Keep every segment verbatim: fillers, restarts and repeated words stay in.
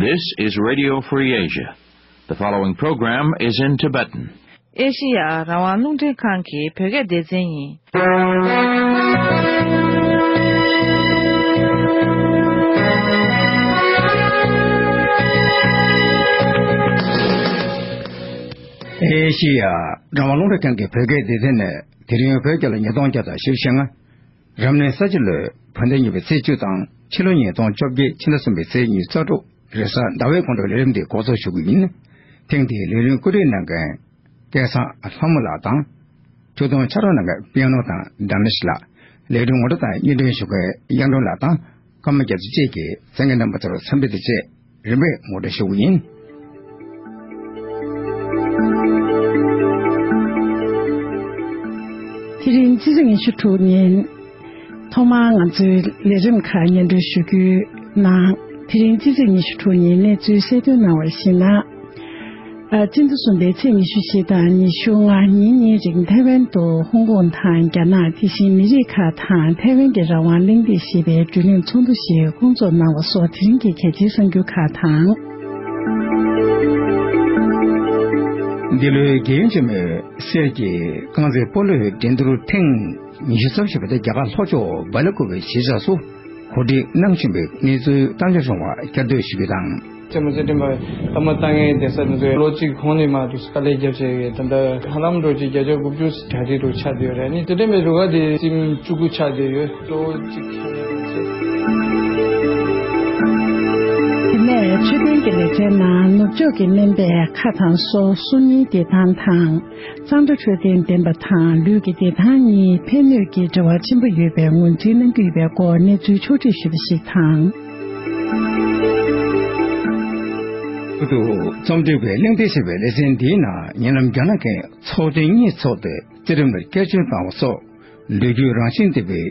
This is Radio Free Asia. The following program is in Tibetan. ཨེ་ཤི་ཡ་རང་དབང་རླུང་འཕྲིན་ཁང་གི་བོད་སྐད་སྡེ་ཚན་ཡིན། ཨེ་ཤི་ཡ་རང་དབང་རླུང་འཕྲིན་ཁང་གི་བོད་སྐད་སྡེ་ཚན་ནས་དེ་རིང་བོད་རྒྱལ་ལོ་ཉིས་སྟོང་བརྒྱ་དང་བཞི་བཅུ་ཞེ་ལྔ། རབ་གནས་ས་བྱི་ལོའི་བོད་ཟླ་གཉིས་པའི་ཚེས་བཅུ་དང་ཕྱི་ལོ་ཉིས་སྟོང་བཅོ་བརྒྱད་ཕྱི་ཟླ་གསུམ་པའི་ཚེས་ཉི་ཤུ་རྩ་དྲུག་རེས་གཟའ་ཟླ་བའི་དགོང་དྲོའི་ལས་རིམ་འདི་འགོ་འཛུགས་ཞུ་གི་ཡིན། ཐེངས་འདིའི་ལས་རིམ་བཀོད་སྒྲིག་གནང་མཁན་སྐལ་བཟང་ལྷ་མོ་ལགས་དང་། ཆུ་དོང་ཆ་རོགས་གནང་མཁན་པིའ་ནོ་དང་དཱ་ནེ་ཤི་ལགས། ལས་རིམ་ངོ་སྤྲོད་དང་སྙན་སྒྲོན་ཞུ་མཁན་གཡང་སྒྲོན་ལགས་དང་། ཀརྨ་རྒྱ་མཚོ་བཅས་ཀྱིས་གསན་མཁན་རྣམ་པ་ཚོར་འཚམས་འདྲི་དང་བཅས་རིམ་པས་ངོ་སྤྲོད་ཞུ་གི་ཡིན། དེ་རིང་སྤྱི་ཚེས་ཉི་ཤུ་དྲུག་ཉིན། ཐོག་མར་ང་ཚོའི་ལས་རིམ་ཁག་སྙན་སྒྲོན་ཞུ་རྒྱུའི་ནང་། དེ་རིང་སྤྱི་ཚེས་ཉི་ཤུ་དྲུག་ཉིན་གནས་ཚུལ་གསལ་སྟོན་གནང་བར་གཞིགས་ན། ཨ། སྤྱི་ཟླ་གསུམ་པའི་ཚེས་ཉི་ཤུ་བཞི་དང་ཉི་ཤུ་ལྔ་ཉིན་གཉིས་རིང་ཐའེ་ཝན་དུ་ཧོང་ཀོང་དང་རྒྱ་ནག་དེ་བཞིན་མི་རིགས་ཁག་དང་ཐའེ་ཝན་གྱི་རང་དབང་གླེང་སྟེགས་ཞེས་པའི་བགྲོ་གླེང་ཚོགས་འདུ་ཞིག་བསྐོང་ཚོགས་གནང་བ་སོགས་དེ་རིང་གི་གལ་ཆེའི་གསར་འགྱུར་ཁག་དང་། འདི་ལོའི་རྒྱལ་ཡུམ་ཆེན་མོའི་སྲས་ཀྱིས་རྐང་རྩེད་སྤོ་ལོའི་འགྲན་བསྡུར་ཐེངས་ཉི་ཤུ་རྩ་བཞི་པ་དེ་རྒྱ་གར་ལྷོ་ཕྱོགས་སྦེལ་ཀོབ་པའི་གཞིས་ཆགས་སུ་གོ་སྒྲིག་གནང་བཞིན་པའི་གནས་ཚུལ་གཏམ་བཤད་བྱུང་བ་བསྐྱར་ཟློས་ཞུ་རྒྱུ་དང་། རྩེད་མོ་རྩེད་འགྲན་པ་ཐ་མ་ལྟ་མཁན་བསྡད་ས་དེ་ཚོས་ལོ་གཅིག་གོང་ནས་མར་དུ་དཀའ་ལས་བརྒྱབ་བྱས་ཡོད། ད་ལྟ་ཧ་ལམ་འགྲོ་གཅིག་བརྒྱ་ཆ་དགུ་བཅུ་གྲ་སྒྲིག་འགྲོ་ཆགས་བསྡད་ཡོད་རེད། ནི་དེ་འདྲ་མེད་རུ་ཁག་དེ་རྩེད་མོ་བཅུ་དགུ་ཆགས་བསྡད་ཡོད། གཙོ་བོ་གཅིག་ཆགས་ནས་རེད་ཅེས། དེ་ནས་མཆོད་རྟེན་གྱི་ལེ་ཚན་ནང་ནུབ་ཕྱོགས་ཀྱི་སྨན་པས་ཁ་དང་སོ་སོ་གཉིས་བདེ་ཐང་དང་། གཙང་སྦྲ་འཕྲོད་བསྟེན་ལྡན་པ་དང་ལུས་ཀྱི་བདེ་ཐང་གཉིས་ཕན་གནོད་ཀྱི་འབྲེལ་བ་ཆེན་པོ་ཡོད་པའི་ངོས་འཛིན་གནང་གི་ཡོད་པའི་སྐོར་གནས་ཚུལ་ཕྱོགས་བསྒྲིགས་ཞུས་པ་ཞིག་དང་། ཁུ་ཐུ་རྩོམ་སྒྲིག་པའི་གླེང་སྟེགས་ཞེས་པའི་ལེ་ཚན་འདིའི་ནང་ཉེ་ལམ་རྒྱ་ནག་གི་ཚོགས་ཐེངས་གཉིས་ཚོགས་ཏེ་རྩེད་རིམ་ལ་བསྐྱར་བཅོས་བཏང་བ་སོགས་ལོ་རྒྱུས་རང་བཞིན་ལྡན་པའི་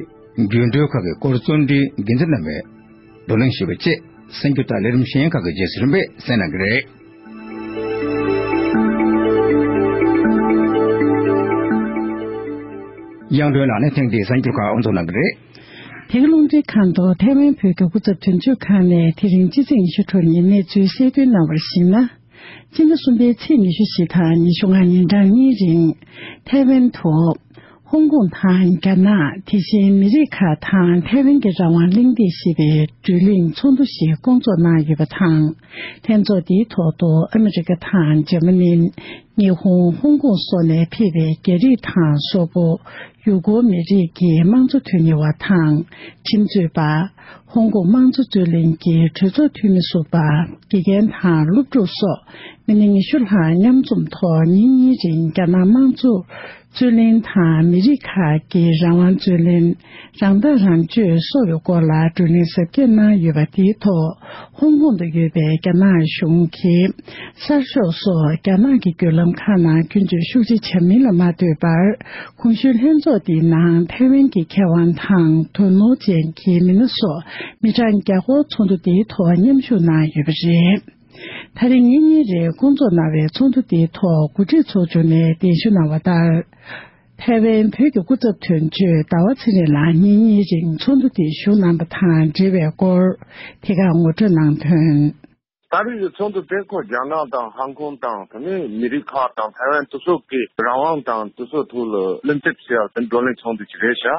འགྱུར་འགྲོས་ཁག་གི་སྐོར་བརྩོན་འགྲུས་འགན་འཛིན་རྣམ་པས་བགྲོ་གླེང་ཞུས་པ་བཅས་གསར་འགྱུར་དང་ལས་རིམ་གཞན་ཁག་གི་རྗེས་སུ་རིམ་པས་གསན་གནང་གི་རེད། གཡང་སྒྲོན་ལགས་ནས་ཐེངས་འདིའི་གསར་འགྱུར་ཁག་དབུ་འཛུགས་གནང་གི་རེད། དེ་ག་རླུང་འཕྲིན་ཁང་དུ་ཐའེ་ཝན་བོད་ཀྱི་སྐུ་ཚབ་དོན་གཅོད་ཁང་ནས་དེ་རིང་སྤྱི་ཚེས་ཉི་ཤུ་དྲུག་ཉིན་གནས་ཚུལ་གསལ་སྟོན་གནང་བར་གཞིགས་ན། སྤྱི་ཟླ་གསུམ་པའི་ཚེས་ཉི་ཤུ་བཞི་དང་ཉི་ཤུ་ལྔ་ཉིན་གྲངས་གཉིས་རིང་། ཐའེ་ཝན་དུ། ཧོང་ཀོང་དང་རྒྱ་ནག་དེ་བཞིན་མི་རིགས་ཁག་དང་ཐའེ་ཝན་གྱི་རང་དབང་གླེང་སྟེགས་ཞེས་པའི་བགྲོ་གླེང་ཚོགས་འདུ་ཞིག་བསྐོང་ཚོགས་གནང་ཡོད་པ་དང་། ལྷན་ཚོགས་འདིའི་ཐོག་ཏུ་ཨ་མི་རི་ཀ་དང་འཇར་མ་ནི། ཉི་ཧོང་། ཧོང་ཀོང་སོགས་ནས་ཕེབས་པའི་རྒྱ་རིགས་དང་སོག་པོ། ཡུ་གུར་མི་རིགས་ཀྱི་དམངས་གཙོ་དོན་གཉེར་བ་དང་། ཁྲིམས་རྩོད་པ། ཧོང་ཀོང་དམངས་གཙོ་རྩོད་ལེན་གྱི་གྲོས་ཚོགས་འཐུས་མི་ཟུར་པ། དགེ་རྒན་དང་སློབ་ཕྲུག་སོགས་མི་སྣ་ཉི་ཤུ་ལྷག་མཉམ་འཛོམས་ཐོག་ཉིན་གཉིས་རིང་རྒྱ་ནག་དམངས་གཙོ་རྩོད་ལེན་དང་མི་རིགས་ཁག་གི་རང་དབང་རྩོད་ལེན། རང་ཐག་རང་གཅོད་སོགས་ཀྱི་སྐོར་ལ་བགྲོ་གླེང་གཟབ་རྒྱས་གནང་ཡོད་པ་དེའི་ཐོག་ཧོང་ཀོང་དུ་ཡོད་པའི་རྒྱ་ནག་གཞུང་གི་གསར་ཤོག་སོགས་རྒྱ་ནག་གི་བརྒྱུད་ལམ་ཁག་ནང་སྐྱོན་བརྗོད་ཤུགས་ཆེ་བྱ་མིན་ལ་མ་ལྟོས་པར། གོང་ཞུས་ལྷན་ཚོགས་འདིའི་ནང་ཐའེ་ཝན་གྱི་མཁས་དབང་དང་དོ་ནོར་ཅན་གྱི་མི་སྣ་སོགས་མི་གྲངས་བརྒྱ་སྐོར་ཚོགས་འདུ་འདིའི་ཐོག་མཉམ་ཞུགས་གནང་ཡོད་པ་རེད། ད་རེས་ཉིན་གཉིས་རིང་བསྐོང་ཚོགས་གནང་བའི་ཚོགས་འདུ་འདིའི་ཐོག་གོ་སྒྲིག་ཚོགས་ཆུང་ནས་གདན་ཞུ་གནང་བ་ལྟར། ཐའེ་ཝན་བོད་ཀྱི་སྐུ་ཚབ་དོན་གཅོད་ཟླ་བ་ཚེ་རིང་ལགས་ཉིན་གཉིས་རིང་ཚོགས་འདུ་འདིར་ཞུགས་གནང་པ་དང་འབྲེལ་བའི་སྐོར་དེ་གར་ངོ་སྤྲོད་གནང་དོན། ད་རེས་ཀྱི་ཚོགས་འདུ་དེ་ཁོ་རྒྱ་ནག་དང་ཧང་ཀོང་དང་དེ་ནས་མི་རིགས་ཁག་དང་ཐའེ་ཝན་དེ་ཚོ་གི་རང་དབང་དང་དེ་ཚོ་ཐོག་ལ་གླེང་སྟེགས་བྱས་པའི་བགྲོ་གླེང་ཚོགས་འདུ་ཅིག་རེད་ཤག་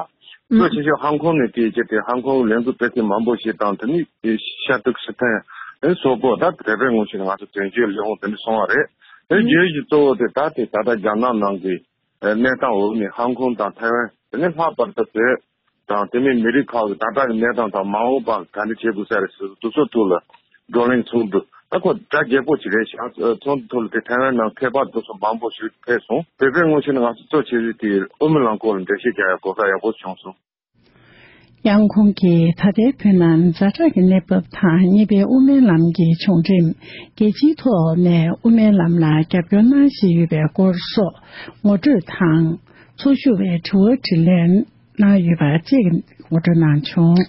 གཙོ་ཆེ་ཤོས་ཧང་ཀོང་ནས་དེ་བྱས་ཏེ་ཧང་ཀོང་ལས་འགུལ་སྤེལ་མཁན་མང་པོ་ཞིག་དང་དེ་ནས་ཤར་ཏུར་ཀི་སི་ཐན་སོག་པོ་ད་བོད་པའི་ངོས་ནས་ང་ཚོ་དོན་གཅོད་ལས་ཁུངས་དེ་འདྲ་སོང་བ་རེད། དེ་བརྗོད་གཞི་གཙོ་བོ་དེ་ད་དེ་ད་ལྟ་རྒྱ་ནག་ནང་གི་གནས་སྟངས་འོག་ནས་ཧང་ཀོང་དང་ཐའེ་ཝན་དེ་ནས་ལྷག་པར་དུ་བོད་དང་དེ་མིན་མི་རིགས་ཁག་གི་ད་ལྟ་གི་གནས་སྟངས་དང་མ་འོངས་པ་ག་འདྲ་བྱེད་དགོས་ས་རེད་ཟེར་དུས་ཚོད་ཐོག་ལ་བགྲོ་གླེང་ཚོགས་འདུ་ད་ཁོ་གྲ་རྒྱས་པོ་ཞིག་རེད་ཤག་ཚོགས་འདུ་ཐོག་ལ་དེ་ཐའེ་ཝན་ནང་མཁས་པ་དེ་ཚོ་མང་པོ་ཞིག་ཕེབས་སོང་། བོད་པའི་ངོས་ནས་ང་ཚོ་གཙོ་ཆེ་ཤོས་དེ་དབུ་མའི་ལམ་སྐོར་ལ་འགྲེལ་བཤད་རྒྱག་ཡག་གོ་སྐབས་ཡག་པོ་བྱུང་སོང་། ཡང་ཁོང་གིས་ད་ལྟའི་བོད་ནང་ཛ་དྲག་གི་གནས་བབ་དང་གཉིས་པའི་དབུ་མའི་ལམ་གྱི་བྱུང་རིམ། རྒྱལ་སྤྱིའི་ཐོག་ནས་དབུ་མའི་ལམ་ལ་རྒྱབ་སྐྱོར་གནང་བཞིན་ཡོད་པའི་སྐོར་སོགས་ངོ་སྤྲོད་དང་། ཚོགས་ཞུགས་པའི་དྲི་བ་དྲིས་ལན་གནང་ཡོད་པ་བཅས་ཀྱི་ངོ་སྤྲོད་གནང་བྱུང་།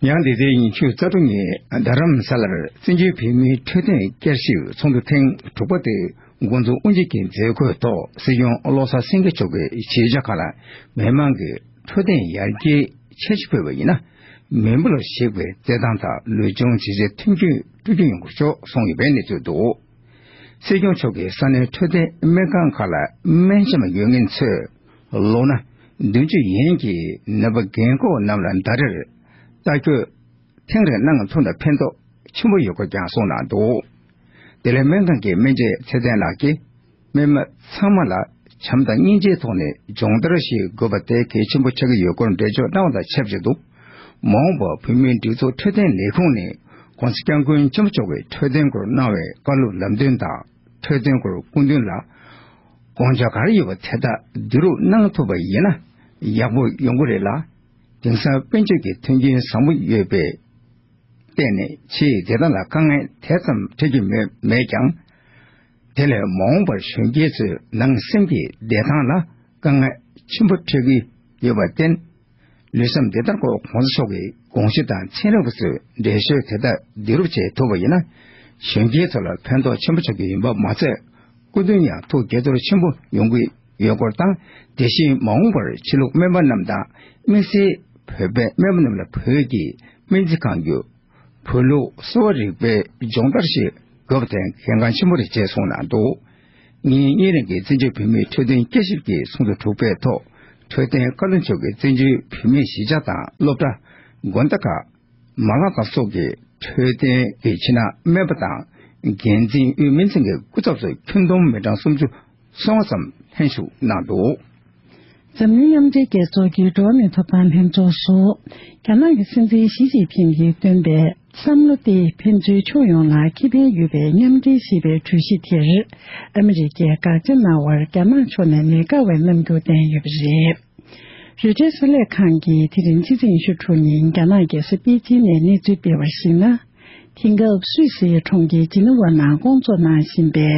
ཡང་འདི་ཟླའི་ཉི་ཤུ་རྩ་དྲུག་ཉིན་རྡ་རམ་ས་ལར་བཙན་བྱོལ་བོད་མིའི་འཕྲོད་བསྟེན་བསྐྱར་ཞིབ་ཚོགས་འདུ་ཐེངས་དྲུག་པ་དེ་འགོ་འཛུགས་དབུ་འབྱེད་ཀྱི་མཛད་སྒོའི་ཐོག་སྲིད་སྐྱོང་བློ་བཟང་སེང་གེ་མཆོག་གིས་གཞིས་ཆགས་ཁག་ལ་མི་མང་གི་འཕྲོད་བསྟེན་ཡར་རྒྱས་འཆར་གཞི་ཕུལ་བ་ཡིན་ན། མི་འབོར་ལ་གཞིགས་པའི་བདེ་ཐང་དང་ལུས་སྦྱོང་བྱེད་ཆེད་མཐུན་རྐྱེན་སྤྲོད་རྒྱུ་ཡོང་གི་ཤོག་གསུངས་ཡོད་པའི་གནས་ཚུལ་འདུག། སྲིད་སྐྱོང་མཆོག་གིས་ས་གནས་འཕྲོད་བསྟེན་སྨན་ཁང་ཁག་ལ་སྨན་ཞིམ་ཡོད་མཁན་ཚོས་ལོ་ན་བདུན་ཅུ་ཡན་གྱི་ནད་པ་རྒན་འཁོགས་རྣམས་ལ་ཟླ་རེར་ལྟ་སྐྱོང་ཐེངས་རེ་གནང་ཐུབ་ན་ཕན་ཐོགས་ཆེན་པོ་ཡོད་སྐོར་ཀྱང་གསུངས་གནང་འདུག། དེ་ལས་སྨན་ཁང་གི་སྨན་དཔྱད་ཚེ་བརྟན་ལགས་ཀྱིས། སྨན་པ་ཚང་མ་ལ་བྱམས་དང་སྙིང་རྗེའི་ཐོག་ནས་སྦྱོང་བརྡར་ཞིག་དགོས་པ་དེ་གལ་ཆེན་པོ་ཆགས་ཀྱི་ཡོད་སྐོར་འགྲེལ་བརྗོད་གནང་བ་དང་ཆབས་ཅིག་ཏུ། མ་འོངས་པར་བོད་མིའི་སྒྲིག་འཛུགས་འཕྲོད་བསྟེན་ལས་ཁུངས་ནས་༸གོང་ས་༸སྐྱབས་མགོན་ཆེན་པོ་མཆོག་གིས་འཕྲོད་བསྟེན་སྐོར་གནང་བའི་བཀའ་སློབ་ལམ་སྟོན་དང་འཕྲོད་བསྟེན་སྐོར་སྐུ་མདུན་ལ་དགོངས་འཆར་ག་རེ་ཡོད་པ་དེ་དག་བསྡུ་རུབ་གནང་ཐུབ་པ་ཡིན་ན་ཡག་པོ་ཡོང་གི་རེད་ལ། དེང་སང་དཔལ་འབྱོར་གྱི་མཐུན་རྐྱེན་བཟང་པོ་ཡོད་པའི་བརྟེན་ནས་ཕྱིའི་བདེ་ཐང་ལ་དཀའ་ངལ་དེ་ཙམ་འཕྲད་ཀྱི་མེད་མེད་ཀྱང་། དེ་ལས་མ་འོངས་པར་གཞོན་སྐྱེས་ཚོའི་ནང་སེམས་ཀྱི་བདེ་ཐང་ལ་དཀའ་ངལ་ཆེན་པོ་འཕྲད་ཀྱི་ཡོད་པར་བརྟེན། ལུས་སེམས་བདེ་ཐང་སྐོར་༸གོང་ས་མཆོག་གི་དགོངས་གཞི་དང་ཚན་རིག་པ་ཚོས་འགྲེལ་བཤད་དེ་དག་བསྡུ་རུབ་བྱེད་ཐུབ་པ་ཡིན་ན། གཞོན་སྐྱེས་ཚོ་ལ་ཕན་ཐོགས་ཆེན་པོ་ཆགས་ཀྱི་ཡིན་པ་མ་ཚད། སྐུ་མདུན་ཡང་ཐུགས་དགྱེས་ཚོར་ཆེན་པོ་ཡོང་གི་ཡོད་སྐོར་དང་། དེ་བཞིན་མ་འོངས་པར་ཕྱི་ལུགས་སྨན་པ་རྣམས་དང་། དམིགས་བསལ་བོད་པའི་སྨན་པ་རྣམས་ལ་བོད་ཀྱི་སྨན་རྩིས་ཁང་བརྒྱུད་བོད་ལུགས་གསོ་བ་རིག་པའི་སྦྱོང་བརྡར་ཞིག་དགོས་པ་དེ་གལ་འགངས་ཆེན་པོ་རེད་ཅེས་གསུངས་གནང་འདུག། ཉིན་གཉིས་རིང་གི་བཙན་བྱོལ་བོད་མིའི་འཕྲོད་བསྟེན་སྐྱེད་ཞིབ་ཀྱི་ཚོགས་འདུ་དྲུག་པའི་ཐོག་འཕྲོད་བསྟེན་བཀའ་བློན་མཆོག་གིས་བཙན་བྱོལ་བོད་མིའི་གཞིས་ཆགས་དང་སློབ་གྲྭ། དགོན་སྡེ་ཁག་མ་ལག་ཁང་སོགས་ཀྱི་འཕྲོད་བསྟེན་གྱི་ཕྱི་ནང་སྨན་པ་དང་། འགན་འཛིན་དབུས་སྨན་ཚན་གྱི་སྐུ་ཚབ་སོགས་ཁྱོན་བསྡོམས་མི་གྲངས་སུམ་ཅུ་སོ་ལྔ་ཙམ་ལྷན་ཞུགས་གནང་འདུག། འཛམ་གླིང་མཉམ་འབྲེལ་རྒྱལ་ཚོགས་ཀྱི་འགྲོ་བ་མིའི་ཐོབ་ཐང་ལྷན་ཚོགས་སུ། རྒྱ་ནག་གི་སྲིད་འཛིན་ཞི་ཅིན་ཕིང་གིས་བཏོན་པའི་བསམ་བློ་དེ་ཕན་ཚུན་ཕྱོགས་ཡོངས་ལ་ཁེ་ཕན་ཡོད་པའི་མཉམ་འབྲེལ་ཞེས་པའི་གྲོས་གཞི་དེར། ཨ་མི་རི་ཀས་དགག་བྱ་གནང་བར་རྒྱ་ནག་ཕྱོགས་ནས་ཉེན་ཁ་བའི་རྣམ་འགྱུར་བསྟན་ཡོད་པ་རེད། རོའི་ཊར་གསར་ལས་ཁང་གིས་དེ་རིང་ཕྱི་ཚེས་ཉི་ཤུ་དྲུག་ཉིན་རྒྱ་ནག་རྒྱལ་ས་པེ་ཅིན་ནས་གནས་ཚུལ་སྤེལ་བར་གཞིགས་ན། དེང་སྐབས་སུད་སིའི་གྲོང་ཁྱེར་ཇི་ནི་ཝ་ནང་སྐོང་ཚོགས་གནང་བཞིན་པའི་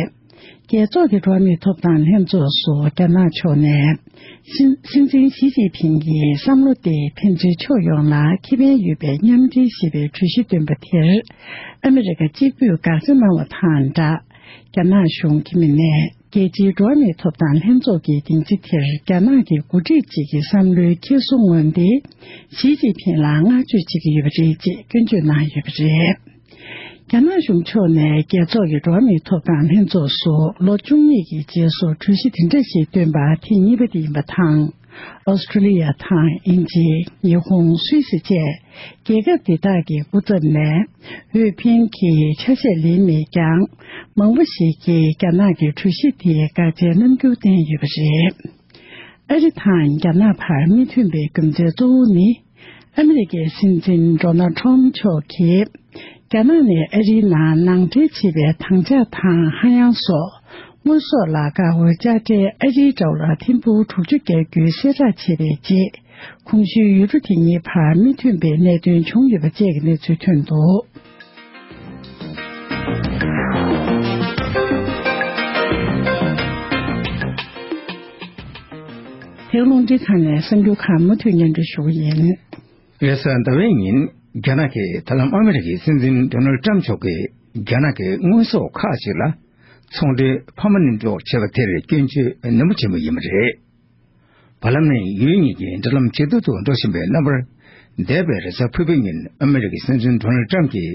རྒྱལ་ཚོགས་ཀྱི་འགྲོ་བ་མིའི་ཐོབ་ཐང་ལྷན་ཚོགས་སུ་རྒྱ་ནག་ཕྱོགས་ནས་སྲིད་སྲིད་འཛིན་ཞི་ཅིན་ཕིང་གི་བསམ་བློ་དེ་ཕན་ཚུན་ཕྱོགས་ཡོངས་ལ་ཁེ་ཕན་ཡོད་པའི་མཉམ་འབྲེལ་ཞེས་པའི་གྲོས་གཞི་བཏོན་པ་དེར་ཨ་མི་རི་ཀ་གཅིག་པུས་དགག་བྱ་གནང་བ་དང་སྦྲགས། རྒྱ་ནག་གཞུང་གི་མི་སྣས། རྒྱལ་སྤྱིའི་འགྲོ་བ་མིའི་ཐོབ་ཐང་ལྷན་ཚོགས་ཀྱི་སྡིངས་ཆ་དེར་རྒྱ་ནག་གི་འགོ་ཁྲིད་ཅིག་གི་བསམ་བློའི་འཁྱེར་སོ་མངོན་ཏེ། ཞི་ཅིན་ཕིང་ལ་བསྔགས་བརྗོད་བྱེད་ཀྱི་ཡོད་པ་རེད་ཅེས་སྐྱོན་བརྗོད་གནང་ཡོད་པ་རེད། རྒྱ་ནག་གཞུང་ཕྱོགས་ནས་རྒྱལ་ཚོགས་ཀྱི་འགྲོ་བ་མིའི་ཐོབ་ཐང་ལྷན་ཚོགས་སུ་ལོ་བཅུ་གཉིས་ཀྱི་རྗེས་སུ་གྲོས་གཞི་དེ་འདྲ་ཞིག་བཏོན་པ་དེ་གཉིས་པ་དེ་ཡིན་པ་དང་། ཨོ་སི་ཀྲོ་ལི་ཡ་དང་དབྱིན་ཇི། ཉི་ཧོང་། སུད་སི་བཅས། རྒྱལ་ཁབ་འདི་དག་གི་སྐུ་ཚབ་ནས་འོས་འཕེན་གྱི་ཆ་ཤས་ལེན་མེད་ཀྱང་། མང་པོ་ཞིག་གིས་རྒྱ་ནག་གི་གྲོས་གཞི་དེའི་དགག་བྱའི་རྣམ་འགྱུར་བསྟན་ཡོད་པ་རེད། ཨ་རི་དང་རྒྱ་ནག་བར་མི་མཐུན་པའི་རྒྱུ་མཚན་གཙོ་བོ་ནི། ཨ་མི་རི་ཀའི་སྲིད་འཛིན་ཌོ་ནལ་ཊམ་མཆོག་གིས། རྒྱ་ནག་ནས་ཨ་རིའི་ནང་ནང་འདྲེན་བྱེད་པའི་དྭངས་ལྗང་དང་ཧ་ཡང་སོགས་དངོས་ཟོག་ལ་དགའ་བའི་དཔྱ་ཁྲལ་ཨ་རིའི་དྲ་བ་ལ་ཐེར་འབུམ་དྲུག་ཅུ་བརྒྱབ་རྒྱུའི་གསལ་བསྒྲགས་བྱས་པའི་རྗེས། གོང་ཞུས་ཡུལ་གྲུ་དེ་གཉིས་བར་མི་མཐུན་པའི་གནད་དོན་བྱུང་ཡོད་པ་བཅས་ཀྱི་གནས་ཚུལ་ཐོན་འདུག། དེ་རླུང་འཕྲིན་ཁང་ནས་གསར་འགྱུར་ཁག་མུ་མཐུད་སྙན་སྒྲོན་ཞུ་གི་ཡིན། རེས་གཟའ་ཟླ་བའི་ཉིན་རྒྱ་ནག་གིས་ད་ལམ་ཨ་མི་རི་ཀའི་སྲིད་འཛིན་ཌོ་ནལ་ཊམ་མཆོག་གིས་རྒྱ་ནག་གི་དངོས་ཟོག་ཁག་ཅིག་ལ་ཚོང་འབྲེལ་འཕར་མ་གནོན་སྒྲོག་བྱས་པ་དེར་སྐྱོན་བརྗོད་ནན་པོ་བྱས་པ་ཡིན་པ་རེད། བར་ལམ་ནས་ཡུལ་གཉིས་ཀྱི་འབྲེལ་ལམ་ཇེ་སྡུག་ཏུ་འགྲོ་བཞིན་པའི་རྣམ་པར། འདས་པའི་རེས་གཟའ་ཕུར་བུའི་ཉིན་ཨ་མི་རི་ཀའི་སྲིད་འཛིན་ཌོ་ནལ་ཊམ་གྱིས་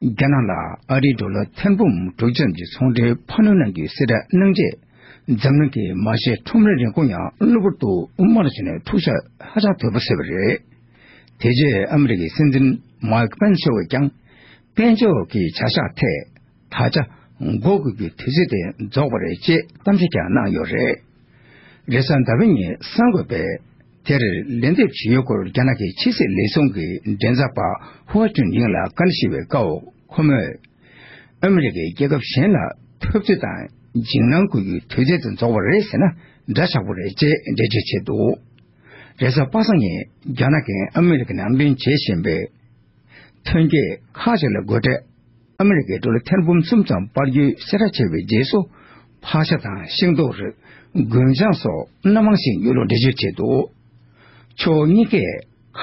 རྒྱ་ནག་ལ་ཨ་རིའི་ཌོ་ལར་ཐེར་འབུམ་དྲུག་ཅུ་ཙམ་གྱི་ཚོང་འབྲེལ་འཕར་སྣོན་གནང་རྒྱུའི་གསལ་བསྒྲགས་གནང་རྗེས། འཛམ་གླིང་གི་མ་ཤེས་ཁྲོམ་རའི་རིན་གོང་ཡང་གློ་བུར་དུ་དམའ་རུ་ཕྱིན་ནས་འཁྲུག་ཆ་ཧ་ཅང་དོད་པོ་བཟོས་པ་རེད། དེ་རྗེས་ཨ་མི་རི་ཀའི་སྲིད་འཛིན་མའིག་པེན་སི་མཆོག་གིས་ཀྱང་དཔལ་འབྱོར་གྱི་བྱ་གཞག་ཐད་ད་ཆ་འགོག་དགོས་ཀྱི་དུས་ཚོད་དེ་རྫོགས་པ་རེད་ཅེས་གཏམ་བཤད་ཀྱང་གནང་ཡོད་རེད། རེས་གཟའ་ཟླ་བའི་ཉིན་གསར་འགོད་པས་དེར་ལན་འདེབས་བྱེད་ཡོད་སྐོར་རྒྱ་ནག་གི་ཕྱི་སྲིད་ལས་ཁུངས་ཀྱི་མགྲིན་ཚབ་པ་ཧུའ་ཅུན་ཡིང་ལ་བཀའ་འདྲི་ཞུས་པའི་སྐབས་ཁོ་མོས། ཨ་མི་རི་ཀས་རྒྱལ་ཁབ་གཞན་ལ་འཐབ་རྩོད་དང་འཇིགས་སྣང་སྐུལ་རྒྱུའི་དུས་ཚོད་དུ་རྫོགས་པ་རེད་ཟེར་ན་འདྲ་ཆགས་པོ་རེད་ཅེས་འགྲེལ་བརྗོད་བྱས་འདུག། རེས་གཟའ་པ་སངས་ཉིན་རྒྱ་ནག་གིས་ཨ་མི་རི་ཀ་ནང་འདྲེན་བྱེད་བཞིན་པའི་ཐོན་སྐྱེད་ཁག་ཅིག་ལ་སྒོ་ཁྲལ་ཨ་མི་རི་ཀའི་ཌོ་ལར་ཐེར་འབུམ་གསུམ་ཙམ་སྤར་རྒྱུའི་གསལ་བསྒྲགས་བྱས་པའི་རྗེས་སུ། ཕག་ཤ་དང་ཤིང་ཏོག་རིགས། རྒུན་ཆང་སོགས་སྣ་མང་ཞིག་ཡོད་ལུགས་འགྲེལ་བརྗོད་བྱས་འདུག། ཕྱོགས་གཉིས་ཀས་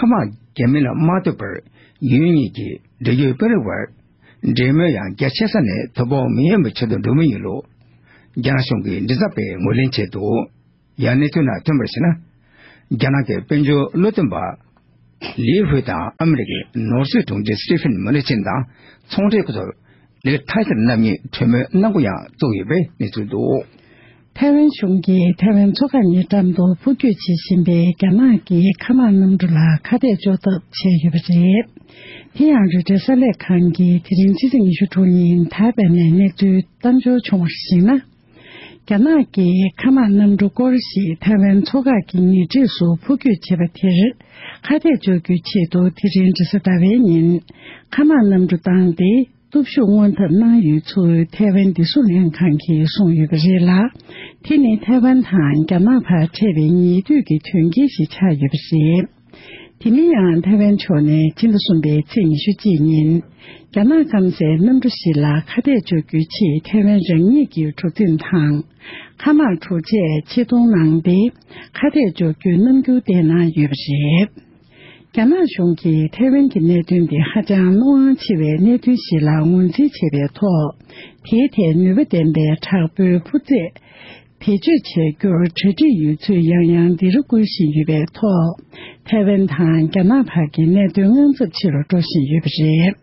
མཁའ་དམག་རྒྱ་མི་ལ་མ་ལྟོས་པར་ཡུལ་གཉིས་ཀྱི་འབྲེལ་ཡོད་དཔོན་རིགས་བར་འབྲེལ་མོལ་ཡང་རྒྱ་ཆེ་ས་ནས་དོ་ཕོག་མི་ཡོང་བའི་ཆེད་དུ་འགྲོ་མུས་ཡིན་ལུགས། རྒྱ་ནག་གཞུང་གི་མགྲིན་ཚབ་པས་ངོས་ལེན་བྱས་འདུག། ཡང་གནས་ཚུལ་ནང་ཐོན་པར་བྱས་ན། རྒྱ་ནག་གི་དཔལ་འབྱོར་བློ་འདོན་པ་ ལི་ཧུའེ་དང་ཨ་མི་རི་ཀའི་ནོར་སྲིད་དྲུང་ཆེ་སི་ཊི་ཕིན་མུ་ནི་ཆིན་དང་ཚོང་འབྲེལ་སྐོར་ལི་ཐའི་སར་རྣམ་གཉིས་གྲོས་མོལ་གནང་འགོ་ཡང་བཙུགས་ཡོད་པའི་གནས་ཚུལ་འདུག། ཐའེ་ཝན་གཞུང་གིས་ཐའེ་ཝན་མཚོ་འགག་གཉིས་འགྲམ་དུ་འཕུར་སྐྱོད་བྱེད་བཞིན་པའི་རྒྱ་ནག་གི་མཁའ་དམག་གནམ་གྲུ་ལ་ཁ་གཏད་གཅོག་ཐབས་བྱས་ཡོད་པ་རེད། དེ་ཡང་རོའི་ཊར་གསར་ལས་ཁང་གིས་དེ་རིང་ཕྱི་ཚེས་ཉི་ཤུ་དྲུག་ཉིན་དར་སྤེལ་ནས་གནས་ཚུལ་བཏང་འབྱོར་བྱུང་བར་གཞིགས་ན། རྒྱ་ནག་གི་མཁའ་དམག་གནམ་གྲུ་སྐོར་ཞིག་ཐའེ་ཝན་མཚོ་འགག་གི་ཉེ་འཁྲིས་སུ་འཕུར་སྐྱོད་བྱས་པ་དེར་ཁ་གཏད་གཅོག་རྒྱུའི་ཆེད་དུ་དེ་རིང་རེས་གཟའ་ཟླ་བའི་ཉིན་མཁའ་དམག་གནམ་གྲུ་བཏང་སྟེ། སྟོབས་ཤུགས་མངོན་ཐབས་གནང་ཡོད་ཚུལ་ཐའེ་ཝན་བདེ་སྲུང་ལྷན་ཁང་གིས་གསུངས་ཡོད་པ་རེད་ལ། དེ་ནི་ཐའེ་ཝན་དང་རྒྱ་ནག་བར་འཕྲད་པའི་ཉེ་དུས་ཀྱི་དོན་རྐྱེན་ཞིག་ཆགས་ཡོད་པ་རེད། དེ་མིན་ཡང་ཐའེ་ཝན་ཕྱོགས་ནས་ཕྱི་ཟླ་གསུམ་པའི་ཚེས་ཉི་ཤུ་གཅིག་ཉིན། རྒྱ་ནག་སྐམ་སའི་གནམ་གྲུ་ཞིག་ལ་ཁ་གཏད་གཅོག་རྒྱུའི་ཆེད་ཐའེ་ཝན་རང་ཉིད་ཀྱི་གྲུ་གཟིངས་དང་། མཁའ་དམག་གྲུ་ཆས་ཆེད་གཏོང་གནང་སྟེ། ཁ་གཏད་གཅོག་རྒྱུའི་རྣམ་འགྱུར་བསྟན་གནང་ཡོད་པ་རེད། རྒྱ་ནག་གཞུང་གིས་ཐའེ་ཝན་གྱི་གནད་དོན་འདི་ཧ་ཅང་གནོད་དབང་ཆེ་བའི་གནད་དོན་ཞིག་ལ་ངོས་འཛིན་བྱས་པའི་ཐོག་དེའི་ཐད་ནུས་པ་ལྡན་པའི་དྲག་པོའི་འཕུར་རྩེད་བེད་སྤྱོད་བྱ་རྒྱུར་གྲ་སྒྲིག་ཡོད་ཚུལ་ཡང་ཡང་འདི་རུ་བཀོད་བཞིན་ཡོད་པའི་ཐོག་ཐའེ་ཝན་དང་རྒྱ་ནག་བར་གྱི་གནད་དོན་དངངས་འཚབ་ཆེ་རུ་འགྲོ་བཞིན་ཡོད་པ་རེད།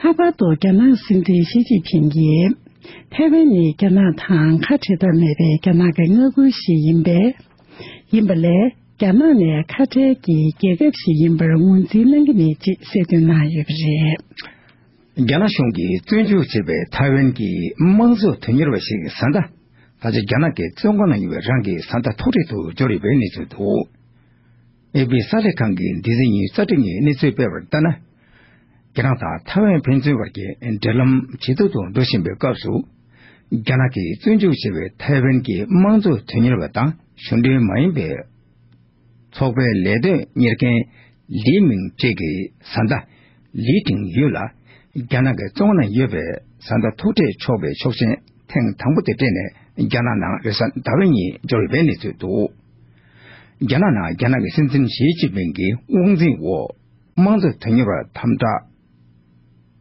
ལྷག་པར་དུ་རྒྱ་ནག་སྲིད་འཛིན་ཞི་ཅིན་ཕིང་གིས། ཐའེ་ཝན་ནི་རྒྱ་ནག་དང་ཁ་བྲལ་ཐབས་མེད་པའི་རྒྱ་ནག་གི་མངའ་ཁུལ་ཞིག་ཡིན་པས། ཡིན་པ་ལས། རྒྱ་ནག་ནས་ཁ་བྲལ་གྱི་རྒྱལ་ཁབ་ཞིག་ཡིན་པར་ངོས་འཛིན་གནང་གི་མེད་ཅེས་གསལ་སྟོན་གནང་ཡོད་པ་རེད། རྒྱ་ནག་གཞུང་གིས་བཙོན་འཇུག་བྱས་པའི་ཐའེ་ཝན་གྱི་དམངས་གཙོ་དོན་གཉེར་བ་ཞིག་བཟའ་ཟླ། ད་ཆ་རྒྱ་ནག་གི་བཙོན་ཁང་ནང་ཡོད་པའི་རང་གི་བཟའ་ཟླ་ཐུག་འཕྲད་དུ་འབྱོར་ཡོད་པའི་གནས་ཚུལ་འདུག། ཨེ་པི་གསར་ལས་ཁང་གིས་འདི་ཟླའི་ཉི་ཤུ་རྩ་དྲུག་ཉིན་གནས་ཚུལ་སྤེལ་བར་ལྟར་ན། རྒྱ་ནག་དང་ཐའེ་ཝན་ཕན་ཚུན་བར་གྱི་འབྲེལ་ལམ་ཇེ་སྡུག་ཏུ་འགྲོ་བཞིན་པའི་སྐབས་སུ། རྒྱ་ནག་གིས་བཙོན་འཇུག་བྱས་པའི་ཐའེ་ཝན་གྱི་དམངས་གཙོ་དོན་གཉེར་བ་དང་གཞུང་འབྲེལ་མ་ཡིན་པའི་ཚོགས་པའི་ལས་དོན་གཉེར་མཁན་ལི་མིང་ཅེ་གི་བཟའ་ཟླ་ལི་ཀྲིང་ཡུས་ལ་རྒྱ་ནག་གི་བཙོན་ཁང་ནང་ཡོད་པའི་བཟའ་ཟླ་ཐུག་འཕྲད་ཆོག་པའི་ཆོག་མཆན་ཐེངས་དང་པོ་དེ་སྤྲད་ནས་རྒྱ་ནག་ནང་རེས་གཟའ་ཟླ་བའི་ཉིན་འབྱོར་ཡོད་པའི་གནས་ཚུལ་འདུག། རྒྱ་ནག་ནང་རྒྱ་ནག་གི་སྲིད་འཛིན་ཞི་ཅིན་ཕིང་གི་དབང་འཛིན་འོག་དམངས་གཙོ་དོན་གཉེར་བ་དམ་དྲག་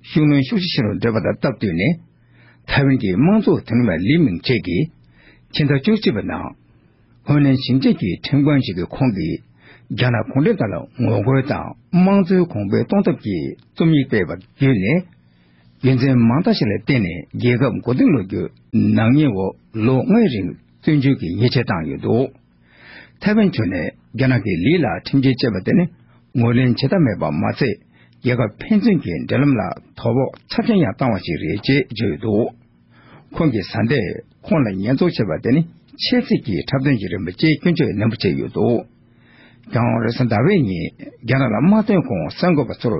ཤུགས་སྣོན་ཤུགས་ཆེ་ཆེ་རུ་འགྲོ་བ་དང་སྟབས་བསྟུན་ནས། ཐའེ་ཝན་གྱི་དམངས་གཙོ་དོན་གཉེར་བ་ལི་མིང་ཅེ་གིས་ཕྱི་ཟླ་བཅུ་གཅིག་པའི་ནང་། ཧོ་ནན་ཞིང་ཆེན་གྱི་ཁྲིམས་ཁང་ཞིག་གིས་ཁོང་གིས་རྒྱ་ནག་གུང་ཁྲན་ཏང་ལ་ངོ་རྒོལ་དང་དམངས་གཙོའི་གོང་འཕེལ་གཏོང་ཐབས་ཀྱི་རྩོམ་ཡིག་སྤེལ་བ་བརྒྱུད་ནས། རྒྱུ་མཚན་མང་དག་ཞིག་ལ་བརྟེན་ནས་རྒྱལ་ཁབ་མགོ་རྟིང་སློག་རྒྱུའི་ནག་ཉེས་འོག་ལོ་ལྔའི་རིང་བཙོན་འཇུག་གི་ཉེས་ཆད་བཏང་ཡོད་འདུག། ཐའེ་ཝན་ཕྱོགས་ནས་རྒྱ་ནག་གིས་ལི་ལ་ཁྲིམས་ཆད་བཅད་པ་དེ་ནི་ངོས་ལེན་བྱེད་ཐབས་མེད་པ་མ་ཚད། རྒྱལ་ཁབ་ཕན་ཚུན་གྱི་འབྲེལ་ལམ་ལ་དོ་ཕོག་ཚབས་ཆེན་ཡང་བཏང་བ་ཞིག་རེད་ཅེས་བརྗོད་ཡོད་འདུག། ཁོང་གི་བཟའ་ཟླས་ཁོང་ལ་ཉེས་འཛུགས་བྱས་པ་དེ་ནི་ཆེས་སྲིད་ཀྱི་འཁྲབ་སྟོན་ཞིག་རེད་པ་ཅེས་སྐྱོན་བརྗོད་ནན་པོ་བྱས་ཡོད་འདུག། ཀྱང་རེས་གཟའ་ཟླ་བའི་ཉིན་རྒྱ་ནག་ལ་དམག་དོན་ཁོངས་གསར་འགོད་པ་ཚོར་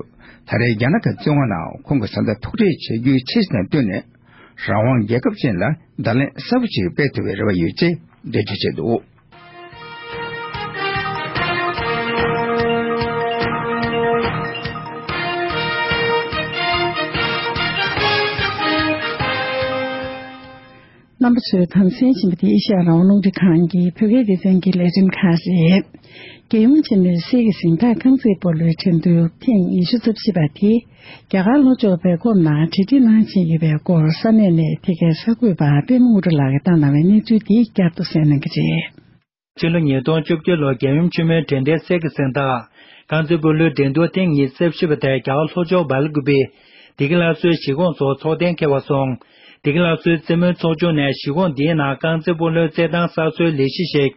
ད་རེས་རྒྱ་ནག་གི་བཙོན་ཁང་ནང་ཁོང་གི་བཟའ་ཟླ་ཐུག་འཕྲད་བྱེད་རྒྱུའི་འཆར་གཞི་དང་བསྟུན་ནས་རང་དབང་རྒྱལ་ཁབ་ཅན་ལ་བརྡ་ལན་གསལ་པོ་ཞིག་སྤེལ་ཐུབ་པའི་རེ་བ་ཡོད་ཅེས་འགྲེལ་བརྗོད་བྱས་འདུག། རྣམ་པ་ཚོས་དམ་འཛིན་བྱེད་པ་དེ་ཨེ་ཤ་ཡ་རང་དབང་རླུང་འཕྲིན་ཁང་གི་བོད་སྐད་སྡེ་ཚན་གྱི་ལས་རིམ་ཁག་རེད། རྒྱལ་ཡུམ་ཆེན་མོའི་སྲས་ཀྱི་གཟེངས་རྟགས་རྐང་རྩེད་སྤོ་ལོའི་འགྲན་བསྡུར་ཐེངས་ཉི་ཤུ་རྩ་བཞི་པ་དེ་རྒྱ་གར་ལྷོ་ཕྱོགས་སྦེལ་ཀོབ་ནང་གྲ་སྒྲིག་གནང་བཞིན་ཡོད་པའི་སྐོར་ས་གནས་ནས་དེ་གའི་གསར་འགོད་པ་པད་མ་དངོས་གྲུབ་ལགས་ཀྱིས་བཏང་གནང་བའི་གནས་ཚུལ་དེ་བསྐྱར་དུ་གསན་གནང་གི་རེད། ཕྱི་ལོ་ཉིས་སྟོང་བཅོ་བརྒྱད་ལོར་རྒྱལ་ཡུམ་ཆེན་མོའི་དྲན་རྟེན་གསེར་གྱི་གཟེངས་རྟགས་རྐང་རྩེད་སྤོ་ལོའི་འགྲན་བསྡུར་ཐེངས་ཉི་ཤུ་རྩ་བཞི་པ་དེ་རྒྱ་གར་ལྷོ་ཕྱོགས་སྦེལ་ཀོབ་པའི་བདེ་སྐྱིད་སླར་གསོའི་གཞིས་ཁོངས་སུ་ཚོགས་གཏན་འཁེལ་བ་སོང་། བདེ་སྐྱིད་སླར་གསོའི་རྩེད་མོའི་ཚོགས་ཆུང་ནས་གཞིས་ཁོངས་འདིའི་ནང་རྐང་རྩེད་སྤོ་ལོའི་རྩེད་ཐང་གསར་བཟོའི་ལས་གཞི་ཞིག་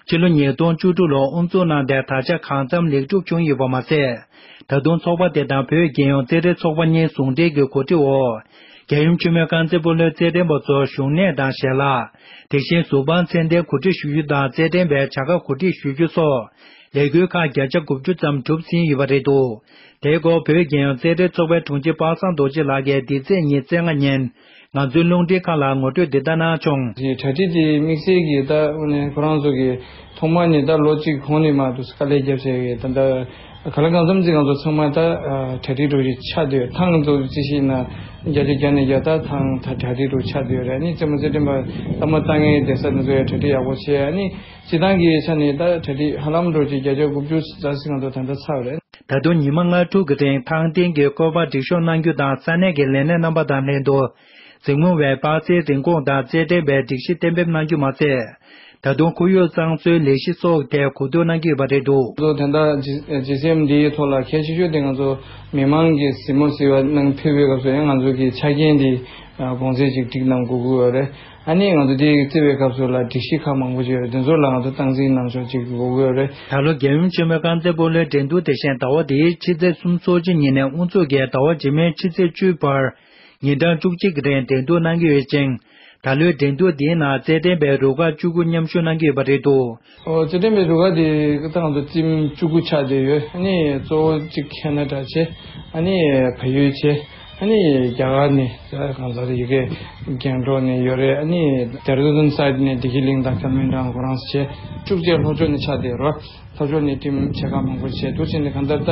ཕྱི་ལོ་ཉིས་སྟོང་བཅུ་དྲུག་ལོར་དབུ་འཛུགས་གནང་སྟེ་ད་ཆ་གང་འཚམ་ལེགས་གྲུབ་བྱུང་ཡོད་པ་མ་ཟད། ད་དུང་ཚོགས་པ་དེ་དང་བོད་རྒྱལ་ཡོངས་རྩེད་འགྲན་ཚོགས་པ་གཉིས་ཟུང་འབྲེལ་གྱི་གོ་སྒྲིག་འོག་རྒྱལ་ཡུམ་ཆེན་མོའི་རྐང་རྩེད་སྤོ་ལོའི་རྩེད་འགྲན་པ་ཚོར་བཞུགས་གནས་དང་ཞལ་ལག་དེ་བཞིན་གཟུགས་པང་མཚན་ལྡན་གོ་སྒྲིག་ཞུ་རྒྱུ་དང་རྩེད་འགྲན་པའི་བྱ་དགའ་གོ་སྒྲིག་ཞུ་རྒྱུ་སོགས་ལས་འགུལ་ཁག་བརྒྱ་ཆ་དགུ་བཅུ་ཙམ་གྲུབ་ཟིན་ཡོད་པ་རེད་འདུག། དེའི་སྐོར་བོད་རྒྱལ་ཡོངས་རྩེད་འགྲན་ཚོགས་པའི་དྲུང་ཆེ་པ་སངས་རྡོ་རྗེ་ལགས་ཀྱིས་འདི་ཚེས་ཉི་ཤུ་རྩ་ལྔ་ཉིན་ང་ཚོའི་རླུང་འཕྲིན་ཁང་ལ་ངོ་སྤྲོད་འདི་ལྟར་གནང་བྱུང་། གྲ་སྒྲིག་དེ་དམིགས་བསལ་གྱི་ད་དངོས་གནས་ཁོ་རང་ཚོ་གི་ཐོག་མ་ནས་ད་ལོ་གཅིག་གོང་ནས་མར་དུ་དཀའ་ལས་བརྒྱབ་བྱས་ཡོད། ད་ལྟ་ག་ལ་གང་འཚམ་ཅིག་ང་ཚོ་ཚང་མ་ད་གྲ་སྒྲིག་འགྲོ་གི་ཆགས་བསྡད་ཡོད། ཐང་ཚོ་ཅི་ཞིག་ན་བརྒྱ་ཆ་བརྒྱ་ནས་བརྒྱ་ད་ཐང་ད་གྲ་སྒྲིག་འགྲོ་ཆགས་བསྡད་ཡོད་རེད། ཨ་ནི་རྩེད་མོ་རྩེད་འགྲན་པ་ལྟད་མོ་ལྟ་མཁན་སྡེ་ཚན་དེ་ཚོ་ཡང་གྲ་སྒྲིག་ཡག་པོ་བྱས། ཨ་ནི་སྤྱི་བཏང་གི་ཆ་ནས་ད་གྲ་སྒྲིག་ཧ་ལམ་འགྲོ་གི་བརྒྱ་ཆ་དགུ་བཅུ་ཙམ་ཞིག་ང་ཚོ་ད་ལྟ་ཚར་བ་རེད། ད་དུང་ཉི་མ་ལྔ་དྲུག་གི་རིང་ཐང་སྟེང་གི་བཀོད་པ་སྒྲིག་ཤོག་གནང་རྒྱུ་དང་ས་གནས་ཀྱི་ལས་སྣེ་རྣམ་པ་དང་ལྷན་དུ་འཛིང་མོ་བའི་པར་རྩེའི་རིན་གོང་དང་རྩེད་འགྲན་པའི་སྒྲིག་གཞི་གཏན་འབེབས་གནང་རྒྱུ་མ་ཟད། ད་དུང་ཁོར་ཡུག་གཙང་བཟོའི་ལས་གཞི་སོགས་ཐད་གོ་བསྡུར་གནང་གི་ཡོད་པ་རེད་འདུག། ང་ཚོ་དེ་འདྲ་ཇི་ཇི་སི་ཨེམ་འདིའི་ཐོག་ལ་གལ་ཆེ་ཤོས་དེ་ང་ཚོ་མི་མང་གིས་གཟིགས་མོ་གཟིགས་པ་གནང་ཕེབས་པའི་སྐབས་སུ་ཡང་ང་ཚོ་གི་ཆ་རྐྱེན་འདི་དགོངས་ཚུལ་ཅིག་སྒྲིག་གནང་དགོས་ཀྱི་ཡོད་རེད། ཨ་ནི་ང་ཚོ་འདི་བརྩི་བའི་སྐབས་སུ་ལ་སྒྲིག་གཞི་ཁག་མང་པོ་ཅིག་ཡོད་རེད། དེ་ཚོ་ལ་ང་ཚོ་སྟངས་འཛིན་གནང་ཕྱོགས་ཅིག་དགོས་ཀྱི་ཡོད་རེད། ད་ལོ་རྒྱལ་ཡུམ་ཆེན་མོའི་རྐང་རྩེད་སྤོ་ལོའི་འགྲན་བསྡུར་དེ་བཞིན་ཟླ་བ་འདིའི་ཕྱི་ཚེས་སུམ་ཅུ་སོ་གཅིག་ཉིན་ནས་དབུ་འཛུགས་ཀྱིས་ཟླ་བ་རྗེས་མའི་ཕྱི་ཚེས་བཅུའི་བར་ཉིན་གྲངས་བཅུ་གཅིག་གི་རིང་འགྲན་བསྡུར་གནང་གི་ཡོད་ཅིང་། ད་ལོའི་འགྲན་བསྡུར་འདིའི་ནང་རྩེད་འགྲན་པའི་རུ་ཁག་བཅུ་དགུ་མཉམ་ཞུགས་གནང་གི་ཡོད་པ་རེད་འདུག། ཨོ་རྩེད་འགྲན་པའི་རུ་ཁག་དེ་ད་ང་ཚོ་ཊིམ་བཅུ་དགུ་ཆགས་བསྡད་ཡོད། ཨ་ནི་གཙོ་བོ་གཅིག་ཁེ་ན་ཌ་བྱས། ཨ་ནི་བལ་ཡུལ་བྱས། ཨ་ནི་རྒྱ་གར་ནས་གང་ཟག་རེ་ཡི་གེ་རྒྱང་སྒྲོག་ནས་ཡོད་རེད། ཨ་ནི་ཌེ་ར་ཌུན་སའིཌ་ནས་བདེ་སྐྱིད་གླིང་དང་ཁ་མན་ཌང་ཁོ་རང་བྱས། བཅུ་གཅིག་ལྷོ་ཕྱོགས་ནས་ཆགས་བསྡད་ཡོད་རེད། ལྷོ་ཕྱོགས་ནས་ཊིམ་ཆེ་ཁག་མང་པོ་བྱས་འདུག་བྱས་ནས་གང་ལྟར་ད་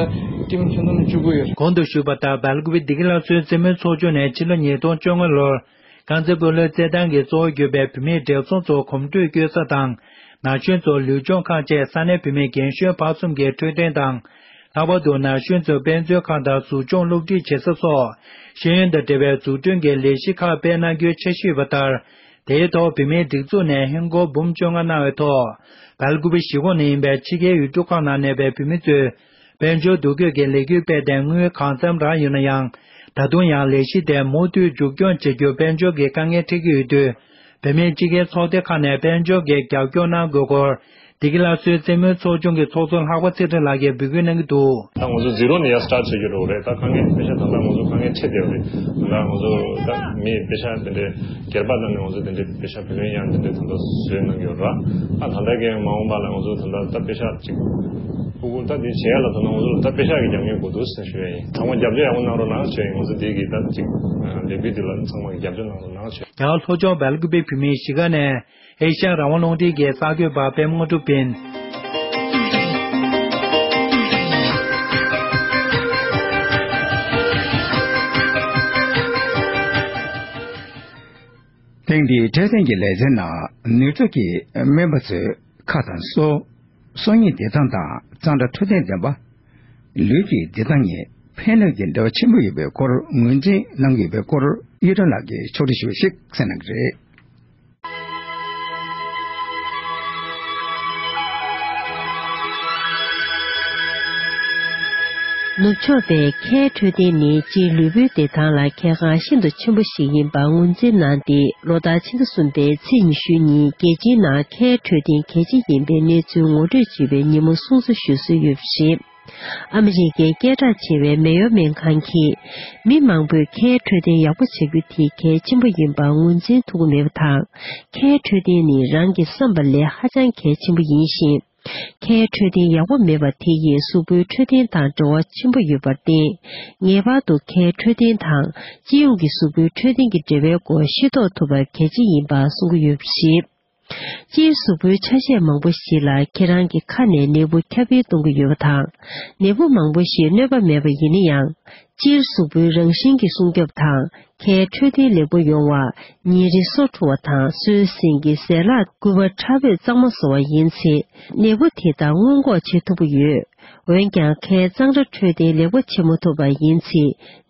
ཊིམ་ཁྱོན་བསྡོམས་བཅུ་དགུ་ཡོད་རེད། གོང་དུ་ཞུས་པ་ལྟར་སྦེལ་ཀོབ་བདེ་སྐྱིད་ལྷ་གསོལ་རྩེད་མོའི་ཚོགས་ཆུང་ནས་ཕྱི་ལོ་ཉིས་སྟོང་བཅོ་ལྔ་ལོར། རྐང་རྩེད་སྤོ་ལོའི་རྩེད་ཐང་གི་གཙོ་བོ་གྱུར་པའི་བུད་མེད་བགྲེས་ཚོགས་ཚོ་གོམ་བགྲོད་བསྐྱོད་ས་དང་། ན་གཞོན་ཚོ་ལུས་སྦྱོང་ཁང་བཅས་ས་གནས་བུད་མེད་རྒན་གཞོན་བར་གསུམ་གྱི་འཕྲོད་བསྟེན་དང་། ལྷག་པར་དུ་ན་གཞོན་ཚོས་དཔལ་འབྱོར་ཁང་དང་གཟུགས་སྦྱོང་སློབ་ཁྲིད་བྱེད་ས་སོགས་ཤེས་ཡོན་དང་འབྲེལ་བའི་འཛུགས་སྐྲུན་གྱི་ལས་གཞི་ཁག་སྤེལ་གནང་རྒྱུའི་འཆར་གཞི་ཡོད་པ་ལྟར། དེའི་ཐོག་བུད་མེད་སྒྲིག་འཛུགས་ནས་ཧིན་སྒོར་འབུམ་བཅོ་ལྔ་གནང་བའི་ཐོག། སྦེལ་ཀོབ་གཞིས་ཁོངས་ནས་ཡིན་པའི་ཕྱི་རྒྱལ་ཡུལ་གྲུ་ཁག་ནང་གནས་པའི་བུད་མེད་ཚོས། དཔལ་འབྱོར་འདུ་འགོད་ཀྱི་ལས་འགུལ་སྤེལ་ཏེ་དངུལ་གང་འཚམ་རག་ཡོད་ན་ཡང་། ད་དུང་ཡང་ལས་གཞི་དེ་མུ་མཐུད་མཇུག་སྐྱོང་བྱེད་རྒྱུར་དཔལ་འབྱོར་གྱི་དཀའ་ངལ་འཕྲད་ཀྱི་ཡོད་དུས། བུད་མེད་སྤྱི་སྒེར་ཚོགས་སྡེ་ཁག་ནས་དཔལ་འབྱོར་གྱི་རྒྱབ་སྐྱོར་གནང་དགོས་སྐོར། བདེ་སྐྱིད་ལྷ་གསོལ་རྩེད་མོའི་ཚོགས་ཆུང་གི་ཚོགས་གཙོ་ལྷག་པ་ཚེ་རིང་ལགས་ཀྱིས་འབོད་སྐུལ་གནང་གི་འདུག། ད་ང་ཚོ་ཛི་རོ་ནས་ཡར་སི་ཊར་ཊི་བྱེད་རྒྱུ་རེད། ད་དཀའ་ངལ་པེ་ཤ་ད་ལྟ་ང་ཚོ་དཀའ་ངལ་འཕྲད་བསྡད་ཡོད་རེད། ད་ལྟ་ང་ཚོ་ད་མི་པེ་ཤ་དེ་འདྲའི་སྒེར་པ་ནང་ནས་ང་ཚོ་དེ་འདྲའི་པེ་ཤ་བུ་ལོན་ཡང་དེ་འདྲའི་ད་ལྟ་བཟོས་གནང་གི་ཡོད་རེད། ཨ་ད་ལྟ་གི་མ་འོངས་པ་ལ་ང་ཚོ་ད་ལྟ་ད་པེ་ཤ་ཅིག་ཕྲུ་གུ་ད་དེ་བྱེད་ཡ་ལ་ད་ལྟ་ང་ཚོ་ལ་ད་པེ་ཤ་གི་རྒྱབ་སྐྱོར་དགོས་འདུག་ཟེར་ཞུ་ཡ་ཡིན། ཚང་མ་རྒྱབ་སྐྱོར་ཡག་པོ་གནང་རོགས་གནང་ཞུ་ཡ་ཡིན། ང་ཚོ་དེ་གི་ད་ཅིག་ལས་འགུལ་འདི་ལ་ཚང་མ་གི་རྒྱབ་སྐྱོར་གནང་རོགས་གནང་ཞུ་ཡ། རྒྱ་གར་ལྷོ་ཕྱོགས་སྦེལ་ཀོབ་བོད་མིའི་གཞིས་ཀ་ནས་ཨེ་ཤ་ཡ་རང་དབང་རླུང་འཕྲིན་གྱི་གསར་འགོད་པ་པད་མ་དངོས་གྲུབ་ཡིན། ཐེངས་འདིའི་འཕྲོད་བསྟེན་གྱི་ལེ་ཚན་ནང་ནུབ་ཕྱོགས་ཀྱི་སྨན་པ་ཚོས་ཁ་དང་སོ། སོ་གཉིས་བདེ་ཐང་དང་གཙང་སྦྲ་འཕྲོད་བསྟེན་ལྡན་པ། ལུས་ཀྱི་བདེ་ཐང་གཉིས་ཕན་གནོད་ཀྱི་འབྲེལ་བ་ཆེན་པོ་ཡོད་པའི་སྐོར་ངོས་འཛིན་གནང་ཡོད་པའི་སྐོར་གཡུ་སྒྲོན་ལགས་ཀྱིས་ཕྱོགས་སྒྲིག་ཞུ་བ་ཞིག་གསན་གནང་གི་རེད། ནུབ་ཕྱོགས་པའི་ཁའི་འཕྲོད་བསྟེན་ནི་སྤྱིའི་ལུས་པོའི་བདེ་ཐང་ལ་གལ་འགངས་ཤིན་ཏུ་ཆེན་པོ་ཞིག་ཡིན་པ་ངོས་འཛིན་གནང་སྟེ། ལོ་ལྟར་ཕྱི་ཟླ་གསུམ་པའི་ཚེས་ཉི་ཤུ་ཉིན་རྒྱལ་སྤྱིའི་ནང་ཁའི་འཕྲོད་བསྟེན་གལ་ཆེ་ཡིན་པའི་གནས་ཚུལ་ངོ་སྤྲོད་བྱེད་པའི་ཉིན་མོ་སྲུང་བརྩི་ཞུ་སྲོལ་ཡོད་པ་རེད། ཨ་མི་རི་ཀའི་སྐད་གྲགས་ཆེ་བའི་མེ་ཡོ་སྨན་ཁང་གིས། མི་མང་པོས་ཁའི་འཕྲོད་བསྟེན་ཡག་པོ་བྱ་རྒྱུ་དེ་གལ་ཆེན་པོ་ཡིན་པ་ངོས་འཛིན་ཐུབ་ཀྱི་མེད་པ་དང་། ཁའི་འཕྲོད་བསྟེན་ནི་རང་གི་བསམ་པ་ལས་ཧ་ཅང་གལ་ཆེན་པོ་ཡིན་ཞིང་། ཁའི་འཕྲོད་བསྟེན་ཡག་པོ་མེད་པ་དེ་ཡིས་གཟུགས་པོའི་འཕྲོད་བསྟེན་དང་འབྲེལ་བ་ཆེན་པོ་ཡོད་པར་བརྟེན། ངེས་པར་དུ་ཁའི་འཕྲོད་བསྟེན་དང་སྤྱི་ཡོངས་ཀྱི་གཟུགས་པོའི་འཕྲོད་བསྟེན་གྱི་འབྲེལ་བའི་སྐོར་ཤེས་རྟོགས་ཐུབ་པ་གལ་ཆེ་ཡིན་པ་གསུང་གི་ཡོད་པ་རེད། སྤྱིར་གཟུགས་པོའི་ཆ་ཤས་མང་པོ་ཞིག་ལ་ཁྱེད་རང་གི་ཁ་ནས་ནད་འབུ་ཁྱབ་སྤེལ་གཏོང་གི་ཡོད་པ་དང་། ནད་འབུ་མང་པོ་ཞིག་གནོད་པ་མེད་པ་ཡིན་ན་ཡང་། སྤྱིར་གཟུགས་པོའི་རང་བཞིན་གྱི་སྲུང་སྐྱོབ་དང་། ཁའི་འཕྲོད་བསྟེན་ལེགས་པོ་ཡོང་བར། ཉིན་རེ་སོ་འཁྲུ་བ་དང་སོའི་ཟིན་གྱི་ཟས་ལྷག་སྐུད་པ་ཕྲ་བོས་གཙང་མ་བཟོ་བ་ཡིན་ཚེ། ནད་འབུ་དེ་དག་སྔོན་འགོག་བྱེད་ཐུབ་ཀྱི་ཡོད། འོན་ཀྱང་ཁའི་གཙང་སྦྲ་འཕྲོད་བསྟེན་ལེགས་པོ་བྱེད་མ་ཐུབ་པ་ཡིན་ཚེ།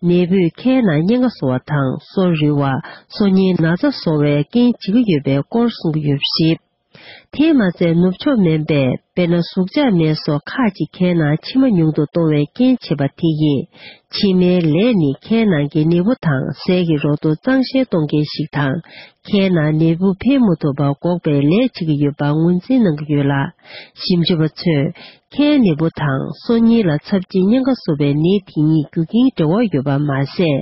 ནད་འབུས་ཁའི་ནང་གཉན་ཁ་བཟོ་བ་དང་སོ་རུལ་བ། སོ་ཉིལ་ན་ཚ་བཟོ་བའི་རྐྱེན་བྱེད་ཀྱི་ཡོད་པའི་སྐོར་གསུང་གི་ཡོད་པ་རེད། དེས་མ་ཚད་ནུབ་ཕྱོགས་སྨན་པས་དཔེར་ན་ཟུག་གཅོག་ནད་སོགས་ཁག་ཅིག་ཁའི་ནང་མཆིལ་མ་ཉུང་དུ་གཏོང་བའི་རྐྱེན་བྱེད་པ་དེ་ཡིས། མཆིལ་མའི་ལས་ནི་ཁའི་ནང་གི་ནད་འབུ་དང་ཟས་ཀྱི་རོ་ཐོག་གཙང་བཤེར་གཏོང་མཁན་ཞིག་དང་། ཁའི་ནང་ནད་འབུ་འཕེལ་མི་ཐུབ་པ་འགོག་པའི་ལས་བྱེད་ཀྱི་ཡོད་པ་ངོས་འཛིན་གནང་གི་ཡོད་ལ། ཞིབ་འཇུག་པ་ཚོས། ཁའི་ནད་འབུ་དང་སོ་ཉིལ་ལ་ཚབས་ཆེའི་གཉན་ཁ་བཟོ་བའི་ནད་དེ་གཉིས་རྒྱུ་རྐྱེན་འབྲེལ་བ་ཡོད་པ་མ་ཟད།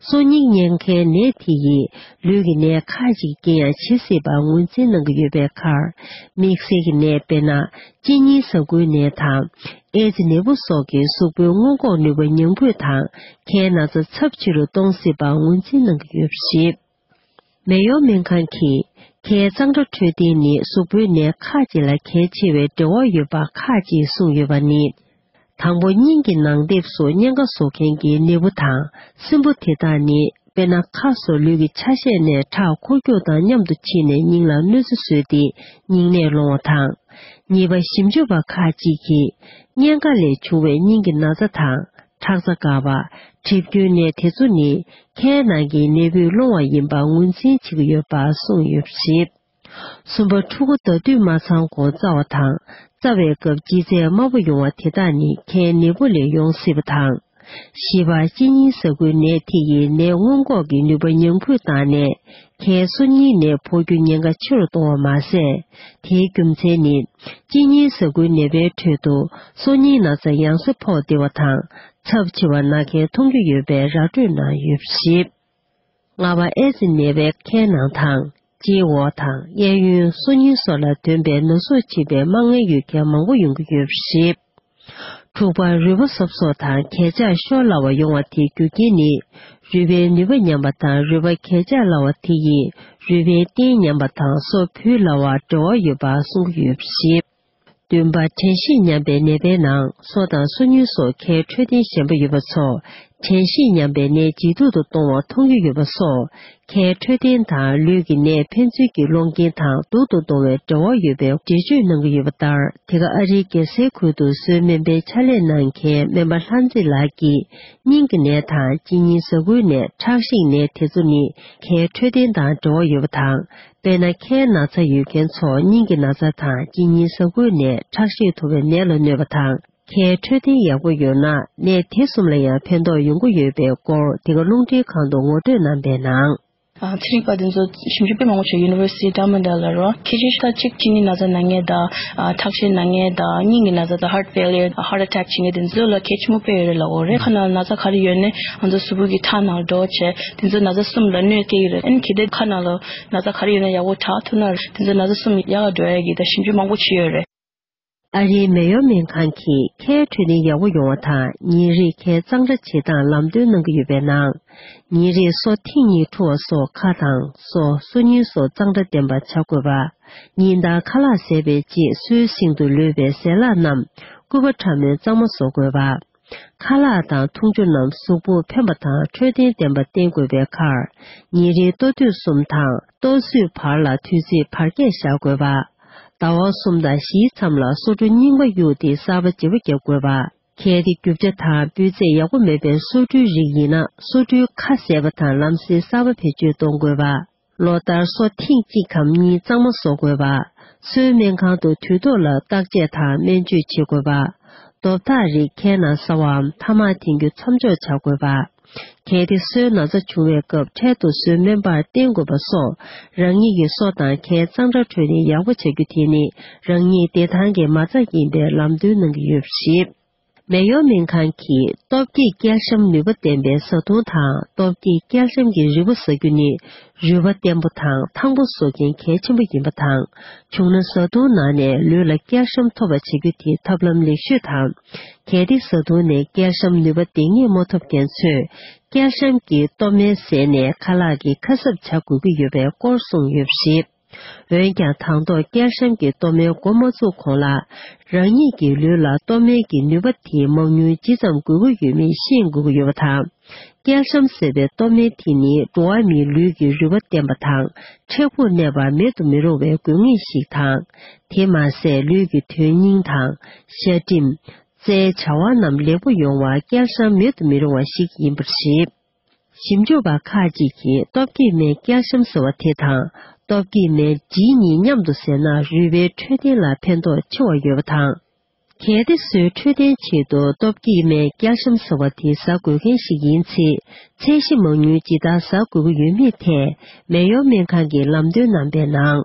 སོ་ཉིལ་གཉན་ཁའི་ནད་དེ་ཡིས་ལུས་ཀྱི་ནད་ཁག་ཅིག་རྐྱེན་ཡང་བྱེད་སྲིད་པ་ངོས་འཛིན་གནང་གི་ཡོད་པའི་ཁར། དམིགས་བསལ་གྱི་ནད་དཔེར་ན། གཅིན་སྙི་ཟ་ཁུའི་ནད་དང་། ཨེ་ཙི་ནད་འབུ་སོགས་ཀྱིས་གཟུགས་པོའི་སྔོན་འགོག་ནུས་པ་ཉམས་རྒུད་དང་། ཁའི་ན་ཚ་ཚབས་ཆེ་རུ་གཏོང་སྲིད་པ་ངོས་འཛིན་གནང་གི་ཡོད་པ་རེད། མེ་ཡོ་སྨན་ཁང་གིས། ཁའི་གཙང་སྦྲ་འཕྲོད་བསྟེན་ནི་གཟུགས་པོའི་ནད་ཁག་ཅིག་ལ་གལ་ཆེ་བའི་འབྲེལ་བ་ཡོད་པ་ཁག་ཅིག་གསུངས་ཡོད་པ་ནི། དང་པོ་སྙིང་གི་ནང་ལྟེབས་སུ་གཉན་ཁ་བཟོ་མཁན་གྱི་ནད་འབུ་དང་སྲིན་འབུ་དེ་དག་ནི་དཔེར་ན་ཁ་སོགས་ལུས་ཀྱི་ཆ་ཤས་ནས་ཁྲག་འཁོར་རྒྱུག་དང་མཉམ་དུ་ཕྱིན་ནས་སྙིང་ལ་གནོད་འཚེ་བཟོས་ཏེ་སྙིང་ནད་སློང་བ་དང་། གཉིས་པ་ཞིབ་འཇུག་པ་ཁག་ཅིག་གིས་གཉན་ཁ་ལས་བྱུང་བའི་སྙིང་གི་ན་ཚ་དང་། ཁྲག་རྩ་འགག་པ། གྲིབ་སྐྱོན་ནད་དེ་ཚོ་ནི་ཁའི་ནང་གི་ནད་འབུས་སློང་བ་ཡིན་པ་ངོས་འཛིན་བྱེད་ཀྱི་ཡོད་པ་གསུངས་ཡོད་པ་རེད། གསུམ་པ། ཕྲུ་གུ་ཟླ་དུས་མ་ཚང་གོང་བཙའ་བ་དང་། བཙའ་བའི་སྐབས་ལྕི་ཚད་དམའ་པོ་ཡོང་བ་དེ་དག་ནི་ཁའི་ནད་འབུ་ལས་ཡོང་སྲིད་པ་དང་། བཞི་པ། གཅིན་སྙི་ཟ་ཁུའི་ནད་དེ་ཡིས་ནད་སྔོན་འགོག་གི་ནུས་པ་ཉམས་རྒུད་བཏང་ནས། ཁའི་སོ་རྙིལ་ནད་ཕོག་རྒྱུ་ཉེན་ཁ་ཆེ་རུ་གཏོང་བ་མ་ཟད། དེའི་རྒྱུ་མཚན་ནི། གཅིན་སྙི་ཟ་ཁུའི་ནད་པའི་ཁྲོད་དུ་སོ་རྙིལ་ན་ཚ་ཡང་སེ་ཕོག་བདེ་བ་དང་། ཚབས་ཆེ་བ་ན་མཁན་མཐོང་རྒྱུ་ཡོད་པའི་ར་སྤྲོད་གནང་ཡོད་པ་རེད། ལྔ་པ། ཨེ་ཙི་ནད་པའི་ཁའི་ནང་དང་། ལྕེའི་འོག་དང་། གཡས་གཡོན། སོ་རྙིལ་སོགས་ལ་ཐོན་པའི་ན་ཟུག་ཆེ་བའི་དམའ་ངལ་ཡོད་མཁན་མང་པོ་ཡོང་གི་ཡོད་པ་རེད། དྲུག་པ། རུས་པ་སོབ་སོབ་དང་གས་ཆག་ཤོར་སླ་བ་ཡོང་བ་དེའི་རྒྱུ་རྐྱེན་ནི། རུས་པའི་ནུས་པ་ཉམས་པ་དང་རུས་པ་གས་ཆག་སླ་བ་དེ་ཡིས་རུས་པའི་གཏིང་ཉམས་པ་དང་སོ་བུད་སླ་བར་འབྲེལ་བ་ཡོད་པ་གསུང་གི་ཡོད་པ་རེད། བདུན་པ། དྲན་ཤེས་ཉམས་པའི་ནད་པའི་ནང་སོ་དང་སོ་རྙིལ་སོགས་ཁའི་འཕྲོད་བསྟེན་ཞན་པ་ཡོད་པ་ཚོ། དྲན་ཤེས་ཉམས་པའི་ནད་ཇེ་སྡུག་ཏུ་གཏོང་བ་མཐོང་རྒྱུ་ཡོད་པ་སོགས། ཁའི་འཕྲོད་བསྟེན་དང་ལུས་ཀྱི་ནད་ཕན་ཚུན་གྱི་སློང་རྐྱེན་དང་སྡུག་ཏུ་གཏོང་བའི་འབྲེལ་བ་ཡོད་པའི་འགྲེལ་བརྗོད་གནང་གི་ཡོད་པ་ལྟར། དེ་ག་ཨ་རིའི་རྒྱལ་སའི་ཁུལ་དུ་གསོལ་སྨན་པའི་ཕྱག་ལས་གནང་མཁན་སྨན་པ་ལྷ་མཛེས་ལགས་ཀྱིས། སྙིང་གི་ནད་དང་གཅིན་སྙི་ཟ་ཁུའི་ནད། ཁྲག་ཤེད་ནད་དེ་ཚོ་ནི་ཁའི་འཕྲོད་བསྟེན་དང་འབྲེལ་བ་ཡོད་པ་དང་། དཔེར་ན། ཁའི་ན་ཚ་ཡོད་མཁན་ཚོ་སྙིང་གི་ན་ཚ་དང་གཅིན་སྙི་ཟ་ཁུའི་ནད། ཁྲག་ཤེད་མཐོ་བའི་ནད་ལ་གནོད་པ་དང་། ཁའི་འཕྲོད་བསྟེན་ཡག་པོ་ཡོད་ན་ནད་དེ་གསུམ་ལ་ཡང་ཕན་ཐོགས་ཡོང་གི་ཡོད་པའི་སྐོར། དེ་ག་རླུང་འཕྲིན་ཁང་དུ་ངོ་སྤྲོད་གནང་པའི་ནང་། ཨ། ཚན་རིག་པ་དེ་ཚོ་ཞིབ་འཇུག་དཔེ་མང་པོ་བྱས། University of Tamil Nadu ལ་རོ། ཁྱད་ཆོས་ཤ་སྟག་གཅིག་གཅིན་སྙི་ན་ཚ་ན་མཁན་དང་། ཨ། ཁྲག་ཤེད་ན་མཁན་དང་། སྙིང་གི་ན་ཚ་དང་། Heart failure, heart attack བྱེད་མཁན་དེ་ཚོ་ལ་གལ་ཆེན་པོ་དཔེ་ཡོད་རེད་ལབ་ཀྱི་ཡོད་རེད། ཁ་ནང་ན་ཚ་ག་རེ་ཡོད་ནའི་ང་ཚོ་གཟུགས་པོ་གི་ཁྲག་ནང་འགྲོ་བྱས། དེ་ཚོ་ན་ཚ་གསུམ་ལ་གནོད་སྐྱེལ་གྱི་རེད། ཨ་ནི་གལ་ཏེ་ཁ་ནང་ལ་ན་ཚ་ག་རེ་ཡོད་ན་ཡག་པོ་དྲག་ཐུབ་ན། དེ་ཚོ་ན་ཚ་གསུམ་ཡག་ག་འགྲོ་ཡ་གི་ད་ཞིབ་འཇུག་མང་པོ་བྱས་ཡོད་རེད། ཨ་རིའི་མེ་ཡོ་སྨན་ཁང་གིས་ཁའི་འཕྲོད་བསྟེན་ཡག་པོ་ཡོང་བ་དང་། ཉིན་རེའི་ཁའི་གཙང་སྦྲ་བྱེད་སྟངས་ལམ་སྟོན་གནང་གི་ཡོད་པའི་ནང་། ཉིན་རེར་སོ་ཐེངས་གཉིས་འཁྲུ་བ་སོགས་ཁ་དང་སོ། སོ་རྙིལ་སོགས་གཙང་སྦྲ་ལྡན་པ་བྱ་དགོས་པ། ཉིན་ལྟར་ཁ་ལག་བཟས་པའི་རྗེས་སོའི་གསེང་དུ་ལུས་པའི་ཟས་ལྷག་རྣམས་སྐུད་པ་ཕྲ་མོས་གཙང་མ་བཟོ་དགོས་པ། ཁ་ལག་དང་འཐུང་ཆུ་རྣམས་གཟུགས་པོར་ཕན་པ་དང་འཕྲོད་བསྟེན་ལྡན་པ་བསྟེན་དགོས་པའི་ཁར། ཉིན་རེའི་ལྟོ་དུས་གསུམ་དང་ལྟོ་བཟོས་བར་ལ་དུས་ཚོད་བར་ཁྱད་བཞག་དགོས་པ། ཟླ་བ་གསུམ་དང་བཞིའི་མཚམས་ལ་སོ་འཁྲུ་རྙིང་པ་གཡུགས་ཏེ་གསར་པ་བརྗེ་པོ་བརྒྱབ་དགོས་པ། གལ་ཏེ་རྒྱུ་ཆ་དང་སྤུས་ཚད་ཡག་པོ་མེད་པའི་སོ་འཁྲུའི་རིགས་ཡིན་ན། སོ་འཁྲུའི་ཁ་བཟས་པ་དང་ལམ་སེང་གསར་པ་བེད་སྤྱོད་གཏོང་དགོས་པ། ལོ་ལྟར་སོ་ཐེངས་གཅིག་གམ་གཉིས་གཙང་མ་བཟོ་དགོས་པ། སོའི་སྨན་ཁང་དུ་དུས་ཐོག་ལ་བརྟག་དཔྱད་དང་སྨན་བཅོས་བྱེད་དགོས་པ། རྡོ་ཐག་རིགས་ཁའི་ནང་ཟ་བའམ་ཐ་མག་འཐེན་རྒྱུ་མཚམས་འཇོག་བྱ་དགོས་པ། གལ་ཏེ་སོའི་ན་ཚ་བྱུང་བའི་སྐབས་འཕྲལ་དུ་སོའི་སྨན་པར་བསྟེན་དགོས་པ་སོགས། རང་ཉིད་ཀྱི་སོ་དང་ཁའི་གཙང་སྦྲ་འཕྲོད་བསྟེན་ཡག་པོ་བྱ་རྒྱུ་དེ་ནི་རང་ཉིད་བདེ་ཐང་གི་མ་རྩ་ཡིན་པའི་ལམ་སྟོན་གནང་གི་ཡོད་པ་རེད། མེ་ཡོ་སྨན་ཁང་གིས་སྟོབས་སྐྱེད་སྐྱེལ་ཤམ་ནུས་པ་ལྡན་པའི་བཟའ་བཏུང་དང་། སྟོབས་སྐྱེད་སྐྱེལ་ཤམ་གྱི་རིལ་བུ་ཟ་རྒྱུ་ནི་རུས་པ་བརྟན་པོ་དང་ཐང་པོ་བཟོ་མཁན་གལ་ཆེན་པོ་ཡིན་པ་དང་། བྱུང་ན་བཟའ་བཏུང་ནང་ནས་ལུས་ལ་སྐྱེལ་ཤམ་ཐོབ་པ་བྱེད་རྒྱུ་དེ་ཐབས་ལམ་ལེགས་ཤོས་དང་། གལ་ཏེ་བཟའ་བཏུང་ནས་སྐྱེལ་ཤམ་ནུས་པ་ལྡན་ངེས་མ་ཐོབ་མཁན་ཚོས་སྐྱེལ་ཤམ་གྱི་སྟོབས་སྨན་བཟས་ནས་ཁ་ལག་གི་ཁ་གསབ་བྱ་དགོས་ཀྱི་ཡོད་པའི་སྐོར་གསུངས་ཡོད་པ་རེད། འོན་ཀྱང་དང་ཐོག་སྐྱེལ་ཤམ་གྱི་སྟོབས་སྨན་འགོ་མ་བཙུགས་གོང་ལ། རང་ཉིད་ཀྱི་ལུས་ལ་སྟོབས་སྨན་གྱི་ནུས་པ་དེ་མང་ཉུང་ཇི་ཙམ་དགོས་ཀྱི་ཡོད་མེད་ཤེས་དགོས་ཀྱི་ཡོད་པ་དང་། སྐྱེལ་ཤམ་ཟེར་བའི་སྟོབས་སྨན་དེ་ནི་འགྲོ་བ་མིའི་ལུས་ཀྱི་རུས་པ་བརྟན་པ་དང་མཁྲེགས་པོར་གནས་པ་མེད་དུ་མི་རུང་བའི་དགོས་ངེས་ཤིག་དང་། དེ་མ་ཟད་ལུས་ཀྱི་དོན་སྙིང་དང་། ཤ་སྒྲིམ། རྩའི་བྱ་བ་རྣམས་ལེགས་པོ་ཡོང་བར་སྐྱེལ་ཤམ་མེད་དུ་མི་རུང་བ་ཞིག་ཡིན་པར་བཤད། ཞིབ་འཇུག་པ་ཁག་ཅིག་གིས་སྟོབས་སྐྱེད་སྨན་སྐྱེལ་ཤམ་ཟེར་བ་དེ་དང་སྟོབས་སྐྱེད་སྨན་ཌི་གཉིས་མཉམ་དུ་བཟས་ན་རུས་པའི་འཕྲོད་བསྟེན་ལ་ཕན་ཐོགས་ཆེ་བ་ཡོད་པ་དང་། གལ་ཏེ་སོའི་འཕྲོད་བསྟེན་ཆེད་དུ་སྟོབས་སྐྱེད་སྨན་སྐྱེལ་ཤམ་ཟེར་བ་དེ་ཟ་དགོས་མཁན་ཞིག་ཡིན་ཚེ། ཚད་གཞི་མང་ཉུང་ཇི་ལྟར་ཟ་དགོས་ཀྱི་ཡོད་མེད་ཐད་མེ་ཡོ་སྨན་ཁང་གིས་ལམ་སྟོན་གནང་པའི་ནང་།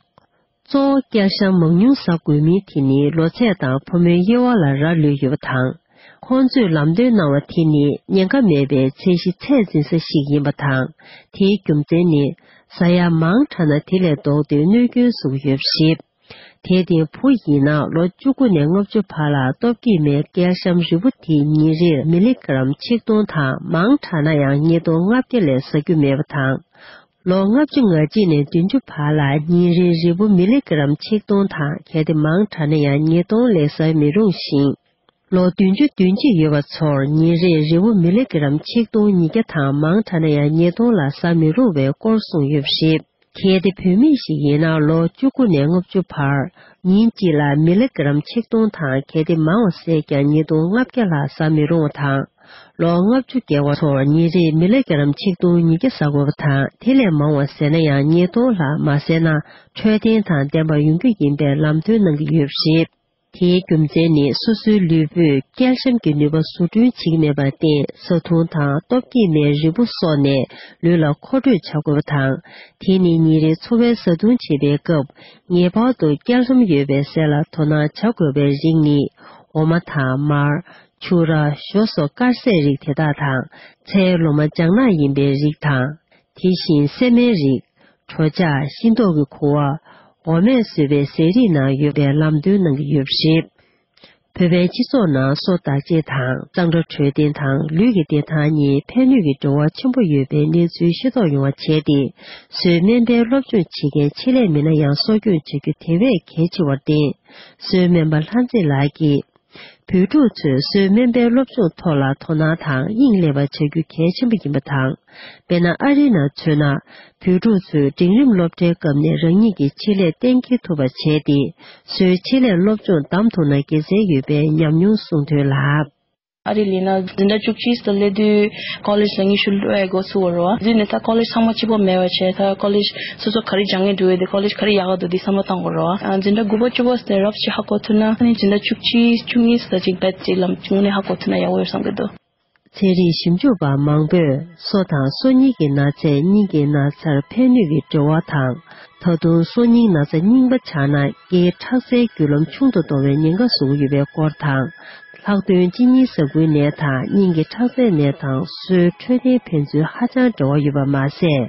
གཙོ་བོ་སྐྱེལ་ཤམ་མང་ཉུང་ཟ་དགོས་མིན་དེ་ནི་ལོ་ཚད་དང་ཕོ་མོའི་དབྱེ་བ་ལ་རག་ལུས་ཡོད་པ་དང་། ཁོང་ཚོས་ལམ་སྟོན་གནང་བ་དེ་ནི་ཉེན་ཁ་མེད་པའི་ཚད་གཞི་ཚད་འཛིན་ས་ཞིག་ཡིན་པ་དང་། དེའི་རྒྱུ་མཚན་ནི། ཟ་ཡ་མང་དྲགས་ན་དེ་ལས་ལྡོག་སྟེ་གནོད་སྐྱོན་བཟོ་གི་ཡོད་པ་རེད། དེར་བརྟེན་བུ་ཡིན་ན་ལོ་བཅུ་དགུ་ནས་ལྔ་བཅུ་བར་ལ་སྟོབས་སྐྱེད་སྨན་སྐྱེལ་ཤམ་རིལ་བུ་དེ་ཉིན་རེར་མི་ལི་གྷི་རམ་ཆིག་སྟོང་དང་མང་དྲགས་ན་ཡང་ཉིས་སྟོང་ལྔ་བརྒྱ་ལས་ཟ་རྒྱུ་མེད་པ་དང་། ལོ་ལྔ་བཅུ་ང་གཅིག་ནས་བདུན་ཅུ་བར་ལ་ཉིན་རེའི་རིལ་བུ་མི་ལི་གྷི་རམ་ཆིག་སྟོང་དང་། གལ་ཏེ་མང་དྲགས་ན་ཡང་ཉིས་སྟོང་ལས་ཟ་མི་རུང་ཞིང་། ལོ་བདུན་ཅུ་བདུན་གཅིག་ཡོད་པ་ཚོར་ཉིན་རེའི་རིལ་བུ་མི་ལི་གྷི་རམ་ཆིག་སྟོང་ཉིས་བརྒྱ་དང་མང་དྲགས་ན་ཡང་ཉིས་སྟོང་ལ་ཟ་མི་རུང་བའི་སྐོར་གསུངས་ཡོད་པ་རེད། གལ་ཏེ་བུད་མེད་ཞིག་ཡིན་ན་ལོ་བཅུ་དགུ་ནས་ལྔ་བཅུ་བར་ཉིན་གཅིག་ལ་མི་ལི་གྷི་རམ་ཆིག་སྟོང་དང་། གལ་ཏེ་མང་བ་ཟས་ཀྱང་ཉིས་སྟོང་ལྔ་བརྒྱ་ལྷག་ཟ་མི་རུང་བ་དང་། ལོ་ལྔ་བཅུ་བརྒལ་བ་ཚོར་ཉིན་རེར་མི་ལི་གི་རམ་ཆིག་སྟོང་ཉིས་བརྒྱ་ཟ་དགོས་པ་དང་། དེ་ལས་མང་བ་ཟས་ན་ཡང་ཉིས་སྟོང་ལྷག་མ་ཟས་ན་འཕྲོད་བསྟེན་དང་ལྡན་པ་ཡོང་རྒྱུ་ཡིན་པའི་ལམ་སྟོན་གནང་གི་ཡོད་པ་རེད། དེའི་རྒྱུ་མཚན་ནི་སོ་སོའི་ལུས་པོས་ཀལ་ཤམ་གྱི་ནུས་པ་བཟོ་སྐྲུན་བྱེད་ཀྱི་མེད་པར་བརྟེན། བཟའ་བཏུང་དང་སྟོབས་སྐྱེད་མའི་རིལ་བུ་སོགས་ནས་ལུས་ལ་མཁོ་སྤྲོད་བྱ་དགོས་པ་དང་། དེ་ནི་ཉིན་རེའི་འཚོ་བའི་བཟའ་བཏུང་བྱེད་པའི་སྐབས་ངེས་པར་དུ་ཀལ་ཤམ་ཡོད་པའི་ཟས་ལ་དོ་སྣང་བྱ་དགོས་པའི་རིགས་ནི། འོ་མ་དང་མར། ཕྱུར་ར། ཞོ་སོགས་དཀར་ཟས་རིགས་དེ་དག་དང་། ཚྭའི་ལོ་མ་ལྗང་ནག་ཡིན་པའི་རིགས་དང་། དེ་བཞིན་སྲན་མའི་རིགས། གྲོ་ཆ། ཤིང་ཏོག་གི་ཁུ་བ། འོ་མས་བཟོས་པའི་ཟས་རིགས་ནང་ཡོད་པའི་ལམ་སྟོན་གནང་གི་ཡོད་པ་རེད། བོད་པའི་སྤྱི་ཚོགས་ནང་སོ་བདག་གཅེས་དང་གཙང་སྦྲ་འཕྲོད་བསྟེན་དང་ལུས་ཀྱི་བདེ་ཐང་གཉིས་ཕན་ནུས་ཀྱི་འབྲེལ་བ་ཆེན་པོ་ཡོད་པའི་གནས་ཚུལ་ཤེས་རྟོགས་ཡོང་བ་བྱས་ཏེ། གསོས་སྨན་པའི་སློབ་སྦྱོང་བྱེད་མཁན་ཆེད་ལས་མི་སྣ་ཡང་གསོ་སྐྱོང་བྱ་རྒྱུ་དེ་བས་གལ་ཆེ་བར་བརྟེན། གསོས་སྨན་པ་ལྷ་མཛེས་ལགས་ཀྱིས། བོད་ཕྲུག་ཚོས་གསོས་སྨན་པའི་སློབ་སྦྱོང་ཐོག་ལ་དོ་སྣང་དང་དབྱིངས་སླེབས་པ་བྱ་རྒྱུ་གལ་ཆེན་པོ་ཡིན་པ་དང་། དཔེར་ན། ཨ་རིའི་ནང་མཚོན་ན། བོད་ཕྲུག་ཚོས་འབྲིང་རིམ་སློབ་གྲྭའི་སྐབས་ནས་རང་ཉིད་ཀྱི་ཆེད་ལས་གཏན་འཁེལ་ཐུབ་པ་བྱས་ཏེ། གསོའི་ཆེད་ལས་སློབ་སྦྱོང་བདམས་ཐུབ་ན་དགེ་མཚན་ཡོད་པའི་ཉམས་མྱོང་གསུངས་དོན་ལ། ཨ་རི་ལི་ན་འཛིན་གྲྭ་བཅུ་གཅིག་ཙམ་སླེབས་དུས་ཀོ་ལེཇ་ལ་ཉི་ཤུ་ལོ་ཡ་འགོ་ཚུགས་པ་རེད་བ། དེ་ནས་ད་ཀོ་ལེཇ་ཚང་མ་གཅིག་པོ་མེད་པ་བྱས། ད་ཀོ་ལེཇ་སོ་སོ་ག་རེ་སྦྱང་གི་འདུག་དེ་ཀོ་ལེཇ་ག་རེ་ཡག་ག་འདུག་དེ་བསམ་བློ་བཏང་དགོས་རེད་བ། འཛིན་གྲྭ་དགུ་པ་བཅུ་པ་ཟེར་རབ་ཅིག་ཧ་གོ་ཐུབ་ན། ཨ་ནི་འཛིན་གྲྭ་བཅུ་གཅིག་བཅུ་གཉིས་ཙམ་ཅིག་བེད་ཅིག་ལམ་དངོས་གནས་ཧ་གོ་ཐུབ་ན་ཡག་པོ་ཡོད་བསམ་གི་འདུག་ཚན་རིག་ཞིབ་འཇུག་པ་མང་པོས་སོ་དང་སོ་གཉིས་ཀྱི་ན་ཚས་སྙིང་གི་ན་ཚར་ཕན་ནུས་ཀྱི་འབྲེལ་བ་དང་། ད་དུང་སོ་སྙིང་ན་ཚ་རྙིང་པ་ཆགས་ན་རྐྱེན་ཁྲག་རྩའི་རྒྱུ་ལམ་ཆུང་དུ་གཏོང་བའི་ཉེན་ཁ་བཟོ་གི་ཡོད་པའི་སྐོར་དང་། ལྷག་དོན་གཅིན་སྙི་ཟ་ཁུའི་ནད་དང་སྙིང་གི་ཁྲག་རྩའི་ནད་དང་སོའི་འཕྲོད་བསྟེན་ཕན་ཚུན་ཧ་ཅང་འབྲེལ་བ་ཡོད་པ་མ་ཟད།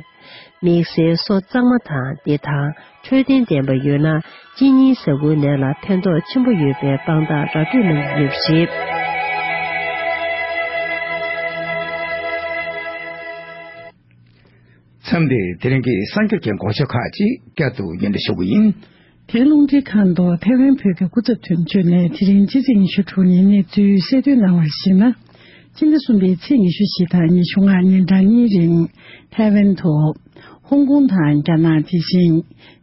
དམིགས་བསལ་སོ་གཙང་མ་དང་བདེ་ཐང་། འཕྲོད་བསྟེན་ལྡན་པ་ཡོད་ན་གཅིན་སྙི་ཟ་ཁུའི་ནད་ལ་ཕན་ཐོགས་ཆེན་པོ་ཡོད་པའི་དཔང་རྟགས་ར་སྤྲོད་གནང་གི་ཡོད་པ་རེད། མཚམས་འདིར་དེ་རིང་གི་གསར་འགྱུར་གྱི་འགོ་བརྗོད་ཁག་ཅིག་བསྐྱར་དུ་སྙན་སྒྲོན་ཞུ་གི་ཡིན། དེ་རླུང་འཕྲིན་ཁང་དུ་ཐའེ་ཝན་བོད་ཀྱི་སྐུ་ཚབ་དོན་གཅོད་ནས་དེ་རིང་ཕྱི་ཚེས་ཉི་ཤུ་དྲུག་ཉིན་གནས་ཚུལ་གསལ་སྟོན་གནང་བར་གཞིགས་ན། སྤྱི་ཟླ་གསུམ་པའི་ཚེས་ཉི་ཤུ་བཞི་དང་ཉི་ཤུ་ལྔ་ཉིན་གྲངས་གཉིས་རིང་། ཐའེ་ཝན་དུ། ཧོང་ཀོང་དང་རྒྱ་ནག་དེ་བཞིན།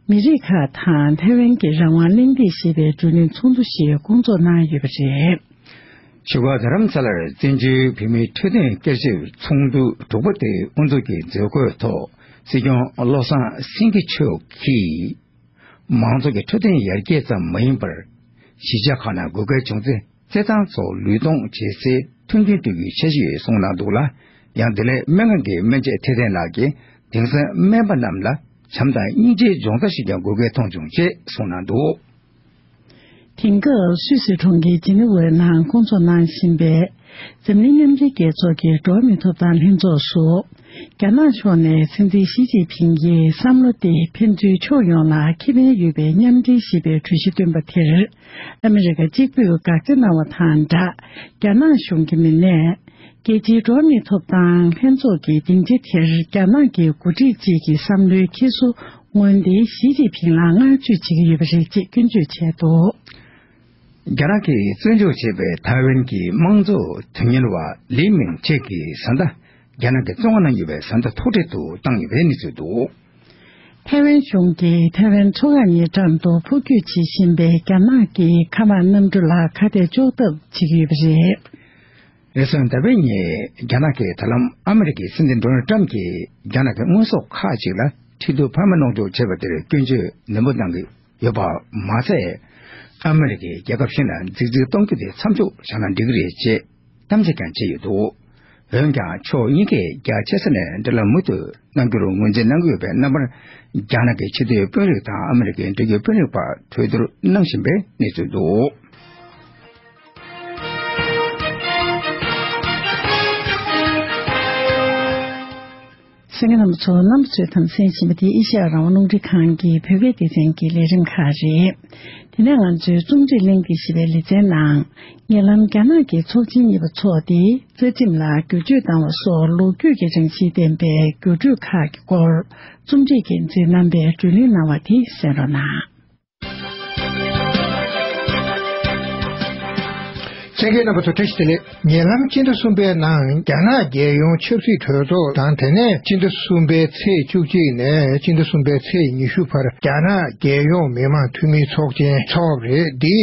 མི་རིགས་ཁག་དང་ཐའེ་ཝན་གྱི་རང་དབང་གླེང་སྟེགས་ཞེས་པའི་བགྲོ་གླེང་ཚོགས་འདུ་ཞིག་བསྐོང་ཚོགས་གནང་ཡོད་པ་རེད། བཞུགས་སྒར་རྡ་རམ་ས་ལར་བཙན་བྱོལ་བོད་མིའི་འཕྲོད་བསྟེན་བསྐྱར་ཞིབ་ཚོགས་འདུ་དྲུག་པ་དེ་དབུ་འཛུགས་ཀྱི་མཛད་སྒོའི་ཐོག་སྲིད་སྐྱོང་བློ་བཟང་སེང་གེ་མཆོག་གིས། མང་ཚོགས་ཀྱི་འཕྲོད་བསྟེན་ཡར་རྒྱས་ཙམ་མ་ཡིན་པར། གཞིས་ཆགས་ཁག་ནང་འགོས་ཁུལ་བྱུང་ཚེ་རྩེད་ཐང་སོགས་ལུས་གཏོང་བྱེད་སའི་མཐུན་རྐྱེན་སྤྲོད་རྒྱུའི་འཆར་གཞི་ཡོད་གསུངས་གནང་འདུག་ལ། ཡང་འདི་ལས་སྨན་ཁང་གི་སྨན་དཔྱད་ཐེར་འདོན་ལག་གིས་དེང་སང་སྨན་པ་རྣམས་ལ་བྱམས་དང་སྙིང་རྗེའི་སྦྱོང་བརྡར་ཞིག་ཀྱང་དགོས་གལ་མཐོང་བྱུང་ཅེས་གསུངས་གནང་འདུག་དེང་སྐབས་སུད་སི་གྲོང་ཁྱེར་ཇི་ནི་ཝའི་ནང་བསྐོང་ཚོགས་གནང་བཞིན་པའི་འཛམ་གླིང་མཉམ་འབྲེལ་རྒྱལ་ཚོགས་ཀྱི་འགྲོ་བ་མིའི་ཐོབ་ཐང་ལྷན་ཚོགས་སུ། རྒྱ་ནག་ཕྱོགས་ནས་སྲིད་འཛིན་ཞི་ཅིན་ཕིང་གི་བསམ་བློ་དེ་ཕན་ཚུན་ཕྱོགས་ཡོངས་ལ་ཁེ་ཕན་ཡོད་པའི་མཉམ་འབྲེལ་ཞེས་པའི་གྲོས་གཞི་བཏོན་པ་དེར། ཨ་མི་རི་ཀ་གཅིག་པུས་དགག་བྱ་གནང་བ་དང་སྦྲགས། རྒྱ་ནག་གཞུང་གི་མི་སྣས། རྒྱལ་སྤྱིའི་འགྲོ་བ་མིའི་ཐོབ་ཐང་ལྷན་ཚོགས་ཀྱི་སྡིངས་ཆ་དེར་རྒྱ་ནག་གི་འགོ་ཁྲིད་ཅིག་གི་བསམ་བློའི་འཁྱེར་སོ་མངོན་ཏེ་ཞི་ཅིན་ཕིང་ལ་བསྔགས་བརྗོད་བྱེད་ཀྱི་ཡོད་པ་རེད་ཅེས་སྐྱོན་བརྗོད་བྱས་འདུག་རྒྱ་ནག་གིས་བཙོན་འཇུག་བྱས་པའི་ཐའེ་ཝན་གྱི་དམངས་གཙོ་དོན་གཉེར་བ་ལི་མིང་ཅེ་གིས་བཟའ་ཟླ། རྒྱ་ནག་གི་བཙོན་ཁང་ནང་ཡོད་པའི་བཟའ་ཟླ་ཐུག་འཕྲད་དུ་བཏང་ཡོད་པའི་གནས་ཚུལ་འདུག་ཐའེ་ཝན་གཞུང་གིས་ཐའེ་ཝན་མཚོ་འགག་གཉིས་འགྲམ་དུ་འཕུར་སྐྱོད་བྱེད་བཞིན་པའི་རྒྱ་ནག་གི་མཁའ་དམག་གནམ་གྲུ་ལ་ཁ་གཏད་གཅོག་ཐབས་བྱེད་ཀྱི་ཡོད་པ་རེད། རེས་གཟའ་ཟླ་བའི་ཉིན་རྒྱ་ནག་གིས་ད་ལམ་ཨ་མི་རི་ཀའི་སྲིད་འཛིན་ཌོ་ནལ་ཊམ་གྱིས་རྒྱ་ནག་གི་དངོས་ཟོག་ཁག་ཅིག་ལ་ཁྲལ་བསྡུ་འཕར་མ་གནང་འཇོག་བྱས་པ་དེར་སྐྱོན་བརྗོད་ནན་པོ་གནང་གི་ཡོད་པ་མ་ཟད། ཨ་མི་རི་ཀས་རྒྱལ་ཁབ་གཞན་ལ་རྫིག་རྫིག་གཏོང་རྒྱུ་དེ་མཚམས་འཇོག་བྱས་ན་འགྲིག་གི་རེད་ཅེས་གཏམ་བཤད་ཀྱང་བྱས་ཡོད་འདུག་འོན་ཀྱང་ཕྱོགས་གཉིས་ཀས་རྒྱ་ཆེ་ས་ནས་འབྲེལ་ལམ་མུ་མཐུད་གནང་རྒྱུར་ངོས་འཛིན་གནང་གི་ཡོད་པའི་རྣམ་པར། རྒྱ་ནག་གི་ཕྱི་སྡོད་དཔོན་རིགས་དང་ཨ་མི་རི་ཀའི་འབྲེལ་ཡོད་དཔོན་རིགས་བར་གྲོས་བསྡུར་གནང་བཞིན་པའི་གནས་ཚུལ་འདུག་གསན་མཁན་རྣམ་པ་ཚོ། རྣམ་པ་ཚོས་དང་གསན་བཞིན་པ་དེ་ཨེ་ཤ་ཡ་རང་དབང་རླུང་འཕྲིན་ཁང་གི་བོད་སྐད་སྡེ་ཚན་གྱི་ལས་རིམ་ཁག་རེད། དེ་ནས་ང་ཚོའི་རྩོམ་སྒྲིག་གླེང་སྟེགས་ཞེས་པའི་ལེ་ཚན་ནང་། ཉེ་ལམ་རྒྱ་ནག་གི་ཚོགས་ཆེན་གཉིས་པ་འཚོགས་ཏེ། རྩ་ཁྲིམས་ལ་བསྒྱུར་བཅོས་བཏང་བ་སོགས་ལོ་རྒྱུས་ཀྱི་རང་བཞིན་ལྡན་པའི་བསྒྱུར་སྤྲོད་ཁག་གི་སྐོར། རྩོམ་སྒྲིག་འགན་འཛིན་རྣམ་པས་བགྲོ་གླེང་གནང་བ་དེ་གསན་རོགས་གནང་། གསན་མཁན་རྣམ་པ་ཚོ་བཀྲ་ཤིས་བདེ་ལེགས། ཉེ་ལམ་སྤྱི་ཟླ་གསུམ་པའི་ནང་རྒྱ་ནག་རྒྱལ་ཡོངས་ཆབ་སྲིད་གྲོས་ཚོགས་དང་། དེ་ནས་སྤྱི་ཟླ་གསུམ་པའི་ཚེས་བཅུ་གཅིག་ནས་སྤྱི་ཟླ་གསུམ་པའི་ཚེས་ཉི་ཤུ་བར་རྒྱ་ནག་རྒྱལ་ཡོངས་མི་དམངས་འཐུས་མིའི་ཚོགས་ཆེན་འཚོགས་པ་རེད། འདི་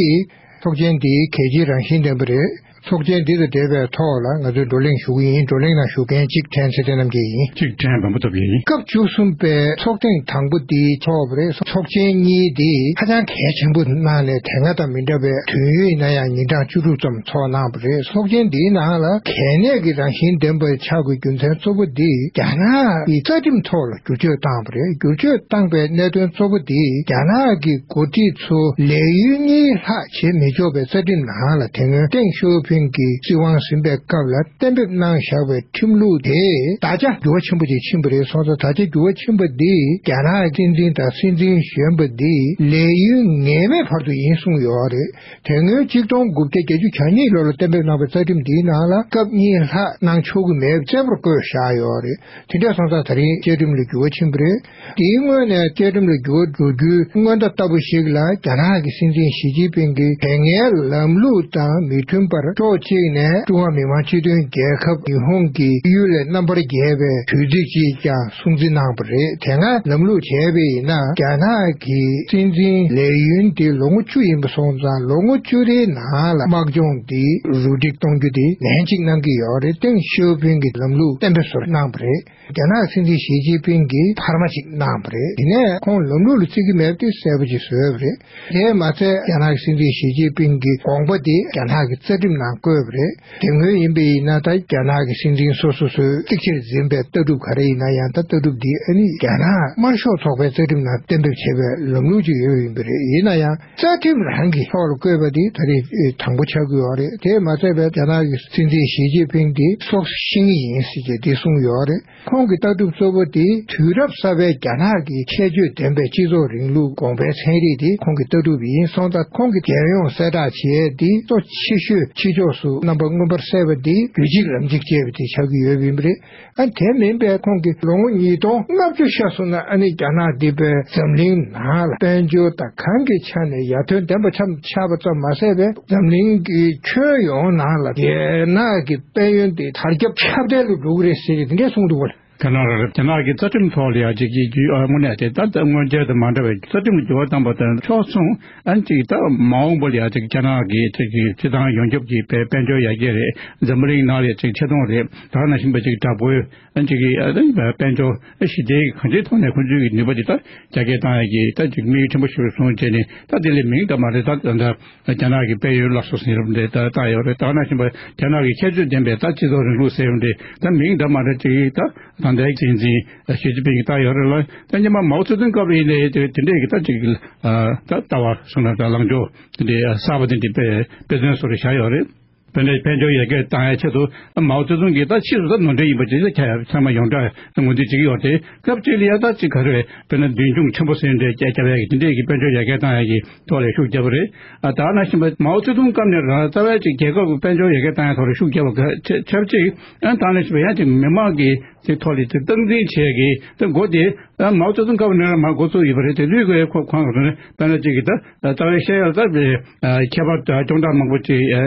ཚོགས་ཆེན་འདི་གལ་ཆེའི་རང་བཞིན་ལྡན་པ་རེད། ཚོགས་ཆེན་འདི་དང་འབྲེལ་བའི་ཐོག་ལ་ང་ཚོས་བགྲོ་གླེང་ཞུ་གི་ཡིན། བགྲོ་གླེང་ནང་ཞུགས་མཁན་གཅིག་ཕྲན་ཚེ་བརྟན་རྣམ་རྒྱལ་ཡིན། གཅིག་ཕྲན་འབུམ་པ་ཐུབ་ཡིན། སྐབས་བཅུ་གསུམ་པའི་ཚོགས་ཐེངས་དང་པོ་འདི་ཚོགས་པ་རེད། ཚོགས་ཆེན་གཉིས་འདི་ཧ་ཅང་གལ་ཆེན་པོ་གནང་ནས། དེ་སྔ་དང་མི་འདྲ་བའི་དུས་ཡུན་ཡིན་ན་ཡང་ཉིན་གྲངས་བཅུ་དྲུག་ཙམ་ཚོགས་གནང་བ་རེད། ཚོགས་ཆེན་འདིའི་ནང་ལ་གལ་གནད་ཀྱི་རང་བཞིན་ལྡན་པ་ཆགས་དགོས་རྒྱུ་མཚན་གཙོ་བོ་འདི་རྒྱ་ནག་གི་རྩ་ཁྲིམས་ཐོག་ལ་བསྒྱུར་བཅོས་བཏང་བ་རེད། བསྒྱུར་བཅོས་བཏང་པའི་གནད་དོན་གཙོ་བོ་འདི་རྒྱ་ནག་གི་འགོ་ཁྲིད་ཚོ་ལས་ཡུན་གཉིས་ལྷག་བྱེད་མི་ཆོག་པའི་རྩ་ཁྲིམས་ནང་ལ་དེ་སྔོན་ཏེང་ཞའོ་ཕིང་གིས་སྲིད་དབང་ཟིན་པའི་སྐབས་ལ་གཏན་འབེབས་གནང་བཞག་པའི་ཁྲིམས་ལུགས་དེ་ད་ཆ་འགྱུར་བ་ཆེན་པོ་ཅིག་ཕྱིན་པ་རེད། སོང་ཙང་ད་ཆ་འགྱུར་བ་ཕྱིན་པ་འདི་རྒྱ་ནག་གི་སྲིད་འཛིན་དང་སྲིད་འཛིན་གཞོན་པ་འདི་ལས་ཡུན་ངེས་མེད་བར་དུ་ཡིན་གསུངས་ཡོད་རེད། དེ་སྔོན་ཆིག་སྟོང་དགུ་བརྒྱ་བརྒྱད་ཅུ་གྱ་གཉིས་ལོ་ལ་གཏན་འབེབས་གནང་བའི་རྩ་ཁྲིམས་འདིའི་ནང་ལ་སྐབས་གཉིས་ལྷག་གནང་ཆོག་གི་མེད་པ་གསལ་པོར་བཀོད་བཞག་ཡོད་རེད། དེ་འདྲ་སོང་ཙང་ད་རིང་བཅའ་ཁྲིམས་ལ་འགྱུར་བ་ཕྱིན་པ་རེད། དེའི་སྔོན་ནས་བཅའ་ཁྲིམས་ལ་འགྱུར་བ་འགྲོ་རྒྱུའི་སྔོན་བརྡ་ལྟ་བུ་ཞིག་ལ་རྒྱ་ནག་གི་སྲིད་འཛིན་ཞི་ཅིན་ཕིང་གིས་དེ་སྔའི་ལམ་ལུགས་དང་མི་མཐུན་པར་ཕྱོགས་གཅིག་ནས་ཀྲུང་ཧྭ་མི་དམངས་སྤྱི་མཐུན་རྒྱལ་ཁབ་ཉི་ཧོང་གི་གཡུལ་ལས་རྣམ་པར་རྒྱལ་བའི་དུས་ཚིགས་ཅིག་ཀྱང་སྲུང་བརྩི་གནང་བ་རེད། དེ་སྔ་ལམ་ལུགས་བྱས་པ་ཡིན་ན་རྒྱ་ནག་གི་སྲིད་འཛིན་ལས་ཡུན་དེ་ལོ་ངོ་བཅུ་ཡིན་པ་སོང་ཙང་ལོ་ངོ་བཅུ་རེའི་ནང་ལ་དམག་སྦྱོང་འདི་རུ་སྒྲིག་གཏོང་རྒྱུ་དེ་ལན་གཅིག་གནང་གི་ཡོད་རེད། ཏེང་ཞའོ་ཕིང་གི་ལམ་ལུགས་གཏན་འབེབས་སོར་གནང་བ་རེད། རྒྱ་ནག་སྲིད་འཛིན་ཞི་ཅིན་ཕིང་གིས་འཕར་མ་ཞིག་གནང་བ་རེད། དེ་ནས་ཁོང་ལམ་ལུགས་ལ་བརྩི་གི་མེད་པ་དེ་གསལ་པོ་ཞིག་བཟོས་པ་རེད། དེས་མ་ཚད་རྒྱ་ནག་གི་སྲིད་འཛིན་ཞི་ཅིན་ཕིང་གི་དགོངས་པ་དེ་རྒྱ་ནག་གི་རྩ་ཁྲིམས་ནང་བཀོད་པ་རེད། དེ་སྔོན་ཡིན་པ་ཡིན་ན་ད་རྒྱ་ནག་གི་སྲིད་འཛིན་སོ་སོ་སོས་གཙིགས་ཆེར་འཛིན་པའི་ལྟ་གྲུབ་ག་རེ་ཡིན་ན་ཡང་ད་ལྟ་གྲུབ་འདི་ཨ་ནི་རྒྱ་ནག་དམར་ཤོག་ཚོགས་པའི་རྩ་ཁྲིམས་ནང་གཏན་འབེབས་བྱས་པའི་ལམ་ལུགས་ཅིག་ཡོད་ཡིན་པ་རེད། ཡིན་ན་ཡང་རྩ་ཁྲིམས་རང་གི་ཐོག་ལ་བཀོད་པ་དེ་ད་རེས་དང་པོ་ཆགས་ཀྱི་ཡོད་རེད། དེས་མ་ཚད་པའི་རྒྱ་ནག་གི་སྲིད་འཛིན་ཞི་ཅིན་ཕིང་དེ་སྲོག་ཤིང་ཡིན་ཟེར་གྱི་དེ་གསུངས་ཡོད་རེད། ཁོང་གི་ལྟ་གྲུབ་གཙོ་བོ་དེ་དུས་རབས་གསར་པའི་རྒྱ་ནག་གི་ཁྱད་ཆོས་ལྡན་པའི་སྤྱི་ཚོགས་རིང་ལུགས་དགོངས་པའི་ཚན་རིག་དེ་ཁོང་གི་ལྟ་གྲུབ་ཡིན་སོང་ཙང་། ཁོང་གི་རྒྱལ་ཡོངས་གསལ་བསྒྲགས་བྱས་དེ་གཙོ་ཆེ་ཤོས་ཕྱི་ཕྱོགས་སུ་རྣམ་པ་མངོན་པར་གསལ་བ་དེ་རྒྱུད་གཅིག་ལམ་གཅིག་ཅེས་པ་དེ་ཆགས་ཀྱི་ཡོད་པ་ཡིན་པ་རེད། ཨ་དེ་མིན་པའི་ཁོང་གིས་ལོ་ངོ་ཉིས་སྟོང་ལྔ་བཅུ་ཤར་སོང་ན་ཨ་ནི་རྒྱ་ནག་འདི་པའི་འཛམ་གླིང་ནང་ལ་དཔལ་འབྱོར་དང་གང་གི་ཆ་ནས་ཡར་ཐོན་ལྡན་པ་ཆགས་པ་ཙམ་མ་ཟད་པའི་འཛམ་གླིང་གི་ཁྱོན་ཡོངས་ནང་ལ་རྒྱ་ནག་གི་དཔལ་ཡོན་དེ་དར་ཁྱབ་ཁྱབ་གདལ་དུ་འགྲོ་གི་རེད་ཟེར་གྱི་དེ་འདྲས་གསུངས་འདུག་གོ། ཁ་ན་ར་རྒྱ་ནག་གི་རྩ་ཁྲིམས་ཐོག་ལ་ཡ་གཅིག་གིས་རྒྱུ་ཨ་དངོས་གནས་དེ་ད་ལྟ་སྔོན་ཆད་དང་མ་འདྲ་བའི་རྩ་ཁྲིམས་ཀྱི་འགྱུར་བ་བཏང་པ་དང་ཕྱོགས་མཚུངས་ཨ་ནི་གཅིག་ད་མ་འོངས་པ་ལ་ཡ་གཅིག་རྒྱ་ནག་གི་གཅིག་གི་སྤྱི་བཏང་ཡོངས་ཁྱབ་ཀྱི་དཔལ་དཔལ་འབྱོར་ཡར་རྒྱས་རེད། འཛམ་བུ་གླིང་ནང་ལ་ཡ་གཅིག་ཆེ་མཐོང་རེད། ད་ག་ནང་བཞིན་པ་གཅིག་དྲག་པོའི་ཨ་གཅིག་གི་ཨ་ད་དཔལ་འབྱོར་ཨ་ཞི་བདེ་གང་ཅིའི་ཐོག་ནས་ཁོང་ཚོའི་གི་ནུས་པ་དེ་ད་རྒྱ་སྐྱེད་བཏང་ཡ་གི་ད་གཅིག་དམིགས་ཡུལ་ཆེན་པོ་ཞིག་བཟུང་བྱས་ནས་ད་དེ་ལས་མིང་འདྲ་མ་རེད། ད་ད་ད་རྒྱ་ནག་གི་དཔལ་ཡོན་སླར་གསོ་ཟེར་བ་འདྲ་ད་ད་ཡོད་རེད། ད་ག་ནང་བཞིན་པ་རྒྱ་ནག་གི་ཁྱད་ཆོས་ལྡན་པའི་ད་སྤྱི་ཚོགས་རིང་ལུགས་ཟེར་བ་འདྲ་ད་མིང་འདྲ་མ་རེད། གཅིག་ད། ད་ལྟའི་སྲིད་འཛིན་ཞི་ཅིན་ཕིང་གིས་བཏང་ཡོད་རེད་ལ། ད་སྔོན་མ་མའོ་ཙེ་ཏུང་སྐབས་ལ་ཡིན་ནའི་དེ་དེ་འདྲས་ཀྱི་ད་ཅིག་ད་ལྟ་བ་སོང་ན་ད་ལངས་ཕྱོགས་དེ་འདྲས་གསར་པ་དེ་འདྲས་དཔེ་དཔེ་མཚོན་བཟོ་རེ་བཞག་ཡོད་རེད། དཔེར་ན་དཔལ་འབྱོར་ཡར་རྒྱས་བཏང་ཡའི་ཆེད་དུ་མའོ་ཙེ་ཏུང་གིས་ད་ཕྱིས་སུ་ད་ནོར་འཁྲུལ་ཡིན་པ་ཅིག་ད་ཁྱབ་ཡ་ཚང་མ་ཡོངས་གྲགས་ངོས་འཛིན་བྱེད་ཀྱི་ཡོད་རེད། སྐབས་གཅིག་ལ་ཡ་ད་ཅིག་ག་རེ་བས་དཔེར་ན་མདུན་ལྗོངས་ཆེན་པོ་ཟེར་འདྲས་བསྐྱལ་བསྐྱལ་བའི་དེ་འདྲས་ཀྱི་དཔལ་འབྱོར་ཡར་རྒྱས་བཏང་ཡ་གི་ཐོག་ལ་ཤུགས་བརྒྱབ་པ་རེད། ཨ་ད་ནང་བཞིན་པ་མའོ་ཙེ་ཏུང་སྐབས་ནས་རང་རྩ་བའི་ཅིག་རྒྱལ་ཁབ་ཀྱི་དཔལ་འབྱོར་ཡར་རྒྱས་བཏང་ཡ་ཐོག་ལ་ཤུགས་བརྒྱབ་པ་ཆབས་ཅིག་ཨ་ད་ནང་བཞིན་པ་ཡང་ཅིག་མི་མང་གི་ཅིག་ཐོག་ལ་ཅིག་སྟངས་འཛིན་བྱས་ཀྱི་ད་འགོ་དེ་ཨ་མའོ་ཙེ་ཏུང་སྐབས་ནས་མར་འགོ་བཙུགས་ཡོད་པ་རེད། དེ་དུས་ཀྱི་ཁོ་ཁོང་གི་དཔེར་ན་ཅིག་གི་ད་རྩ་བའི་བཤད་ཡ་ད་ཁྱད་པར་དུ་ཅུང་དྲག་མང་པོ་ཅིག་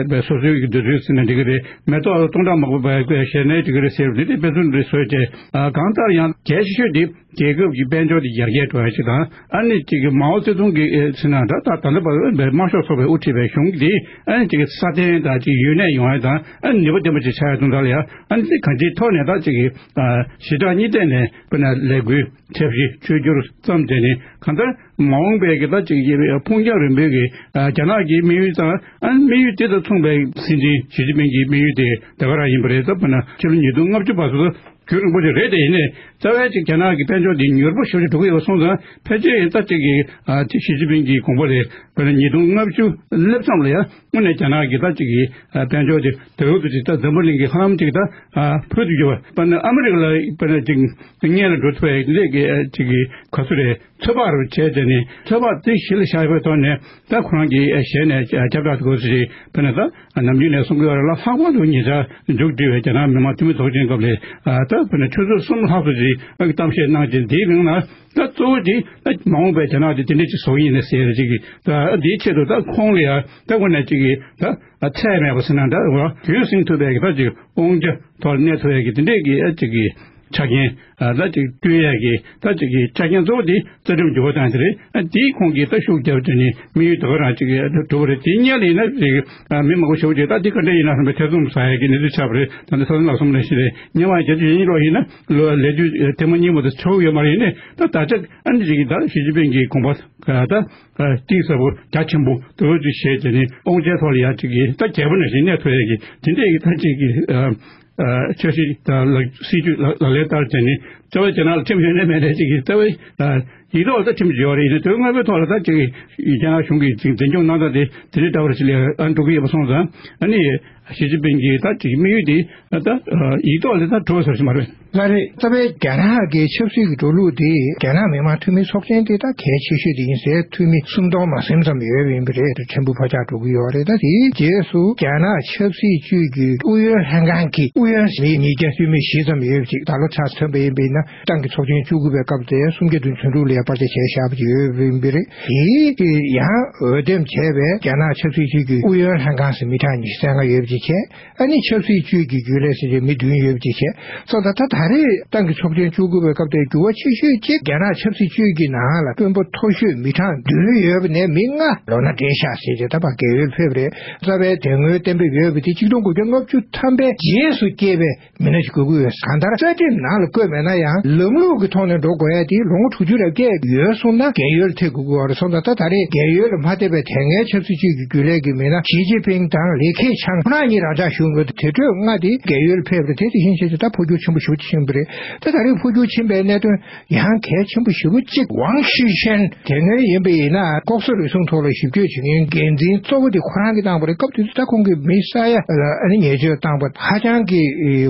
སོ་སོའི་གི་འདོད་ཚུལ་ཟིན་ན་འགྲིག་གི་རེད། མེ་ཏོག་ཅུང་དྲག་མང་པོ་བཞད་ནའི་འགྲིག་གི་རེད་ཟེར་བ་དེ་དཔེ་མཚོན་རེ་བཟོས་བྱས་གང་ལྟར་ཡང་གལ་ཆེ་ཤོས་དེ། རྒྱལ་ཁབ་ཀྱི་དཔལ་འབྱོར་དེ་ཡར་རྒྱས་འགྲོ་ཡ་ཞིག་དང་། ཨ་ནི་གཅིག་གི་མའོ་ཙེ་ཏུང་གི་ཨེ་ཚེ་ན་ད་ད་ད་ལྟ་བར་དམར་ཤོག་ཚོགས་པས་དབུ་ཁྲིད་པའི་གཞུང་འདི་ཨ་ནི་གཅིག་གི་སྲ་བརྟན་དང་གཅིག་ཡུན་གནས་ཡོང་ཡ་དང་ཨ་ནི་ནུས་པ་ལྡན་པ་ཅིག་ཆགས་ཡ་དོན་དག་ལ་ཡ་ཨ་ནི་གཅིག་གང་ཅིའི་ཐོག་ནས་ད་གཅིག་གི་ཞི་དྲག་གཉིས་ཐད་ནས་དཔེར་ན་ལས་འགུལ་འཁྲབ་གཞི་བཅོས་བསྒྱུར་བརྩམས་བྱས་ནས་གང་ལྟར་མ་འོངས་པའི་གི་ད་གཅིག་གི་ཕུགས་རྒྱང་རིང་པོའི་གི་རྒྱ་ནག་གི་དམིགས་ཡུལ་དང་ཨ་ནི་དམིགས་ཡུལ་དེ་དང་མཚུངས་པའི་སྲིད་འཛིན་ཞི་ཅིན་ཕིང་གི་དམིགས་ཡུལ་དེ་ད་ག་རང་ཡིན་པ་རེད། ད་དཔེར་ན་ཕྱི་ལོ་ཉིས་སྟོང་ལྔ་བཅུ་བར་དུ། རྒྱུན་རིང་པོ་ཞིག་རེད་དེ། ཡིན་ནའི་རྩ་བའི་ཅིག་རྒྱ་ནག་གི་དཔལ་འབྱོར་འདི་མྱུར་པོ་ཞེ་པོ་ཅིག་འགྲོ་གི་ཡོད་པ་སོང་ཙང་ཕལ་ཆེར་ཡིན་ད་ཅིག་གི་ཨ་ཅིག་ཞི་ཅིན་ཕིང་གི་དགོངས་པ་རེད། དཔེར་ན་ཉིས་སྟོང་ལྔ་བཅུ་སླེབས་ཙམ་ལ་ཡང་དངོས་གནས་རྒྱ་ནག་གི་ད་ཅིག་གི་ཨ་དཔལ་འབྱོར་དེ་ད་རུང་དུ་ཅིག་ད་འཛམ་བུ་གླིང་གི་ཧ་ལམ་ཅིག་ད་ཨ་ཕུལ་དུ་གྱུར་པ། དཔེར་ན་ཨ་མི་རི་ཀ་ལ་དཔེར་ན་ཅིག་སྔོན་ལ་འགྲོ་ཐུབ་པའི་ལས་ཀྱི་ཨ་ཅིག་གི་ག་ཚོད་རེད། ཚོད་དཔག་རུ་བྱས་བྱས་ནས་ཚོད་དཔག་དེ་གཞི་ལ་བཞག་པའི་ཐོག་ནས་ད་ཁོ་རང་གི་ཞལ་ནས་ཁྱབ་བསྒྲགས་དགོས་ཟེར། དཔེར་ན་ད་ནམ་རྒྱུན་ནས་གསུང་གི་ཡོད་རེད་ལ། ལྷག་པར་དུ་ཉེ་ཆར་མཇུག་སྒྲིལ་བའི་རྒྱ་ནག་མི་དམངས་འཐུས་མི་ཚོགས་ཆེན་སྐབས་ལ་ད་དཔེར་ན་ཆུ་ཚོད་གསུམ་ལྷག་ཙམ་ཞིག་གཏམ་བཤད་གནང་རྗེས་འདིའི་རིང་ལ་ད་གཙོ་བོ་དེ་ད་མ་འོངས་པའི་རྒྱ་ནག་དེ་དེ་འདྲ་ཅིག་བཟོ་གི་ཡིན་ན་ཟེར་ཅིག་གི་ད་འདིའི་ཆེད་དུ་ད་ཁོང་ལ་ཡང་ད་དངོས་གནས་ཅིག་གི་ད་ཚད་མེད་པ་ཟེར་ན་འདྲ་རྒྱུན་བསྲིང་ཐུབ་པའི་གི་ད་ཅིག་དབང་ཆ་ཐོག་ལ་གནས་ཐུབ་པའི་གི་དེ་འདྲས་གི་ཅིག་གི་ཆ་རྐྱེན་ད་ཅིག་སྤྲོད་ཡས་ཀྱི་ད་ཅིག་གི་ཆ་རྐྱེན་གཙོ་བོ་དེ་རྩ་ཁྲིམས་འགྱུར་བ་བཏང་ཡས་དེ་རེད། ཨ་དེའི་ཁོངས་ཀྱི་ད་ཤུགས་རྒྱབ་བྱས་ནས་དམིགས་ཡུལ་དེ་ག་རང་ཅིག་གྲུབ་པ་རེད། དེ་སྔོན་ལ་ཡིན་ན་ཅིག་མི་མང་པོ་ཞེ་པོ་ཅིག་ད་དེ་ག་འདྲ་ཡིན་ན་བསམ་པའི་ཐེ་ཚོམ་ཟ་ཡས་ཀྱི་གནས་ཚུལ་ཆགས་པ་རེད། ད་ལྟ་ས་དོན་ལག་གསུམ་ལ་ཞིག་རེད། སྔོན་མ་བརྒྱད་ཅུ་ཞེ་གཉིས་ལོ་ཡིན་ན་ལོ་ལས་དུས་ཐེངས་མ་གཉིས་མ་གཏོགས་ཆགས་ཡོད་མ་རེད། ཡིན་ནའི་ད་ད་ཆ་ཨ་ནི་ཅིག་གི་ད་ཞི་ཅིན་ཕིང་གི་དགོངས་པ་ད་གཏིང་ཟབ་པོ་རྒྱ་ཆེན་པོ་དེ་འདྲ་ཅིག་བཞེས་བྱས་ནས་དབང་ཆའི་ཐོག་ལ་ཡ་ཅིག་གི་ད་རྒྱལ་པོ་ནང་བཞིན་གནས་ཐུབ་ཡས་ཀྱི་དེ་འདྲས་ཀྱི་ད་ཅིག་གི་འཆར་གཞི་དང་ལག་སྲིད་ཇུས་ལག་ལག་ལེན་བསྟར་བྱས་ནས་རྩ་བའི་རྒྱ་ནག་ལ་ཁྲིམས་ཡོད་ནའི་མེད་ནའི་ཅིག་གི་རྩ་བའི་ཡིག་ཐོག་ལ་ད་ཁྲིམས་ཡོད་རེད། ཡིན་ནའི་དོན་དངོས་པོའི་ཐོག་ལ་ད་ཅིག་གི་རྒྱ་ནག་གཞུང་གིས་ཅིག་འཛིན་སྐྱོང་གནང་སྟངས་དེ་དེ་འདྲའི་འདྲ་བ་ཞིག་ལ་ཨ་འགྲོ་གི་ཡོད་པ་སོང་ཙང་ཨ་ནི་ཞི་ཅིན་ཕིང་གི་ད་ཅིག་དམིགས་ཡུལ་དེ་ད་ཡིག་ཐོག་ལ་ད་གྲུབ་པ་ཟེར་ཞིག་མ་རེད། ལགས་རེད། རྩ་བའི་རྒྱ་ནག་གི་ཆབ་སྲིད་ཀྱི་འགྲོ་ལུགས་དེ་རྒྱ་ནག་མི་དམངས་འཐུས་མི་ཚོགས་ཆེན་དེ་ད་གལ་ཆེ་ཤོས་དེ་ཡིན་ཟེར། འཐུས་མི་སུམ་སྟོང་མ་ཟིན་ཙམ་ཡོད་པ་ཡིན་པ་རེད། ཕྲན་བུ་ཕར་ཆག་འགྲོ་གི་ཡོད་རེད། ད་དེའི་རྗེས་སུ་རྒྱ་ནག་ཆབ་སྲིད་ཅུས་ཀྱི་ཨུ་ཡོན་ལྷན་ཁང་གི་ཨུ་ཡོན་མི་ཉིས་བརྒྱ་འཐུས་མི་བཞི་ཙམ་ཡོད་པ་ཅིག་ད་ལོ་ཆ་ཚང་པ་ཡིན་པ་ཡིན་ན་ཏང་གི་ཚོགས་ཆེན་བཅུ་དགུ་པའི་སྐབས་དེ་སུམ་བརྒྱ་བདུན་ཚོན་དྲུག་ལ་ཡ་བར་ཆད་བྱས་བཞག་པ་ཅིག་ཡོད་པ་ཡིན་པ་རེད། དེའི་ཡང་འོས་འདེམས་བྱས་པའི་རྒྱ་ནག་ཆབ་སྲིད་ཅུས་ཀྱི་ཨུ་ཡོན་ལྷན་ཁང་ཟེར་མི་གྲངས་ཉི་ཤུ་རྩ་ལྔ་ཡོད་པ་ཅིག་བྱས། ཨ་ནི་ཆབ་སྲིད་ཅུས་ཀྱི་རྒྱུན་ལས་ཟེར་བྱས་མི་བདུན་ཡོད་པ་ཅིག་བྱས། སོང་ཙང་ད་ད་རེས་ཏང་གི་ཚོགས་ཆེན་བཅུ་དགུ་པའི་སྐབས་དེར་འགྱུར་བ་ཆེ་ཤོས་གཅིག་རྒྱ་ནག་ཆབ་སྲིད་ཅུས་ཀྱི་ནང་ལ་དཔོན་པོ་མཐོ་ཤོས་མི་གྲངས་བདུན་ཡོད་པ་ནས་མི་ལྔ་ལོ་ན་བགྲེས་ཤག་ཟེར་བྱས་ད་ཕར་རྒས་ཡོལ་ཕེབས་རེད། རྩ་བའི་དེ་སྔོན་གཏན་འབེབས་ཡོད་པ་དེ་ཆིག་སྟོང་དགུ་བརྒྱ་ལྔ་བཅུ་ཐམ་པའི་རྗེས་སུ་སྐྱེས་པའི་མི་སྣ་ཞིག་དགོས་ཀྱི་ཡོད། གང་ལྟར་རྩ་ཁྲིམས་ནང་ལ་བཀོད་མེད་ན་ཡང་ལམ་ལུགས་ཀྱི་ཐོག་ནས་འགྲོ་དགོས་ཡ་དེ་ལོ་ངོ་དྲུག་ཅུ་རེ་བརྒལ་ཡོལ་སོང་ན་རྒས་ཡོལ་ཐེབས་དགོས་ཀྱི་ཡོད་རེད། སོང་ཙང་ད་ད་རེས་རྒས་ཡོལ་ལ་མ་ཐེབས་པའི་དེ་སྔའི་ཆབ་སྲིད་ཅུས་ཀྱི་རྒྱུན་ལས་ཀྱི་མི་སྣ་ཞི་ཅིན་ཕིང་དང་ལི་ཁེ་ཆང་ཁོ་རང་གཉིས་རང་འཇགས་བཞུགས་འདུག་དེ་འཕྲོས་ལྔ་དེ་རྒས་ཡོལ་ཕེབས་རེད། དེ་དེ་བཞིན་བྱས་ཏེ་ད་འཕོ་འགྱུར་ཆེན་པོ་ཞེ་པོ་ཅིག་ཕྱིན་པ་རེད། ད་ད་རེས་འཕོ་འགྱུར་ཕྱིན་པའི་གནད་དོན་ཡང་གལ་ཆེན་པོ་ཞེ་པོ་གཅིག་ཝང་ཤི་ཧྲན་དེ་སྔོན་ཡིན་པ་ཡིན་ན་ལྐོག་ཟ་རུལ་སུངས་ཐོག་ལ་ཞིབ་དཔྱོད་བྱེད་མཁན་འགན་འཛིན་གཙོ་བོ་དེ་ཁོ་རང་གིས་བཏང་བ་རེད། སྐབས་དེ་དུས་ད་ཁོང་གིས་མི་ས་ཡ་ལ་ཨ་ནི་ཉེས་ཆད་བཏང་བ་ཧ་ཅང་གི་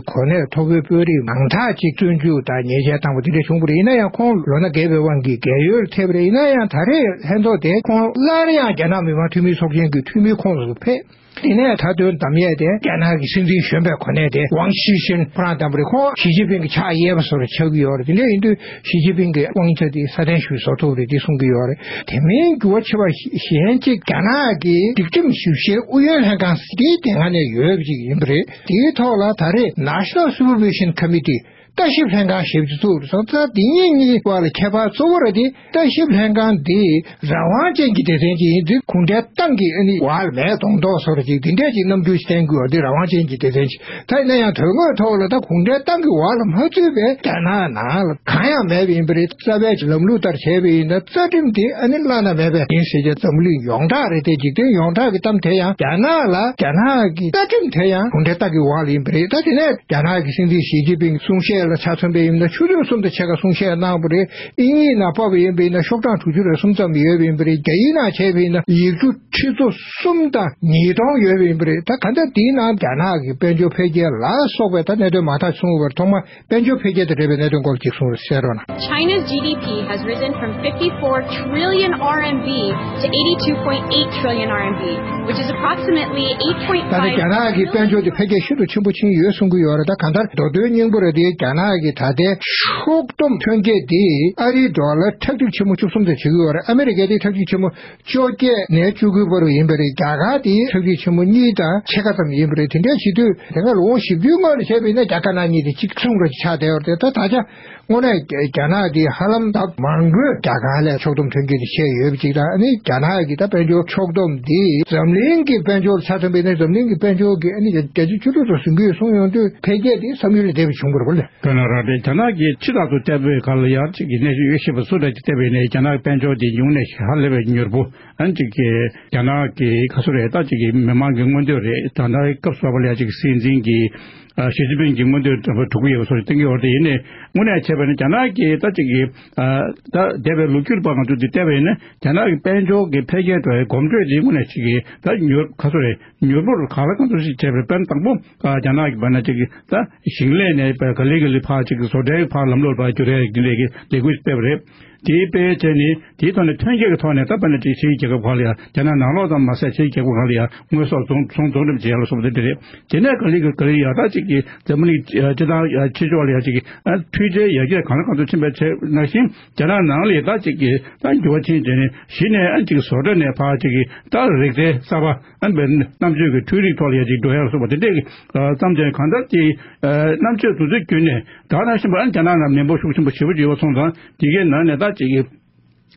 གོ་གནས་མཐོ་པོའི་དཔོན་རིགས་མང་དག་ཅིག་བཙོན་འཇུག་དང་ཉེས་ཆད་བཏང་བ་དེ་འདྲ་བྱུང་བ་རེད། ཡིན་ན་ཡང་ཁོང་ལོ་ན་རྒས་པའི་དབང་གིས་རྒས་ཡོལ་ཐེབས་རེད། ཡིན་ན་ཡང་ད་རེས་ལྷན་ཚོགས་དེ་ཁོང་སླར་ཡང་རྒྱ་ནག་མི་དམངས་འཐུས་མི་ཚོགས་ཆེན་གྱི་འཐུས་མིའི་ཁོངས་སུ་ཕེབས། དེ་ནས་ད་དོན་དམ་ཡས་དེ་རྒྱ་ནག་གི་སྲིད་འཛིན་གཞོན་པའི་གོ་གནས་དེ་ཝང་ཤི་ཧྲན་ཁོ་རང་བདམས་པ་རེད། ཁོང་ཞི་ཅིན་ཕིང་གི་ཕྱག་གཡས་པ་བཟོ་འདྲ་ཆགས་ཀྱི་ཡོད་རེད། དེ་འདྲ་ཡིན་དུས་ཞི་ཅིན་ཕིང་གི་དབང་ཆ་དེ་སྲ་བརྟན་ཞིག་བཟོ་ཐུབ་རེད་དེ་གསུང་གི་ཡོད་རེད། དེ་མིན་འགྱུར་བ་ཆེ་བ་གཞན་གཅིག་རྒྱ་ནག་གི་སྒྲིག་ཁྲིམས་ཞིབ་བཤེར་ཨུ་ཡོན་ལྷན་ཁང་དེའི་དེ་སྔ་ནས་ཡོད་པ་ཅིག་ཡིན་པ་རེད། དེའི་ཐོག་ལ་ད་རེས་National Supervision Committee ལྟ་ཞིབ་ལྷན་ཁང་ཞེས་པ་ཅིག་བཙུགས་རེད། སོང་ཙང་དེ་གཉིས་གཉིས་བར་ལ་ཁྱད་པར་གཙོ་བོ་རེད་དེ། ལྟ་ཞིབ་ལྷན་ཁང་འདི་རང་དབང་ཅན་གྱི་སྡེ་ཚན་ཅིག་ཡིན་དུས་གུང་ཁྲན་ཏང་གི་ཨ་ནི་འོག་ལ་མེད་གདོང་ཐོག་བཟོ་འདྲ་ཅིག་འདི་འདྲས་ཅིག་རྣམ་འགྱུར་བསྟན་དགོས་པ་འདི་རང་དབང་ཅན་གྱི་སྡེ་ཚན་ཅིག་ད་ཡིན་ན་ཡང་དོན་དངོས་ཐོག་ལ་ད་གུང་ཁྲན་ཏང་གི་འོག་ལ་མ་ཚུད་པའི་རྒྱ་ནག་ནང་ལ་གང་ཡང་མེད་པ་ཡིན་པ་རེད། རྩ་བའི་ལམ་ལུགས་ལྟར་བྱས་པ་ཡིན་ན་རྩ་ཁྲིམས་དེ་ཨ་ནི་བླ་ན་མེད་པ་ཡིན་ཟེར་གྱི་འཛམ་གླིང་ཡོངས་གྲགས་རེད་དེ། འཇིག་རྟེན་ཡོངས་གྲགས་ཀྱི་གཏམ་དེ་ཡང་རྒྱ་ནག་ལ་རྒྱ་ནག་གི་རྩ་ཁྲིམས་དེ་ཡང་གུང་ཁྲན་ཏང་གི་འོག་ལ་ཡིན་པ་རེད། ད་དེ་ནས་རྒྱ་ནག་གི་སྲིད་འཛིན་ཞི་ཅིན་ཕིང་གསུང་བཤད་ལ་ཆ་མཚོན་པ་ཡིན་ན་ཆུ་ཚོད་གསུམ་དང་ཕྱེད་ཀ་གསུང་བཤད་གནང་བ་རེད། དབྱིན་ཡིག་ནང་ཕབ་པ་ཡིན་པ་ཡིན་ན་ཤོག་གྲངས་དྲུག་ཅུ་རེ་གསུམ་ཙམ་ཡོད་པ་ཡིན་པ་རེད། རྒྱ་ཡིག་ནང་བྱས་པ་ཡིན་ན་ཡིག་ཆ་ཁྲི་ཚོ་གསུམ་དང་ཉིས་སྟོང་ཡོད་པ་ཡིན་པ་རེད། ད་ག་འདྲ་དེའི་ནང་རྒྱ་ནག་གི་དཔལ་འབྱོར་འཕེལ་རྒྱས་ལ་སོགས་པའི་ད་གནད་དོན་མང་དག་གསུངས་པར་ཐོག་མ་དཔལ་འབྱོར་འཕེལ་རྒྱས་དང་འབྲེལ་བའི་གནད་དོན་སྐོར་ཅིག་གསུངས་རོགས་གནང་། China's G D P has risen from fifty-four trillion R M B to eighty-two point eight trillion R M B, which is approximately eight point five ད་ལྟ་རྒྱ་ནག་གི་དཔལ་འབྱོར་དེ་འཕེལ་རྒྱས་ཤིན་ཏུ་ཆེན་པོ་ཕྱིན་ཡོད་གསུང་གི་ཡོད་རེད། ད་གང་ལྟར་མདོ་དོན་སྙིང་པོ་རེད་དེ། རྒྱ་ནག་གི་ད་ལྟའི་ཕྱོགས་བསྡོམས་ཐོན་སྐྱེད་དེ་ཨ་རིའི་ཌོ་ལར་ཁྲག་ཁྲིག་ཆེན་པོ་བཅུ་གསུམ་དང་བྱེད་ཀྱི་ཡོད་རེད། ཨ་མི་རི་ཀའི་དེ་ཁྲག་ཁྲིག་ཆེན་པོ་བཅོ་བརྒྱད་ནས་བཅུ་དགུའི་བར་དུ་ཡིན་པ་རེད། རྒྱ་གར་དེ་ཁྲག་ཁྲིག་ཆེན་པོ་གཉིས་དང་ཕྱེད་ཀ་ཙམ་ཡིན་པ་རེད། དེ་འདྲ་བྱེད་དུས་དེ་སྔ་ལོ་ངོ་བཞི་བཅུའི་སྔོན་ལ་བྱས་པ་ཡིན་ན་རྒྱ་དཀར་ནག་གཉིས་དེ་གཅིག་མཚུངས་འདྲ་ཆགས་བསྡད་ཡོད་རེད། ད་ད་ཆ་དངོས་གནས་རྒྱ་ནག་དེ་ཧ་ལམ་ད་མང་པོས་རྒྱ་གར་ལས་ཕྱོགས་བསྡོམས་ཐོན་སྐྱེད་དེ་ཆེ་ཡོད་པ་ཅིག་དང་། ཨ་ནི་རྒྱ་ནག་གི་ད་དཔལ་འབྱོར་ཕྱོགས་བསྡོམས་དེ་འཛམ་གླིང་གི་དཔལ་འབྱོར་ཆ་མཚོན་པ་ཡིན་ན་འཛམ་གླིང་གི་དཔལ་འབྱོར་གྱི་ཨ་ནི་བརྒྱ་ཆ་བཅུ་དྲུག་ཙམ་ཟིན་གྱི་ཡོད་གསུངས་ཡོང་དུས་འཕེལ་རྒྱས་དེ་བསམ་ཡུལ་ལས་འདས་པ་བྱུང་བ་རེད་པ་ལས། དཔེར་ན་རང་རེད། རྒྱ་ནག་གིས་ཕྱི་ཐག་ཏུ་བལྟས་པའི་སྒང་ལ་ཡང་གཅིག་གི་གནས་ཚུལ་ཡོད་ཤེས་པ་སུ་འདྲ་ཅིག་བལྟས་པ་ཡིན་ནའི་རྒྱ་ནག་གི་དཔལ་འབྱོར་དེ་ཉུང་ནས་ཧ་ལས་པའི་མྱུར་པོ། ཨ་ནི་གཅིག་གི་རྒྱ་ནག་གི་ག་ཚོད་རེད། ད་གཅིག་གི་མི་མང་གི་མངོན་འདོད་རེད། ད་ལྟའི་སྐབས་སུ་བབ་པ་ལ་ཡང་གཅིག་སྲིད་འཛིན་གྱི་ཨ་ཞི་ཅིན་ཕིང་གི་མངོན་འདོད་འདྲ་པོ་གྲུབ་ཀྱི་ཡོད་པ་བཟོ་འདྲ་བསྟན་གྱི་ཡོད་རེད། དེ་ཡིན་ནའི་དངོས་གནས་བྱས་པ་ཡིན་ན་རྒྱ་ནག་གི་ད་གཅིག་གི་ཨ་ད་འདས་པའི་ལོ་རྒྱུས་པ་ང་ཚོ་འདི་བལྟས་པ་ཡིན་ན་རྒྱ་ནག་གི་དཔལ་འབྱོར་གྱི་འཕེལ་རྒྱས་འགྲོ་བའི་གོམ་བགྲོད་འདི་དངོས་གནས་གཅིག་གི་ད་མྱུར་ག་ཚོད་རེད། མྱུར་པོར་གང་ལ་གང་འཚམ་ཞིག་བྱས་པའི་དཔེར་ན་དང་པོ་ཨ་རྒྱ་ནག་གི་བར་ན་གཅིག་གི་ད་ཞིང་ལས་ནས་ག་ལེ་ག་ལེ་ཕར་གཅིག་གི་བཟོ་གྲྭའི་ཕར་ལམ་ལྷོང་ཕར་བསྒྱུར་ཡས་འདི་འདྲའི་གི་ལས་འགུལ་སྤེལ་བ་རེད། དེའི་དཔེ་བྱས་ནས་དེའི་ཐོག་ནས་ཐོན་སྐྱེད་ཀྱི་ཐོག་ནས་ད་དཔེར་ན་ཅིག་ཕྱིའི་རྒྱལ་ཁབ་ཁག་ལ་ཡང་རྒྱ་ནག་ནང་ལོགས་ཙམ་མ་ཟད་ཕྱིའི་རྒྱལ་ཁབ་ཁག་ལ་ཡང་དངོས་ཟོག་བཙོང་བཙོང་བཙོང་འགྲེམས་བྱེད་ཡ་ལ་སོགས་པ་དེ་འདྲ་རེད། དེ་ནས་ག་ལེ་ག་ལེ་ཡང་ད་ཅིག་གི་འཛམ་བུ་གླིང་སྤྱི་བཏང་ཕྱི་ཕྱོགས་ལ་ཡང་ཅིག་གི་འཕྲུལ་ཆས་ཡར་རྒྱས་གང་ལ་གང་འཚམ་ཕྱིན་པའི་ཆེད་ནང་བཞིན་རྒྱ་ནག་ནང་ལ་ཡང་ད་ཅིག་གི་ད་འགྱུར་བ་ཕྱིན་བྱས་ནས་གཞི་ནས་ཨ་ཅིག་བཟོ་གྲྭ་ནས་ཕར་ཅིག་གི་ད་རིག་རྩལ་གསར་པ། ཨ་ནི་རྣམ་དཔྱོད་ཀྱི་འཕྲུལ་རིག་ཐོག་ལ་ཡང་ཅིག་འགྲོ་ཡག་སོགས་པ་དེ་འདྲས་ཀྱི་ཨ་བརྩམས་བྱས་གང་ལྟར་གྱི་ཨ་རྣམ་དཔྱོད་དེ་ཚོའི་བརྒྱུད་ནས་ད་ག་ནང་བཞིན་པ་ཨ་ནི་རྒྱ་ནག་ནང་མེས་པོ་ཤུགས་ཆེན་པོ་ཞེ་པོ་ཅིག་ཡོད་པ་སོང་ཙང་དེ་གའི་ནང་ནས་ད་ཅིག་གི་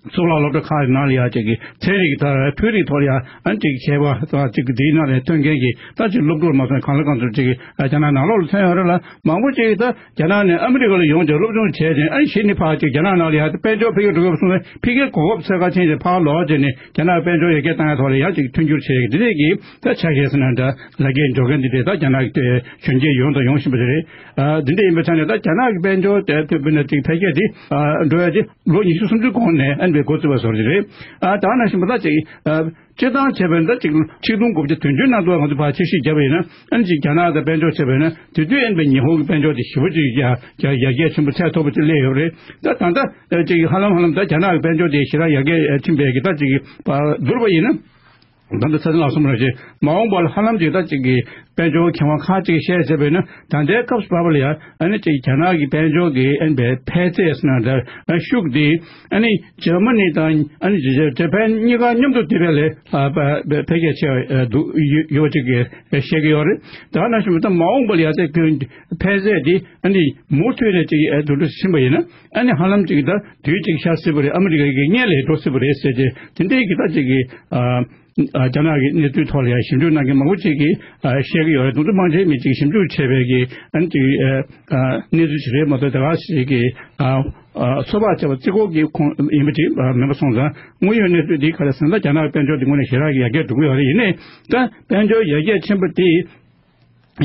གཙུག་ལག་སློབ་གྲྭ་ཁག་གི་ནང་ལ་ཡང་ཅིག་གི་ཚན་རིག་དང་འཕྲུལ་རིག་ཐོག་ལ་ཡང་ཨ་ནི་ཅིག་མཁས་པ་དང་ཅིག་གི་དེའི་ནང་ནས་ཐོན་མཁན་གྱི་ད་ཅིག་སློབ་ཕྲུག་མ་སོང་གང་ལ་གང་འཚམ་ཅིག་གི་ཨ་རྒྱ་ནག་ནང་ལོགས་ལ་ཐོན་ཡོད་རེད་ལ། མང་པོ་ཅིག་ད་རྒྱ་ནག་ནས་ཨ་མི་རི་ཀ་ལ་ཡོང་བྱས་སློབ་སྦྱོང་བྱས་ཏེ་ཨ་ནི་གཞི་ནས་ཕར་ཅིག་རྒྱ་ནག་ནང་ལ་ཡང་དཔལ་འབྱོར་འཕེལ་རྒྱས་འགྲོ་གི་ཡོད་པ་སོང་ཙང་ཕ་གིའི་གོ་སྐབས་འཚོལ་ག་ཕྱིན་ཏེ་ཕར་ལོག་བྱས་ནས་རྒྱ་ནག་གི་དཔལ་འབྱོར་ཡར་རྒྱས་གཏང་ཡ་ཐོག་ལ་ཡང་ཅིག་མཐུན་འགྱུར་བྱས་ཀྱི་འདི་འདྲས་ཀྱི་ད་ཆ་ཤས་ཟེར་ན་འདྲ་ལ་རྒྱས་འགྲོ་མཁན་འདི་འདྲས་ད་རྒྱ་ནག་གི་གཞོན་སྐྱེས་ཡོང་དང་ཡོང་བཞིན་པ་དེ་རེད། ཨ་འདི་འདྲས་ཡིན་པའི་ཆ་ནས་ད་རྒྱ་ནག་གི་དཔལ་འབྱོར་དེ་དཔེར་ན་ཅིག་འཕེལ་རྒྱས་འདི་ཨ་འགྲོ་ཡ་དེ་ལོ་ཉི་ཤུ་སུམ་ཅུ་གོང་ནས་ཨ་ནི་འགོ་བཙུགས་པ་བཟོ་འདྲ་ཅིག་རེད། ཨ་ད་ག་ནང་བཞིན་པ་ད་ཅིག་ཨ། སྤྱིར་བཏང་བྱས་པ་ཡིན་ན་ད་ཅིག་ཆིག་སྟོང་དགུ་བརྒྱ་བདུན་ཅུ་ནང་དུ་ང་ཚོ་ཕར་ཕྱིར་བཤུད་བརྒྱབ་པ་ཡིན་ན་ཨ་ནི་ཅིག་རྒྱ་ནག་དང་དཔལ་འབྱོར་བྱས་པ་ཡིན་ན་དེ་དུས་ཨ་ནི་པའི་ཉི་ཧོང་གི་དཔལ་འབྱོར་དེ་ཞེ་པོ་ཅིག་ཡར་ཡར་ཡར་རྒྱས་ཆེན་པོ་ཚད་མཐོ་པོ་ཅིག་སླེབས་ཡོད་རེད། ད་ད་ལྟ་ཅིག་ཧ་ལམ་ཧ་ལམ་ད་རྒྱ་ནག་གི་དཔལ་འབྱོར་དེ་ཞེ་དྲག་ཡར་རྒྱས་ཕྱིན་པའི་གི་ད་ཅིག་བསྡུར་བ་ཡིན་ན་ད་ལྟ་ཚ་ཚ་ལགས་གསུངས་པ་ནང་བཞིན་མ་འོངས་པ་ལ་ཧ་ལམ་ཅིག་ད་ཅིག་གི་དཔལ་འབྱོར་མཁས་དབང་ཁག་ཅིག་བཤད་བྱས་པ་ཡིན་ན་ད་ལྟའི་སྐབས་སུ་བབས་པ་ལ་ཡང་ཨ་ནི་ཅིག་རྒྱ་ནག་གི་དཔལ་འབྱོར་གྱི་ཨ་ནི་པའི་འཕེལ་ཚད་ཟེར་ན་འདྲ་ཨ་ཤུགས་དེ་ཨ་ནི་འཇར་མ་ནི་དང་ཨ་ནི་ཇ་ཇ་པན་གཉིས་ཀ་མཉམ་དུ་དེ་བས་ལས་ཨ་པ་པ་འཕེལ་རྒྱས་ཆེ་བ་འདུག་ཡོད་ཡོད་ཅིག་གི་བཤད་ཀྱི་ཡོད་རེད། ད་ག་ནང་བཞིན་ད་མ་འོངས་པ་ལ་ཡང་ཚེ་ཀུན་འཕེལ་ཚད་དེ་ཨ་ནི་མུ་མཐུད་ནས་ཅིག་ཨ་དུ་དུ་ཕྱིན་པ་ཡིན་ན་ཨ་ནི་ཧ་ལམ་ཅིག་ད་དུས་ཅིག་ཤར་སྲིད་པ་རེད། ཨ་མི་རི་ཀ་གི་སྔོན་ལ་འགྲོ་སྲིད་པ་རེད་ཟེར་ཏེ་དེ་འདྲའི་གི་ད་ཅིག་གི་ཨ། ཨ་རྒྱ་ནག་གི་གནས་ཚུལ་ཐོག་ལ་ཡང་ཞིབ་འཇུག་གནང་མཁན་མང་པོ་ཅིག་གིས་ཨ་བཤད་ཀྱི་ཡོད་རེད། དུང་དུ་མང་ཆེ་མི་ཅིག་ཞིབ་འཇུག་བྱས་པའི་གི་ཨ་ནི་ཅིག་ཨ་ཨ་གནས་ཚུལ་ཞིག་རེད་མ་གཏོགས་དེ་ག་ཞིག་གི་ཨ་ཨ་ཚོད་དཔག་བྱས་པ་རྩིས་འགོག་གི་ཁོངས་ཡིན་པ་ཅིག་ཨ་མིན་པ་སོང་ཙང་དངོས་ཡོད་གནས་ཚུལ་འདི་ག་རེ་ཟེར་ན་ད་རྒྱ་ནག་གི་དཔལ་འབྱོར་འདི་དངོས་གནས་ཞེ་དྲག་གི་ཡར་རྒྱས་འགྲོ་གི་ཡོད་རེད། ཡིན་ནའི་ད་དཔལ་འབྱོར་ཡར་རྒྱས་ཕྱིན་པ་དེ་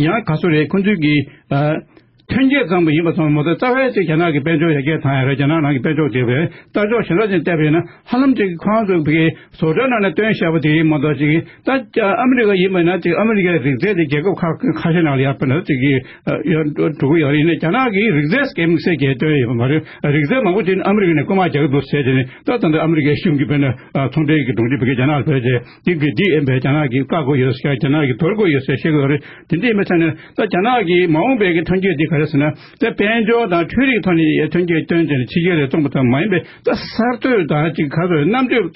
ཡང་ག་ཚོད་རེད། ཁོང་ཚོས་ཀྱི་ཨ། ཐོན་སྐྱེད་ཙམ་པ་ཡིན་པ་ཙམ་མ་གཏོགས་རྩ་བའི་ཅིག་རྒྱ་ནག་གི་དཔལ་འབྱོར་ཡར་རྒྱས་བཏང་ཡ་རེད། རྒྱ་ནག་ནང་གི་དཔལ་འབྱོར་དེ་བས་ལྟ་ཕྱོགས་གཞན་དག་ཅིག་བལྟས་པ་ཡིན་ན་ཧ་ལམ་ཅིག་ཁོང་ཚོས་ཕ་གིའི་བཟོ་གྲྭ་ནང་ནས་བཏོན་བཞག་པ་དེ་ཡིན་མ་གཏོགས་ཅིག་ད་ཨ་མི་རི་ཀ་ཡིན་པ་ཡིན་ན་ཅིག་ཨ་མི་རི་ཀའི་རིག་རྩལ་དེ་རྒྱལ་ཁབ་ཁག་ཁ་ཤས་ནང་ལ་ཡར་ཕན་ཅིག་གི་ཡོད་འགྲོ་གི་ཡོད་རེད། ཡིན་ནའི་རྒྱ་ནག་གི་རིག་རྩལ་སྐད་དམིགས་བསལ་གྱི་བཏོན་ཡོད་པ་མ་རེད། རིག་རྩལ་མང་པོ་ཅིག་ཨ་མི་རི་ཀ་ནས་རྐུ་མ་རྒྱག་གི་འདུག་ཟེར་དེ་ནས་ད་ད་ལྟ་ཨ་མི་རི་ཀའི་གཞུང་གིས་དཔེར་ན་ཚོང་འབྲེལ་གྱི་སྒྲོམ་གཞི་ཕ་གིའི་རྒྱ་ནག་ལ་བོད་ཅེས། འདི་གི་འདི་ཨེ་འབའི་རྒྱ་ནག་གིས་བཀག་དགོས་ཡོད་ཟེར། རྒྱ་ནག་གིས་དོར་དགོས་ཡོད་ཟེར་བཤད་ཀྱི་ཡོད་རེད། དེ་འདྲ་ཡིན་པའི་ཆ་ནས་ད་རྒྱ་ནག་གིས་མ་འོངས་པའི་གི་ཐོན་སྐྱེད་འདི་ག་རེ་ཟེར་ན་ད་དཔལ་འབྱོར་དང་འཕྲུལ་རིག་ཐོག་ནས་ཐོན་སྐྱེད་བཏོན་བྱས་ནས་ཕྱི་རྒྱལ་ལ་བཙོང་པ་ཙམ་མ་ཡིན་པའི་ད་གསར་གཏོད་དང་ཅིག་ག་ཚོད་རྣམ་དཔྱོད་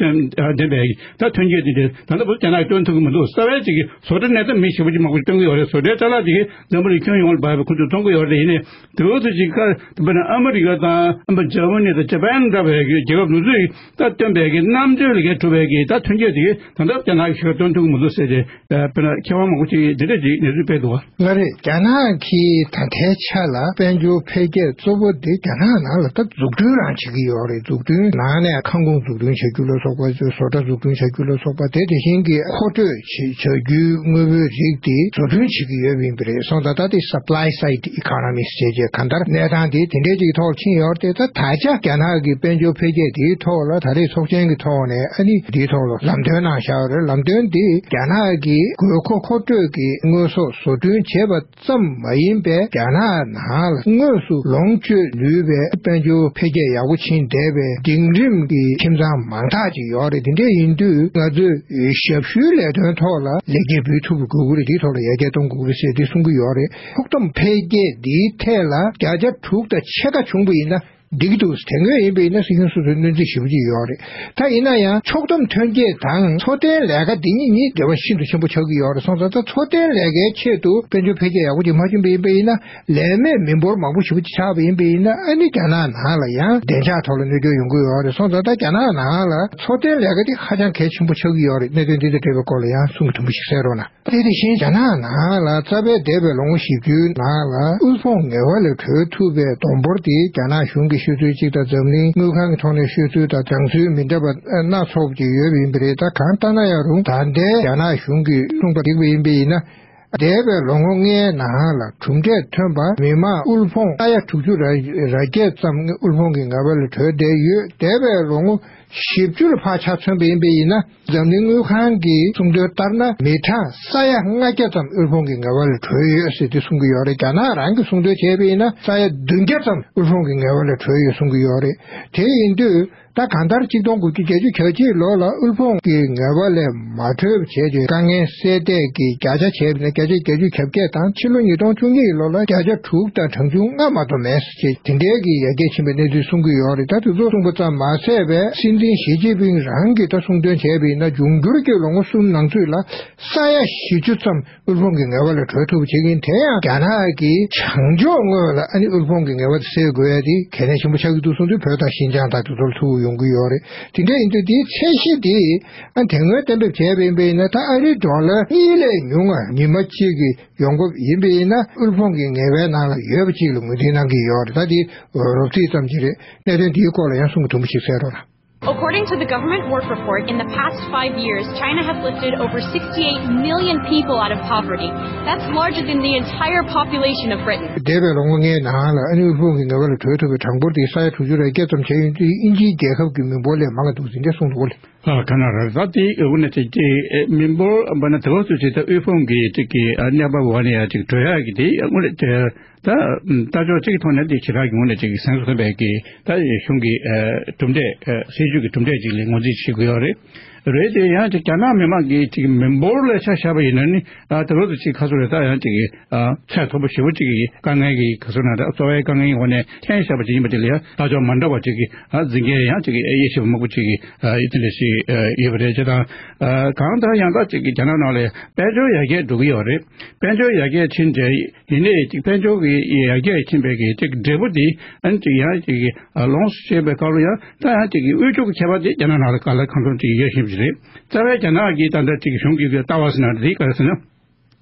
ལྡན་པའི་ད་ཐོན་སྐྱེད་འདི་འདྲ་ད་ལྟ་བར་རྒྱ་ནག་གིས་བཏོན་ཐུབ་ཀྱི་མི་འདུག། རྩ་བའི་ཅིག་གི་བཟོ་གྲྭ་ནས་ད་མི་ཞེ་པོ་ཅིག་མང་པོ་ཞིག་བཏོན་གྱི་ཡོད་རེད། བཟོ་གྲྭའི་ཅ་ལག་དེ་གིས་འཛམ་བུ་གླིང་ཁྱོན་ཡོངས་ལ་འབར་བའི་ཁོང་ཚོས་བཙོང་གི་ཡོད་རེད། ཡིན་ནའི་དེ་འོག་ཏུ་ཅིག་ཁ་དཔེར་ན་ཨ་མི་རི་ཀ་དང་ཨ་མ་འཇར་མ་ནི་དང་ཇ་པན་འདྲ་བའི་རྒྱལ་ཁབ་ནུབ་ཕྱོགས་ད་སྟོན་པའི་གི་རྣམ་དཔྱོད་ལ་གལ་གྲུབ་པའི་གི་ད་ཐོན་སྐྱེད་དེ་གི་ད་ལྟ་རྒྱ་ནག་གི་ཞིག་སྟོན་ཐུབ་ཀྱི་མི་འདུག་ཟེར་ཏེ་དཔེར་ན་མཁས་དབང་མང་པོ་ཅིག་འདི་འདྲ་ཅིག་གནས་ཚུལ་སྤེལ་འདུག་བ། ལགས་རེད། རྒྱ་ནག་གིས་ད་ལྟའི་ཆ་ལ་དཔལ་འབྱོར་འཕེལ་རྒྱས་གཙོ་བོ་དེ་རྒྱ་ནག་ནང་ལ་ད་འཛུགས་སྐྲུན་རང་བྱེད་ཀྱི་ཡོད་རེད། འཛུགས་སྐྲུན་ནང་ནས་ཁང་ཁོངས་འཛུགས་སྐྲུན་བྱ་རྒྱུ་ལ་སོགས་པ་བཟོ་གྲྭ་འཛུགས་སྐྲུན་བྱ་རྒྱུ་ལ་སོགས་པ་དེ་དེ་བཞིན་གྱི་མཁོ་སྤྲོད་བྱེད་བྱ་རྒྱུའི་དངོས་པོའི་རིགས་དེ་བཟོ་སྐྲུན་བྱེད་ཀྱི་ཡོད་པ་ཡིན་པ་རེད། སོང་ཙང་ད་ལྟའི་supply side economics་ཞེས་བྱས་གང་ལྟར་གནས་སྟངས་དེ་དེ་འདྲའི་ཅིག་ཐོག་ཕྱིན་ཡོད་རེད། ད་ད་ཆ་རྒྱ་ནག་གི་དཔལ་འབྱོར་འཕེལ་རྒྱས་དེའི་ཐོག་ལ་ད་རེས་ཚོགས་ཆེན་གྱི་ཐོག་ནས་ཨ་ནི་དེའི་ཐོག་ལ་ལམ་སྟོན་གནང་བཞག་ཡོད་རེད། ལམ་སྟོན་དེ་རྒྱ་ནག་གི་དགོས་མཁོ་མཁོ་སྤྲོད་ཀྱི་དངོས་ཟོག་བཟོ་སྐྲུན་བྱེད་པ་ཙམ་མ་ཡིན་པའི་རྒྱ་ནག་ནང་ལ་དངོས་སུ་ལོངས་སྤྱོད་ནུས་པའི་དཔལ་འབྱོར་འཕེལ་རྒྱས་ཡག་པོ་ཕྱིན་བསྡད་པའི་འབྲིང་རིམ་གྱི་ཁྱིམ་ཚང་མང་དག་ཅིག་ཡོད་རེད། དེ་འདྲ་ཡིན་དུས་ང་ཚོས་ཞབས་ཞུའི་ལས་དོན་ཐོག་ལ་ལེགས་སྐྱེས་འབུལ་ཐུབ་དགོས་ཀྱི་རེད། དེའི་ཐོག་ལ་ཡར་རྒྱས་གཏོང་དགོས་ཀྱི་རེད་ཟེར་དེ་གསུང་གི་ཡོད་རེད། ཕུགས་བསམ་འཕེལ་རྒྱས་འདིའི་ཐད་ལ་བརྒྱ་ཆ་དྲུག་དང་ཕྱེད་ཀ་བྱུང་པ་ཡིན་ན། འགྲིག་གི་འདུག། དེ་སྔོན་ཡིན་པ་ཡིན་ན་སྲིད་སྐྱོང་སོ་སོའི་སྣོན་རྩིས་ཞེ་པོ་ཅིག་ཡོད་རེད། ད་ཡིན་ན་ཡང་ཕྱོགས་བསྡོམས་ཐོན་སྐྱེད་དང་འཚོ་རྟེན་ལས་ཀ་འདི་གཉིས་གཉིས་འབྲེལ་བ་ཤིན་ཏུ་ཆེན་པོ་ཆགས་ཀྱི་ཡོད་རེད། སོང་ཙང་ད་འཚོ་རྟེན་ལས་ཀའི་ཆེད་དུ་དཔལ་འབྱོར་འཕེལ་རྒྱས་ཡག་པོ་ཅིག་མ་བྱུང་པ་ཡིན་པ་ཡིན་ན་ལས་མེད་མི་འབོར་མང་པོ་ཞེ་པོ་ཅིག་ཆགས་པ་ཡིན་པ་ཡིན་ན་ཨ་ནི་རྒྱ་ནག་ནང་ལ་ཡང་བདེ་འཇགས་ཐོག་ལ་གནོད་སྐྱོན་ཡོང་གི་ཡོད་རེད། སོང་ཙང་ད་རྒྱ་ནག་ནང་ལ་འཚོ་རྟེན་ལས་ཀ་འདི་ཧ་ཅང་གལ་ཆེན་པོ་ཆགས་ཀྱི་ཡོད་རེད། གནད་དོན་འདི་དང་འབྲེལ་བའི་སྐོར་ལ་ཡང་གསུང་གི་དུམ་བུ་ཞིག་གསན་རོགས་གནང་། དེ་དེ་བཞིན་རྒྱ་ནག་ནང་ལ་རྩ་བའི་འདས་པའི་ལོ་ངོ་བཞི་བཅུའི་ནང་ལ་དབུལ་ཕོངས་ངལ་བ་ལས་གྲོལ་ཐུབ་པའི་སྡོང་འབོར་དེ་རྒྱ་ནག་གཞུང་གིས་ཤོད་ཚུལ་གཅིག་དང་འཛམ་གླིང་དངུལ་ཁང་གི་ཐོག་ནས་ཤོད་ཚུལ་དང་གྲངས་ཚུལ་མི་འདྲ་བ་སྣ་ཚོགས་ཅིག་ཡོད་པ་ཡིན་པ་རེད། ད་གང་ལྟར་ན་ཡང་རུང་ད་ལྟའི་རྒྱ་ནག་གཞུང་གིས་གསུངས་པ་འགྲིག་པ་ཡིན་པ་ཡིན་ན། འདས་པའི་ལོ་ངོ་ལྔའི་ནང་ལ་གྲུབ་འབྲས་ཐོན་པ་མི་མང་དབུལ་ཕོངས་ས་ཡ་དྲུག་ཅུ་རེ་བརྒྱད་ཙམ་དབུལ་ཕོངས་ཀྱི་ངལ་བ་ལས་གྲོལ་བསྡད་ཡོད། འདས་པའི་ལོ་ངོ་ བཞི་བཅུ་ལ་ཕར་ཆ་མཚོན་པ་ཡིན་པ་ཡིན་ན། འཛམ་གླིང་དངུལ་ཁང་གི་གསུང་དོན་ལྟར་ན། མི་གྲངས་ས་ཡ་ལྔ་བརྒྱ་ཙམ་དབུལ་ཕོངས་ཀྱི་ངལ་བ་ལས་གྲོལ་ཡོད་ཟེར་ཏེ་གསུང་གི་ཡོད་རེད། རྒྱ་ནག་རང་གིས་གསུང་དོན་བྱས་པ་ཡིན་ན། ས་ཡ་བདུན་བརྒྱ་ཙམ་དབུལ་ཕོངས་ཀྱི་ངལ་བ་ལས་གྲོལ་ཡོད་གསུང་གི་ཡོད་རེད། དེ་ཡིན་དུས། ད་གང་ལྟར་ཆིག་སྟོང་དགུ་བརྒྱ་བརྒྱད་ཅུ་གྱ་གཅིག་ལོ་ལ་དབུལ་ཕོངས་ཀྱི་ངལ་བ་ལས་མ་གྲོལ་བ་བྱས་ཏེ། དཀའ་ངལ་སེལ་ཐབས་ཀྱི་བརྒྱ་ཆ་བྱས་པ་ཡིན་ན། བརྒྱ་ཆ་བརྒྱད་ཅུ་གྱ་བརྒྱད་དང་། ཕྱི་ལོ་ཉིས་སྟོང་བཅུ་གཉིས་ལོ་ལ་བརྒྱ་ཆ་དྲུག་དང་གྲངས་ཆུང་ལྔ་མ་གཏོགས་མེད་ཟེར་བྱས། དེ་འདྲའི་གི་ཡར་རྒྱས་ཕྱིན་པའི་གནས་ཚུལ་གསུང་གི་ཡོད་རེད། ད་དེ་ཚོ་གསུངས་པ་ཙམ་མ་ཟད་པའི་སྲིད་འཛིན་ཞི་ཅིན་ཕིང་རང་གིས་ད་གསུང་དོན་བྱས་པ་ཡིན་ན། འབྱུང་འགྱུར་གྱི་ལོ་ངོ་གསུམ་ནང་ཚུད་ལ་ས་ཡ་བཞི་བཅུ་ཙམ་དབུལ་ཕོངས་ཀྱི་ངལ་བ་ལས་གྲོལ་ཐུབ་པ་བྱེད་ཀྱི་ཡིན། དེ་ཡང་རྒྱ་ནག་གི་བྱང་ཕྱོགས་ངོས་ལ་ཨ་ནི་དབུལ་ཕོངས་ཀྱི་ངལ་བ་དེ་སེལ་དགོས་ཡ་དེ་གལ་གནད་ཆེན་པོ་ཆགས་ཀྱི་འདུག་གསུངས་དུས། བོད་དང་ཤིན་ཅང་དང་དེ་ཚོར་ཐུགས་ཁུར་ཡོང་གི་ཡོད་རེད། དེ་འདྲ་ཡིན་དུས། དེའི་ཚད་གཞི་དེ་ཨ་དེ་སྔོན་གཏན་འབེབས་བྱས་པ་ཡིན་པ་ཡིན་ན། ད་ཨ་རིའི་ཌོ་ལར་གཉིས་ལས་ཉུང་བ་ཉི་མ་གཅིག་གི་ཡོང་འབབ་ཡིན་པ་ཡིན་ན། དབུལ་ཕོངས་ཀྱི་ངལ་བའི་ནང་ལ་ཡོད་པ་ཅིག་ལ་ངོས་འཛིན་གནང་གི་ཡོད་རེད། ད་དེ་རོབ་རྩིས་ཙམ་ཅིག་རེད། གནད་དོན་དེའི་སྐོར་ལ་ཡང་གསུང་གི་དུམ་བུ་ཞིག་གསན་རོགས་གནང་། According to the government work report, in the past five years, China has lifted over sixty-eight million people out of poverty. That's larger than the entire population of Britain. འདས་པའི་ལོ་ངོ་ལྔའི་ནང་ལ་ཨ་ནི་དབུལ་ཕོངས་ཀྱི་ངལ་བ་ལས་གྲོལ་ཐུབ་པའི་གྲངས་འབོར་དེ་ས་ཡ་དྲུག་ཅུ་རེ་བརྒྱད་ཙམ་བྱས་ཡོད་དུས། དབྱིན་ཇིའི་རྒྱལ་ཁབ་ཀྱི་མི་འབོར་ལས་མང་བ་འདུག་ཟེར་འདྲ་གསུངས་འདུག་ལགས། ཨ། ག་ན་ར་ད་དེ་དབུ་ནས་དེ་དེ་མི་འབོར་བ་ན་དེ་བ་སུ་ཅིག་ད་དབུལ་ཕོངས་ཀྱི་ཅིག་གི་ཨ་གནས་བབ་འོག་ནས་ཡ་ཅིག་གྲོལ་ཡག་གི་དེ་དབུ་ནས་དེ། ད་ལྟ་ཕྱོགས་གཅིག་གི་ཐོག་ནས་དེ་ཞེ་དྲག་གི་ངོས་ནས་ཅིག་གི་སེམས་ཁྲལ་བའི་གི་ད་གཞུང་གི་ཨ་གྲུབ་འབྲས། ཨ། སྲིད་ཇུས་ཀྱི་གྲུབ་འབྲས་ཅིག་ལ་ངོས་འཛིན་བྱེད་དགོས་ཡོད་རེད། རེད་དེ། ཡང་ཅིག་རྒྱ་ནག་མི་དམངས་ཀྱི་ཅིག་མི་འབོར་ལ་ཆ་བཞག་པ་ཡིན་ན་ནི། ཨ། དེ་ལོ་དུ་ཅིག་ཁ་སོ་རེད། ད་ཡང་ཅིག་གི་ཨ་ཚད་མཐོ་པོ་ཞེ་པོ་ཅིག་གི་དཀའ་ངལ་གྱི་ཁ་སོ་ན། ད་གསོ་བའི་དཀའ་ངལ་གྱི་ངོས་ནས་འཐེན་བཞག་པ་ཅིག་ཡིན་པ་དེ་ལ་ཡང་ལྟ་ཕྱོགས་མ་འདྲ་བ་ཅིག་གི་ཨ་འཛིན་མཁན་ཡང་ཅིག་གི་དབྱེ་ཞིབ་མང་པོ་ཅིག་གི་ཨ་དེ་འདྲ་ཞིག་ཨ་ཡོད་པ་རེད། ཅེས་དང་། ཨ། གང་ལྟར་ཡང་ད་ཅིག་གི་རྒྱ་ནག་ནང་ལ་དཔལ་འབྱོར་ཡར་རྒྱས་འགྲོ་གི་ཡོད་རེད། དཔལ་འབྱོར་ཡར་རྒྱས་ཕྱིན་རྗེས། ཡིན་ནའི་ཅིག་དཔལ་འབྱོར་གྱི་ཡར་རྒྱས་ཕྱིན་པའི་གི་ཅིག་འབྲས་བུ་དེ་ཨ་ནི་ཅིག་ཡང་ཅིག་གི་ཨ་ལོངས་སུ་སྤྱད་པའི་སྐབས་ལ་ཡང་། ད་ཡང་ཅིག་གི་དབུལ་ཕྱུག་གི་ཁྱད་པར་དེ་རྒྱ་ནག་ནང་ལ་ག་ལ་གང་འཚམ་ཅིག་ཡོད་བཞིན་པ་ཞིག་རེད། རྩ་བའི་རྒྱ་ནག་གི་ད་ལྟ་ཅིག་གཞུང་གི་ལྟ་བ་ཟེར་ན་དེ་ག་རེ་ཟེར་ན།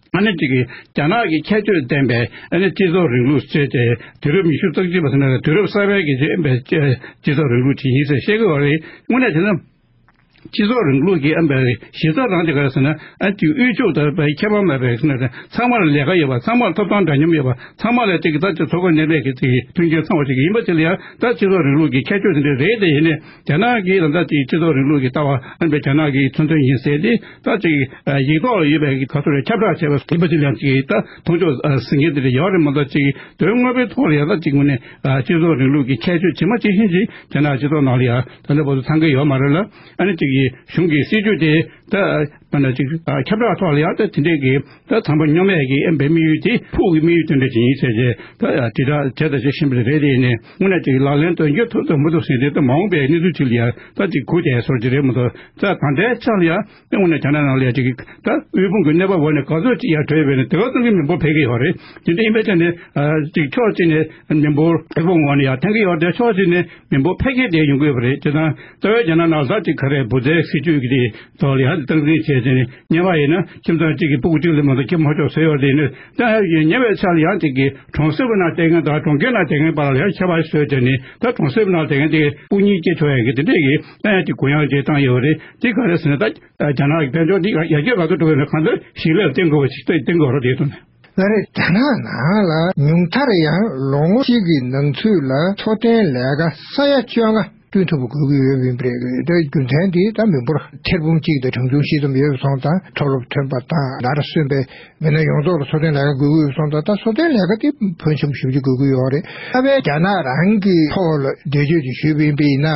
ཨ་ནི་ཅིག་གི་རྒྱ་ནག་གི་ཁྱད་ཆོས་ལྡན་པའི་ཨ་ནི་སྤྱི་ཚོགས་རིང་ལུགས་བྱས་ཏེ། དུས་རབས་ཉི་ཤུ་རྩ་གཅིག་པ་ཟེར་ན་དུས་རབས་གསར་པའི་གི་ཅིག་ཨ་སྤྱི་ཚོགས་རིང་ལུགས་ཅིག་ཡིན་ཟེར་བཤད་ཀྱི་ཡོད་རེད། དངོས་གནས་བྱས་ན། སྤྱི་ཚོགས་རིང་ལུགས་ཀྱི་ཨ་འབའ་གཞི་རྩ་རང་དེ་ག་རེ་ཟེར་ན། ཨ་ཅིག་དབུལ་ཕྱུག་དང་བའི་ཁྱད་པར་མེད་པའི་ཟེར་ན། ཚང་མ་ལ་ལས་ཀ་ཡོད་པ། ཚང་མ་ལ་ཐོབ་ཐང་འདྲ་མཉམ་ཡོད་པ། ཚང་མ་ལ་ཅིག་གི་ད་ཅིག་འཚོ་གོས་གནས་ལུགས་ཀྱི་ཅིག་མཐུན་རྐྱེན་ཚང་བ་ཅིག་ཡིན་པ་དེ་ལ་ཡང་། ད་སྤྱི་ཚོགས་རིང་ལུགས་ཀྱི་ཁྱད་ཆོས་དེ་འདྲ་རེད་དེ། ཡིན་ནའི་རྒྱ་ནག་གི་ད་ལྟ་ཅིག་སྤྱི་ཚོགས་རིང་ལུགས་ཀྱི་ལྟ་བ་ཨ་འབའ་རྒྱ་ནག་གི་མཚོན་དོན་ཡིན་ཟེར་ཏེ། ད་ཅིག་ཡིག་ཐོག་ལ་ཡོད་པའི་གི་ག་ཚོད་རེ་ཁྱབ་བསྒྲགས་བྱས་པ་ཡིན་པ་དེ་ལ་ཡང་ཅིག་ད་མཐོང་ཕྱོགས་ཟིན་མཁན་དེ་འདྲ་ཡོད་རེད་མ་གཏོགས། ཅིག་དོན་དངོས་པོའི་ཐོག་ལ་ཡང་ད་ཅིག་དངོས་གནས་སྤྱི་ཚོགས་རིང་ལུགས་ཀྱི་ཁྱད་ཆོས་ཇི་མ་ཇི་བཞིན་ཅིག་རྒྱ་ནག་སྤྱི་ཚོགས་ནང་ལ་ཡང་ད་ལྟ་བར་དུ་ཚང་གི་ཡོད་མ་རེད་ལ། ཨ་ནི་ཅིག་གི་གཞུང་གི་སྲིད་ཇུས་དེ་ད་ད་ནི་ཅིག་ཁྱབ་བསྒྲགས་ཐོག་ལ་ཡང་ད་དེ་འདྲའི་གི་ད་ཚང་མ་སྙོམས་ཡས་ཀྱི་ཨ་འབའ་དམིགས་ཡུལ་དེ། ཕུགས་ཀྱི་དམིགས་ཡུལ་དེ་འདྲ་ཅིག་ཡིན་ཟེར་བྱས་ད་དྲིལ་བསྒྲགས་བྱས་དང་བྱེད་བཞིན་པ་རེད་དེ། ཡིན་ནའི་དངོས་གནས་ཅིག་ལག་ལེན་དོན་འཁྱོལ་ཐུབ་དང་མི་ཐུབ་ཟེར་དེ་ད་མ་འོངས་པའི་གནས་ཚུལ་ཅིག་ལ་ཡང་ད་ཅིག་གུ་དེ་སོར་གྱི་རེད་མ་གཏོགས། ད་ད་ལྟའི་ཆ་ལ་ཡང་དངོས་གནས་རྒྱ་ནག་ནང་ལ་ཡང་ཅིག་ད་དབུལ་ཕོངས་ཀྱི་གནས་བབ་འོག་ནས་ག་ཚོད་ཅིག་ཡར་གྲོལ་ཡོད་པ་ཡིན་ན། དེ་ག་ཙམ་གྱི་མི་འབོར་འཕེལ་གྱི་ཡོད་རེད། དེ་འདྲ་ཡིན་པའི་ཆ་ནས་ཅིག་ཕྱོགས་གཅིག་ནས་མི་འབོར་དབུལ་ཕོངས་འོག་ནས་ཡར་ཐོན་གྱི་ཡོད་རེད། ཕྱོགས་གཅིག་ནས་མི་འབོར་འཕེལ་རྒྱས་དེ་ཡོང་གི་ཡོད་པ་རེད། དེ་དང་རྩ་བའི་རྒྱ་ནག་ནང་ད་ཅིག་ག་རེ་བུ་བཙའི་སྲིད་ཇུས་ཀྱི་དེ་ཐོག་ལ་ཡང་སྟངས་འཛིན་བྱས་བྱས་ནས། སྔོན་མ་ཡིན་ན་ཁྱིམ་ཚང་གཅིག་གི་སྤུ་གུ་གཅིག་ལས་མ་གཏོགས་སྐྱེ་མ་ཆོག་ཟེར་ཡོད་རེད། དེ་ནས་ད་ཉེ་བའི་ཆར་ལ་ཡང་ཅིག་གི་གྲོང་གསེབ་ནང་བསྡད་མཁན་དང་གྲོང་ཁྱེར་ནང་བསྡད་མཁན་བར་ལ་ཡང་ཁྱད་པར་བཟོས་བྱས་ནས། ད་གྲོང་གསེབ་ནང་བསྡད་མཁན་དེ་སྤུ་གཉིས་སྐྱེ་ཆོག་ཡག་གི་དེ་འདྲས་ཀྱི་ད་ཡང་ཅིག་གུ་ཡངས་ཅིག་བཏང་ཡོད་རེད། དེ་ག་རེ་ཟེར་ན། ད་རྒྱ་ནག་གི་དཔལ་འབྱོར་འདི་ཡར་རྒྱས་ག་ཚོད་འགྲོ་གི་ཡོད་ན། གང་ལྟར་ཞིང་ལས་ལ་བརྟེན་དགོས་པ་ཞིག་ཏུ་བརྟེན་དགོས་རེད། དེ་དོན་ནས། ལགས་རེད། རྒྱ་ནག་ནང་ལ་ཉུང་མཐར་ཡང་ལོ་ངོ་གཅིག་གི་ནང་ཚུད་ལ་འཚོ་རྟེན་ལས་ཀ་ས་ཡ་བཅོ་ལྔ་བསྐྲུན་ཐུབ་པ་དགོས་ཀྱི་ཡོད་པ་ཡིན་པ་རེད། དེ་རྒྱུ་མཚན་དེ་ད་མི་འབོར་ཐེར་འབུམ་གཅིག་དང་གྲངས་ཆུང་བཞི་ཙམ་ཡོད་པ་སོང་ཙང་། མཐོ་སློབ་ཐོན་པ་དང་ནར་སོན་པའི་མི་སྣ་ཡོངས་རྫོགས་ལ་འཚོ་རྟེན་ལས་ཀ་དགོས་ཀྱི་ཡོད་པ་སོང་ཙང་། ད་འཚོ་རྟེན་ལས་ཀ་དེ་ཕོན་ཆེན་པོ་ཞེ་པོ་ཅིག་དགོས་ཀྱི་ཡོད་རེད། ད་བས་རྒྱ་ནག་རང་གི་ཐོག་ལ་འགྲེལ་བརྗོད་ཅིག་ཞུས་པ་ཡིན་པ་ཡིན་ན།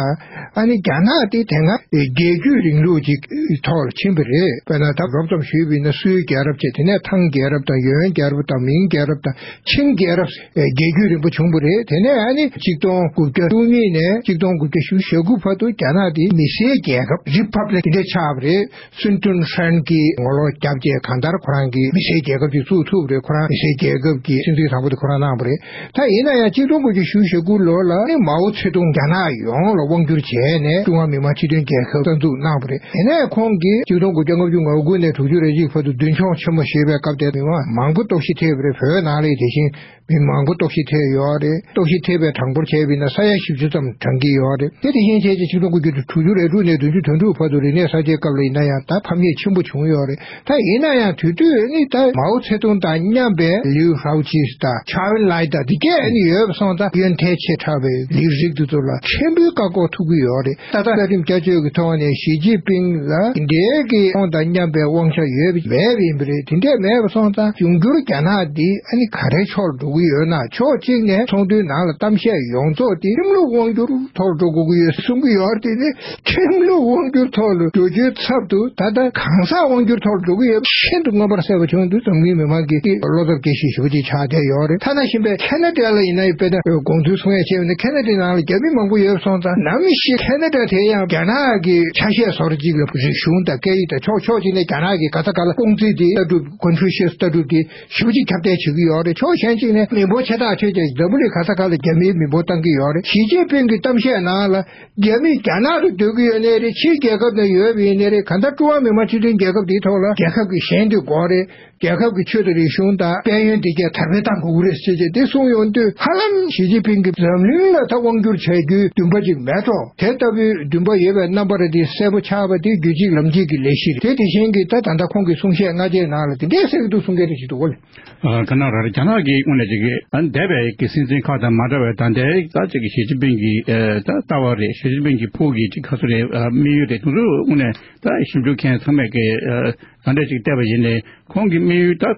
ཨ་ནི་རྒྱ་ནག་དེ་དེ་སྔ་རྒྱལ་བརྒྱུད་རིང་ལུགས་ཀྱི་ཐོག་ལ་ཕྱིན་པ་རེད། དཔེར་ན་ད་རོབ་ཙམ་ཞུས་པ་ཡིན་ན། སུའི་རྒྱལ་རབས་བྱས། དེ་ནས་ཐང་རྒྱལ་རབས་དང་ཡོན་རྒྱལ་རབས་དང་མིང་རྒྱལ་རབས་དང་ཆིང་རྒྱལ་རབས། རྒྱལ་བརྒྱུད་རིམ་པ་བྱུང་བ་རེད། དེ་ནས་ཨ་ནི་ཆིག་སྟོང་དགུ་བརྒྱ་བཅུ་གཉིས་ནས་ཆིག་སྟོང་དགུ་བརྒྱ་བཞི་བཅུ་ཞེ་དགུ་བར་དུ་རྒྱ་ནག་དེ་མི་སེར་རྒྱལ་ཁབ། རི་ཕབ་ལིག་དེ་འདྲ་ཆགས་པ་རེད། སུན་ཀྲུན་ཧྲན་གྱིས་ངོ་ལོག་བརྒྱབ་རྗེས་གང་ལྟར་ཁོ་རང་གིས་མི་སེར་རྒྱལ་ཁབ་ཅིག་བཙུགས་ཐུབ་པ་རེད། ཁོ་རང་མི་སེར་རྒྱལ་ཁབ་ཀྱི་སྲིད་འཛིན་དང་པོ་དེ་ཁོ་རང་གནང་བ་རེད། ད་ཡིན་ན་ཡང་ཆིག་སྟོང་དགུ་བརྒྱ་བཞི་བཅུ་ཞེ་དགུ་ལོ་ལ་ནི་མའོ་ཙེ་ཏུང་རྒྱ་ནག་ཡོངས་ལ་དབང་བསྒྱུར་བྱས་ནས། ཀྲུང་ཧྭ་མི་དམངས་སྤྱི་མཐུན་རྒྱལ་ཁབ་རྩ་འཛུགས་གནང་བ་རེད། དེ་ནས་ཁོང་གིས་ཆིག་སྟོང་དགུ་བརྒྱ་ལྔ་བཅུ་ང་དགུ་ནས་དྲུག་ཅུ་རེ་གཅིག་བར་དུ་མདུན་མཆོང་ཆེན་མོ་བཞེས་པའི་སྐབས་དེར་མི་མང་མང་པོ་ལྟོགས་ཤི་ཐེབས་པ་རེད། བོད་ནང་ལ་དེ་བཞིན་མི་མང་པོ་ལྟོགས་ཤི་ཐེབས་ཡོད་རེད། ལྟོགས་ཤི་ཐེབས་པའི་གྲངས་འབོར་བྱས་པ་ཡིན་ན་ས་ཡ་བཞི་བཅུ་ཙམ་བགྲང་གི་ཡོད་རེད། དེ་དེ་བཞིན་བྱས་ཀྱི་ཆིག་སྟོང་དགུ་བརྒྱ་དྲུག་ཅུ་རེ་དྲུག་ནས་བདུན་ཅུ་དོན་དྲུག་བར་དུ་རིག་གནས་གསར་བརྗེའི་སྐབས་ལ་ཡིན་ན་ཡང་ད་ཕམ་ཉེས་ཆེན་པོ་བྱུང་ཡོད་རེད། ད་ཡིན་ན་ཡང་དེ་དུས་ནི་ད་མའོ་ཚེ་ཏུང་དང་མཉམ་པའི་ལིའུ་ཧྲའོ་ཅི་དང་ཆའོ་ཨིན་ལའེ་དང་དེ་གས་ནི་ཡོད་པ་སོང་ཙང་ཡོན་ཐལ་ཆེ་དྲགས་པའི་ལས་རིགས་དེ་ཚོ་ལ་ཆེན་པོའི་བཀག་འགོག་ཐུབ་ཀྱི་ཡོད་རེད། ད་ལྟ་རྩ་ཁྲིམས་བསྐྱར་བཅོས་ཀྱི་ཐོག་ནས་ཞི་ཅིན་ཕིང་ལ་འདྲའི་གི་ཁོང་དང་མཉམ་པའི་དབང་ཆ་ཡོད་པ་མེད་པ་ཡིན་པ་རེད། དེ་འདྲས་མེད་པ་སོང་ཙང་འབྱུང་འགྱུར་རྒྱ་ནག་འདི་ཨ་ནི་ག་རེ་ཕྱོགས་ལ་འགྲོ་གི་ཡོད་ན། ཕྱོགས་གཅིག་ནས་ཚོགས་འདུའི་ནང་ལ་གཏམ་བཤད་ཡོངས་རྫོགས་དེ་ཁྲིམས་ལུགས་དབང་སྒྱུར་ཐོག་འགྲོ་དགོས་ཀྱི་ཡོད་གསུང་གི་ཡོད་རེད། དེ་ནི་ཁྲིམས་ལུགས་དབང་སྒྱུར་ཐོག་ལ་འགྲོ་རྒྱུའི་ཚབ་ཏུ་ད་ལྟ་གང་ཟག་དབང་སྒྱུར་ཐོག་ལ་འགྲོ་གི་ཡོད་པ་ཤིན་ཏུ་མངོན་པར་གསལ་པོ་བྱུང་འདུག་འཛམ་གླིང་མི་མང་གིས་བློ་འཚབ་སྐྱེ་གཞི་ཞེ་པོ་ཅིག་ཆགས་བསྡད་ཡོད་རེད། ཐ་ན་གཞན་པའི་ཁེ་ན་ཌ་ལ་ཡིན་ན་ཡང་དཔེར་ན་དགོངས་ཚུལ་གསུང་ཡས་བྱས་པ་ཡིན་ན་ཁེ་ན་ཌའི་ནང་ལ་རྒྱ་མི་མང་པོ་ཡོད་སོང་ཙང་ནམ་ཞིག་ཁེ་ན་ཌ་དེ་ཡང་རྒྱ་ནག་གི་ཆ་ཤས་བཟོ་འདྲ་ཅིག་ལ་རིག་གཞུང་དང་སྐད་ཡིག་དང་ཕྱོགས་ཕྱོགས་གཅིག་ནས་རྒྱ་ནག་གི་ག་ས་ག་ལ་ཀུང་ཙི་དེ་ལྟ་གྲུབ་ཀོན་ཕུ་ཤི་ཡས་ལྟ་གྲུབ་དེ་ཞེ་པོ་ཅིག་ཁྱབ་གདལ་བྱེད་ཀྱི་ཡོད་རེད། ཕྱོགས་གཞན་གཅིག་ནས་མི་འབོར་ཆེ་ཐག་ཆོད་ཀྱང་འཛམ་བུ་གླིང་ག་ས་ག་ལ་རྒྱ་མིའི་མི་འབོར་བཏང་གི་ཡོད་རེད། ཞི་ཅིན་ཕིང་གི་གཏམ་བཤད་ནང་ལ་རྒྱ་མི་རྒྱ་ནག་ཏུ་སྡོད་ཀྱི་ཡོད་ནའི་རེད། ཕྱིའི་རྒྱལ་ཁབ་ནང་ཡོད་པ་ཡིན་ནའི་རེད། གང་ལྟར་ཀྲུང་ཧྭ་མི་དམངས་སྤྱི་མཐུན་རྒྱལ་ཁབ་འདིའི་ཐོག་ལ་རྒྱལ་ཁབ་ཀྱི་ཞེན་དུ་དགོས་རེད། རྒྱལ་ཁབ་ཀྱི་ཆོས་དང་རིག་གཞུང་དང་དཔལ་ཡོན་དེ་གས་དར་སྤེལ་གཏང་དགོས་ཀྱི་རེད་ཅེས་བྱས་དེ་གསུངས་ཡོང་དུས་ཧ་ལམ་ཞི་ཅིན་ཕིང་གིས་འཛམ་གླིང་ལ་ད་དབང་བསྒྱུར་བྱ་རྒྱུའི་འདུན་པ་ཅིག་མེད་འགྲོ། དེ་ལྟ་བུའི་འདུན་པ་ཡོད་པའི་རྣམ་པ་རེད་དེ་གསལ་པོ་ཆགས་པ་དེ་རྒྱུད་གཅིག་ལམ་གཅིག་གི་ལས་གཞི་རེད། དེ་དེ་བཞིན་གྱི་ད་ད་ལྟ་ཁོང་གི་གསུང་བཤད་སྔ་རྗེས་ནང་ལ་དེ་འདྲས་གསལ་གྱི་འདུག་གསུང་མཁན་རེ་ཞིག་འདུག་གོ་ལེ། ཨ་ག་ན་ར་རྒྱ་ནག་གི་དངོས་གནས་ཅིག་གི་ཨ་འདས་པའི་གི་སྲིད་འཛིན་ཁག་དང་མ་འདྲ་བའི་ད་ལྟའི་ད་ཅིག་གི་ཞི་ཅིན་ཕིང་གི་ཨ་ད་ལྟ་བ་རེད། ཞི་ཅིན་ཕིང་གི་ཕུགས་ཀྱི་ཅིག་ག་ཚོད་རེད། ཨ་དམིགས་ཡུལ་རེད། དེ་ཚོ་དངོས་གནས་ད་ཞིབ་འཇུག་མཁན་ཚང་མས་གི་ཨ་ག་འདྲ་ཅིག་བལྟས་པ་ཡིན་ནའི་ཁོང་གི་དམིགས་ཡུལ་ད་ཨ་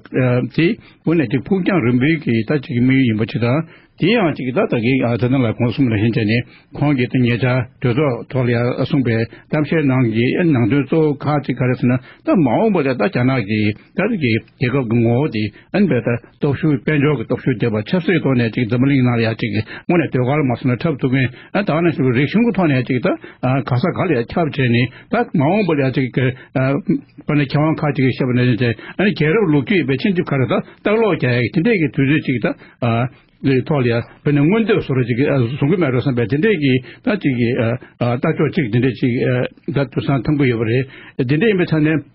དེ་དངོས་གནས་ཅིག་ཕུགས་རྒྱང་རིང་པོའི་གི་ད་ཅིག་གི་དམིགས་ཡུལ་ཡིན་པ་ཅིག་དང་། དེ་ཡང་ཅིག་ད་ད་གི་ཨ་ད་ནང་ལ་གོང་གསུམ་ལ་ཕྱིན་བྱས་ནས་ཁོང་གིས་ད་ཉེ་ཆར་གྲོས་ཚོགས་ཐོག་ལ་ཡང་གསུངས་པའི་གཏམ་བཤད་ནང་གི་ནང་དོན་གཙོ་བོ་ཁག་ཅིག་ག་རེ་ཟེར་ན། ད་མ་འོངས་པ་ལ་ད་རྒྱ་ནག་གི་ད་གི་རྒྱལ་ཁབ་ཀྱི་ངོ་བོ་དེ་ཨ་ནི་བས་ད་སྟོབས་ཤུགས་དཔལ་འབྱོར་གྱི་སྟོབས་ཤུགས་ལྡན་པ་ཆབ་སྲིད་ཐོག་ནས་ཅིག་འཛམ་བུ་གླིང་ནང་ལ་ཡང་ཅིག་དངོས་གནས་ཟློས་གར་མ་སོང་ན་འཁྲབ་ཐུབ་མཁན། ཨ་ད་ནང་བཞིན་རིག་གཞུང་གི་ཐོག་ནས་ཅིག་ད་ཨ་ག་ས་ག་ལ་ཡང་ཁྱབ་བྱས་ནས་ད་མ་འོངས་པ་ལ་ཡང་ཅིག་ཨ་དཔེར་ན་མཁས་དབང་ཁག་ཅིག་གིས་བཤད་པ་ནང་བཞིན་ཨ་ནི་རྒྱལ་རབས་ལོ་རྒྱུས་ཡིན་པའི་ཕྱིན་ཅི་ག་རེ་ད་ལྟ་ཀློག་རྒྱག་ཡག་དེ་འདྲས་ཀྱི་དུས་ཚོད་ཅིག་ད་ཨ་ལས་ཐོག་ལ་ཡ་དཔེར་ན་མངོན་འདོད་བཟོ་འདྲ་ཅིག་ཨ་བཟུང་གི་མེད་འགྲོ་བསམ་པའི་དེ་འདྲས་ཀྱི་ད་ཅིག་གི་ཨ་ཨ་ལྟ་ཕྱོགས་ཅིག་དེ་འདྲས་ཅིག་ཨ་ད་དུས་སང་ཐང་པོ་ཡོད་པ་རེད། དེ་འདྲས་ཡིན་པའི་ཆ་ནས་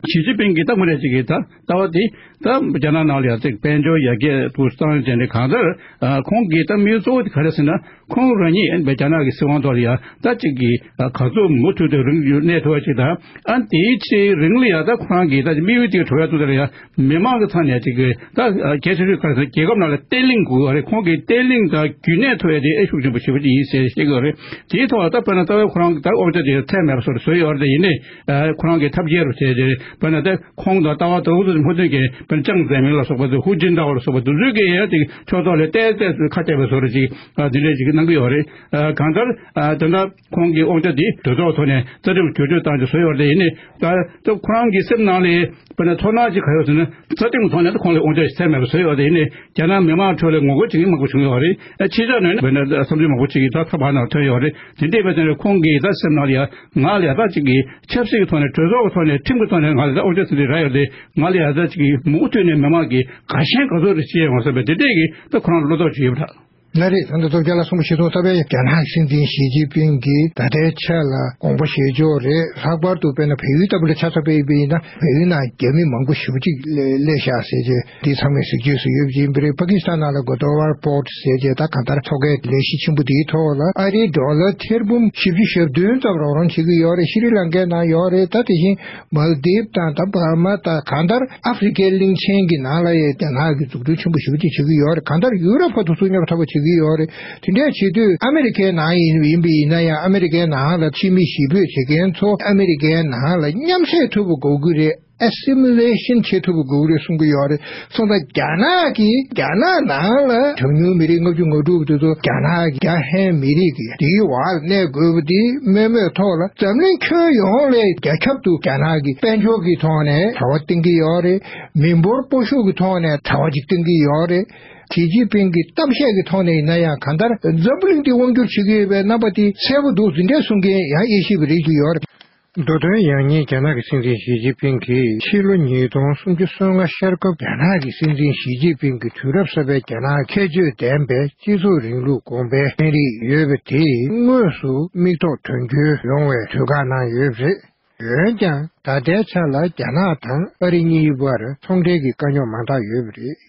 ཞི་ཅིན་ཕིང་གིས་ད་དངོས་གནས་ཅིག་གི་ད་ལྟ་བ་དེ་ད་རྒྱ་ནག་ནང་ལ་ཡ་ཅིག་དཔལ་འབྱོར་ཡར་རྒྱས་ཏུ་བཏང་བྱས་ནས་གང་ལྟར་ཨ་ཁོང་གི་ད་དམིགས་ཡུལ་གཙོ་བོ་དེ་ག་རེ་ཟེར་ན། ཁོང་རང་ཉིད་ཨ་ནི་རྒྱ་ནག་གི་སྲིད་དབང་ཐོག་ལ་ཡ་ད་ཅིག་གི་ཨ་ག་ཚོད་མུ་མཐུད་དུ་རིང་གནས་ཐུབ་པ་ཅིག་དང་། ཨ་ནི་དེའི་ཕྱིའི་རིང་ལ་ཡ་ད་ཁོ་རང་གི་ད་དམིགས་ཡུལ་དེ་གྲུབ་ཡ་ཐུབ་ད་ལ་ཡ་མི་མང་གི་ཚང་ནས་ཅིག་གི་ད་གལ་ཆེ་ཤོས་ག་རེ་ཟེར་ན་རྒྱལ་ཁབ་ནང་ལ་བརྟན་ལྷིང་དགོས་པ་རེད། ཁོང་གི་བརྟན་ལྷིང་དང་རྒྱུན་གནས་ཐུབ་ཡ་དེ་ཨེ་ཤུགས་ཆེན་པོ་ཞེ་པོ་ཅིག་ཡིན་ཟེར་བཤད་ཀྱི་ཡོད་རེད། དེའི་ཐོག་ལ་ད་དཔེར་ན་རྩ་བའི་ཁོ་རང་གི་ད་དབང་ཆ་དེ་ཚད་མེད་པ་བཟོ་བཟོས་ཡོད་རེད། ཡིན་ནའི་ཁོ་རང་གི་ཐབས་མཁས་རུ་བྱས་ཏེ་དཔེར་ན་ད་ཁོང་དང་ལྟ་བ་དང་ཨུ་ཚུགས་མུ་མཐུད་ཀྱི་དཔེར་ན་ཅང་ཙེ་མིན་ལ་སོགས་པ་དང་ཧུའུ་ཅིན་ཏའོ་ལ་སོགས་པ་དེ་ཚོས་ཀྱི་ཡང་དེ་ཕྱོགས་ཐོག་ལ་ཏོག་ཙམ་ཁ་གཏད་པའི་བཟོ་འདྲ་ཅིག་ཨ་དེ་འདྲ་ཅིག་གནང་གི་ཡོད་རེད། ཨ་གང་ལྟར་ཨ་དེ་འདྲ་ཁོང་གི་དབང་ཆ་དེ་གྲོས་ཚོགས་ཐོག་ནས་རྩ་ཁྲིམས་བསྒྱུར་བཅོས་བཏང་རྗེས་བཟོས་ཡོད་རེད། ཡིན་ནའི་ད་ད་ཁོ་རང་གི་སེམས་ནང་ལ་དཔེར་ན་ཚོར་སྣང་ཅིག་ག་ཡོད་ཟེར་ན་རྩ་ཁྲིམས་ཐོག་ནས་ད་ཁོང་ལ་དབང་ཆ་ཚད་མེད་པ་བཟོས་ཡོད་རེད། ཡིན་ནའི་རྒྱ་ནག་མི་མང་ཁྲོད་ལ་ངོ་རྒོལ་བྱེད་མཁན་མང་པོ་བྱུང་ཡོད་རེད། ཨ་ཕྱི་ཕྱོགས་ནས་ནི་དཔེར་ན་བསམ་ཚུལ་མང་པོ་ཅིག་གིས་ད་ཐབས་ལམ་ནང་ཐོན་ཡོད་རེད། དེ་འདྲས་བྱས་ཙང་ཁོང་གིས་ད་སེམས་ནང་ལ་ཡ་ང་ལ་ཡ་ད་ཅིག་གི་ཆབ་སྲིད་ཀྱི་ཐོག་ནས་གྲོས་ཚོགས་ཀྱི་ཐོག་ནས་ཁྲིམས་ཀྱི་ཐོག་ནས་ང་ལ་ད་དབང་ཆ་དེ་འདྲས་རག་ཡོད་དེ་ང་ལ་ཡ་ད་ཅིག་གི་མུ་མཐུད་ནས་མི་མང་གིས་དགའ་ཞེན་ག་ཚོད་རེ་བྱེད་ཡོང་བསམ་པའི་དེ་འདྲས་ཀྱི་ད་ཁོ་རང་བློ་དོགས་ཅིག་ཡོད་པ་འདྲ། ལགས་རེད། ད་ལྟ་སྟོབས་རྒྱལ་ལགས་གསུང་པ་ཞིག་སོང་། ད་བས་རྒྱ་ནག་སྲིད་འཛིན་ཞི་ཅིན་ཕིང་གིས་ད་ལྟའི་ཆ་ལ་དགོངས་པ་བཞེས་ཕྱོགས་རེད། ལྷག་པར་དུ་དཔེར་ན་བལ་ཡུལ་ལྟ་བུ་ལ་ཆ་མཚོན་པ་ཡིན་པ་ཡིན་ན་བལ་ཡུལ་ནང་རྒྱ་མི་མང་པོ་ཞེ་པོ་ཅིག་སླེབས་ཤག་ཟེར་རྗེས་འདི་ཚང་མས་གཟིགས་ཚོད་སུ་ཡོད་པ་ཅིག་ཡིན་པ་རེད། པ་ཀི་སི་ཐན་ནང་ལ་གོ་ཏོ་ཝར་པོར་ཊི་ཟེར་རྗེས་ད་གང་ལྟར་ཐོག་ཁའི་ལས་གཞི་ཆེན་པོ་འདིའི་ཐོག་ལ་ཨ་རིའི་ཌོ་ལར་ཐེར་འབུམ་བཞི་བཅུ་ཞེ་བདུན་ཙམ་རོགས་རམ་བྱེད་ཀྱི་ཡོད་རེད། ཤྲི་ལང་ཀའི་ནང་ཡོད་རེད། ད་དེ་བཞིན་མལ་དིབ་དང་ད་འབར་མ་དང་གང་ལྟར་ཨ་ཧྥེ་རི་ཁའི་གླིང་ཆེན་གྱི་ནང་ལ་ཡང་རྒྱ་ནག་གིས་འཛུགས་སྐྲུན་ཆེན་པོ་ཞེ་པོ་ཅིག་བྱེད་ཀྱི་ཡོད་རེད། གང་ལྟར་ཡུ་རོབ་ཁ་ཐུག་ཚུར་སྙོབ་ཐབས་པ་བྱེད་ཀྱི་ཡོད་རེད། དེ་འདྲ་བྱེད་དུས་ཨ་མི་རི་ཁའི་ནང་ཡིན་ཡིན་པ་ཡིན་ན་ཡང་ཨ་མི་རི་ཁའི་ནང་ལ་ཕྱི་མི་གཞིས་སྤོས་བྱེད་མཁན་ཚོ་ཨ་མི་རི་ཁའི་ནང་ལ་མཉམ་བསྲེས་ཐུབ་པ་དགོས་ཀྱི་རེད། ཨེ་སི་མི་ལེ་ཤན་བྱེད་ཐུབ་པ་དགོས་ཀྱི་རེད་གསུང་གི་ཡོད་རེད། སོང་ཙང་རྒྱ་ནག་གིས་རྒྱ་ནག་ནང་ལ་གྲངས་ཉུང་མི་རིགས་ལྔ་བཅུ་ང་དྲུག་དེ་ཚོ་རྒྱ་ནག་གི་རྒྱ་ཧན་མི་རིགས་ཀྱི་དེའི་འོག་ལ་གནས་དགོས་པ་དེ་དམོད་མོའི་ཐོག་ལ་འཛམ་གླིང་ཁྱོན་ཡོངས་ལས་རྒྱ་ཁྱབ་ཏུ་རྒྱ་ནག་གི་དཔལ་འབྱོར་གྱི་ཐོག་ནས་དྲ་བ་བཏིང་གི་ཡོད་རེད། མི་འབོར་སྤོ་ཤུགས་ཀྱི་ཐོག་ནས་དྲ་བ་ཅིག་བཏིང་གི་ཡོད་རེད། ཞི་ཅིན་ཕིང་གི་གཏམ་བཤད་ཀྱི་ཐོག་ནས་ཡིན་ན་ཡང་གང་ལྟར་འཛམ་བུ་གླིང་འདི་དབང་བསྒྱུར་བྱེད་ཀྱི་ཡོད་པའི་རྣམ་པ་དེ་གསལ་པོ་འདུག་འདི་འདྲས་གསུང་མཁན་ཡང་དབྱེ་ཞིབ་པ་རེད་ཀྱི་ཡོད་རེད། མདོ་དོན་ཡང་སྙིང་རྒྱ་ནག་གི་སྲིད་འཛིན་ཞི་ཅིན་ཕིང་གིས་ཕྱི་ལོ་ཉིས་སྟོང་སུམ་ཅུ་སོ་ལྔ་ཤར་སྐབས་རྒྱ་ནག་གི་སྲིད་འཛིན་ཞི་ཅིན་ཕིང་གིས་དུས་རབས་གསར་པའི་རྒྱ་ནག་ཁྱད་ཆོས་ལྡན་པའི་སྤྱི་ཚོགས་རིང་ལུགས་དགོངས་པའི་ཚན་རིག་ཡོད་པ་དེ་དངོས་སུ་མིག་ཐོག་དོན་འཁྱོལ་ཡོང་བའི་གྲོས་ཁ་གནང་ཡོད་པ་རེད། འོན་ཀྱང་ད་ལྟའི་ཆ་ལ་རྒྱ་ནག་དང་ཨ་རི་གཉིས་བར་ཚོང་འབྲེལ་གྱི་དཀའ་རྙོག་མང་དག་ཡོད་པ་རེད།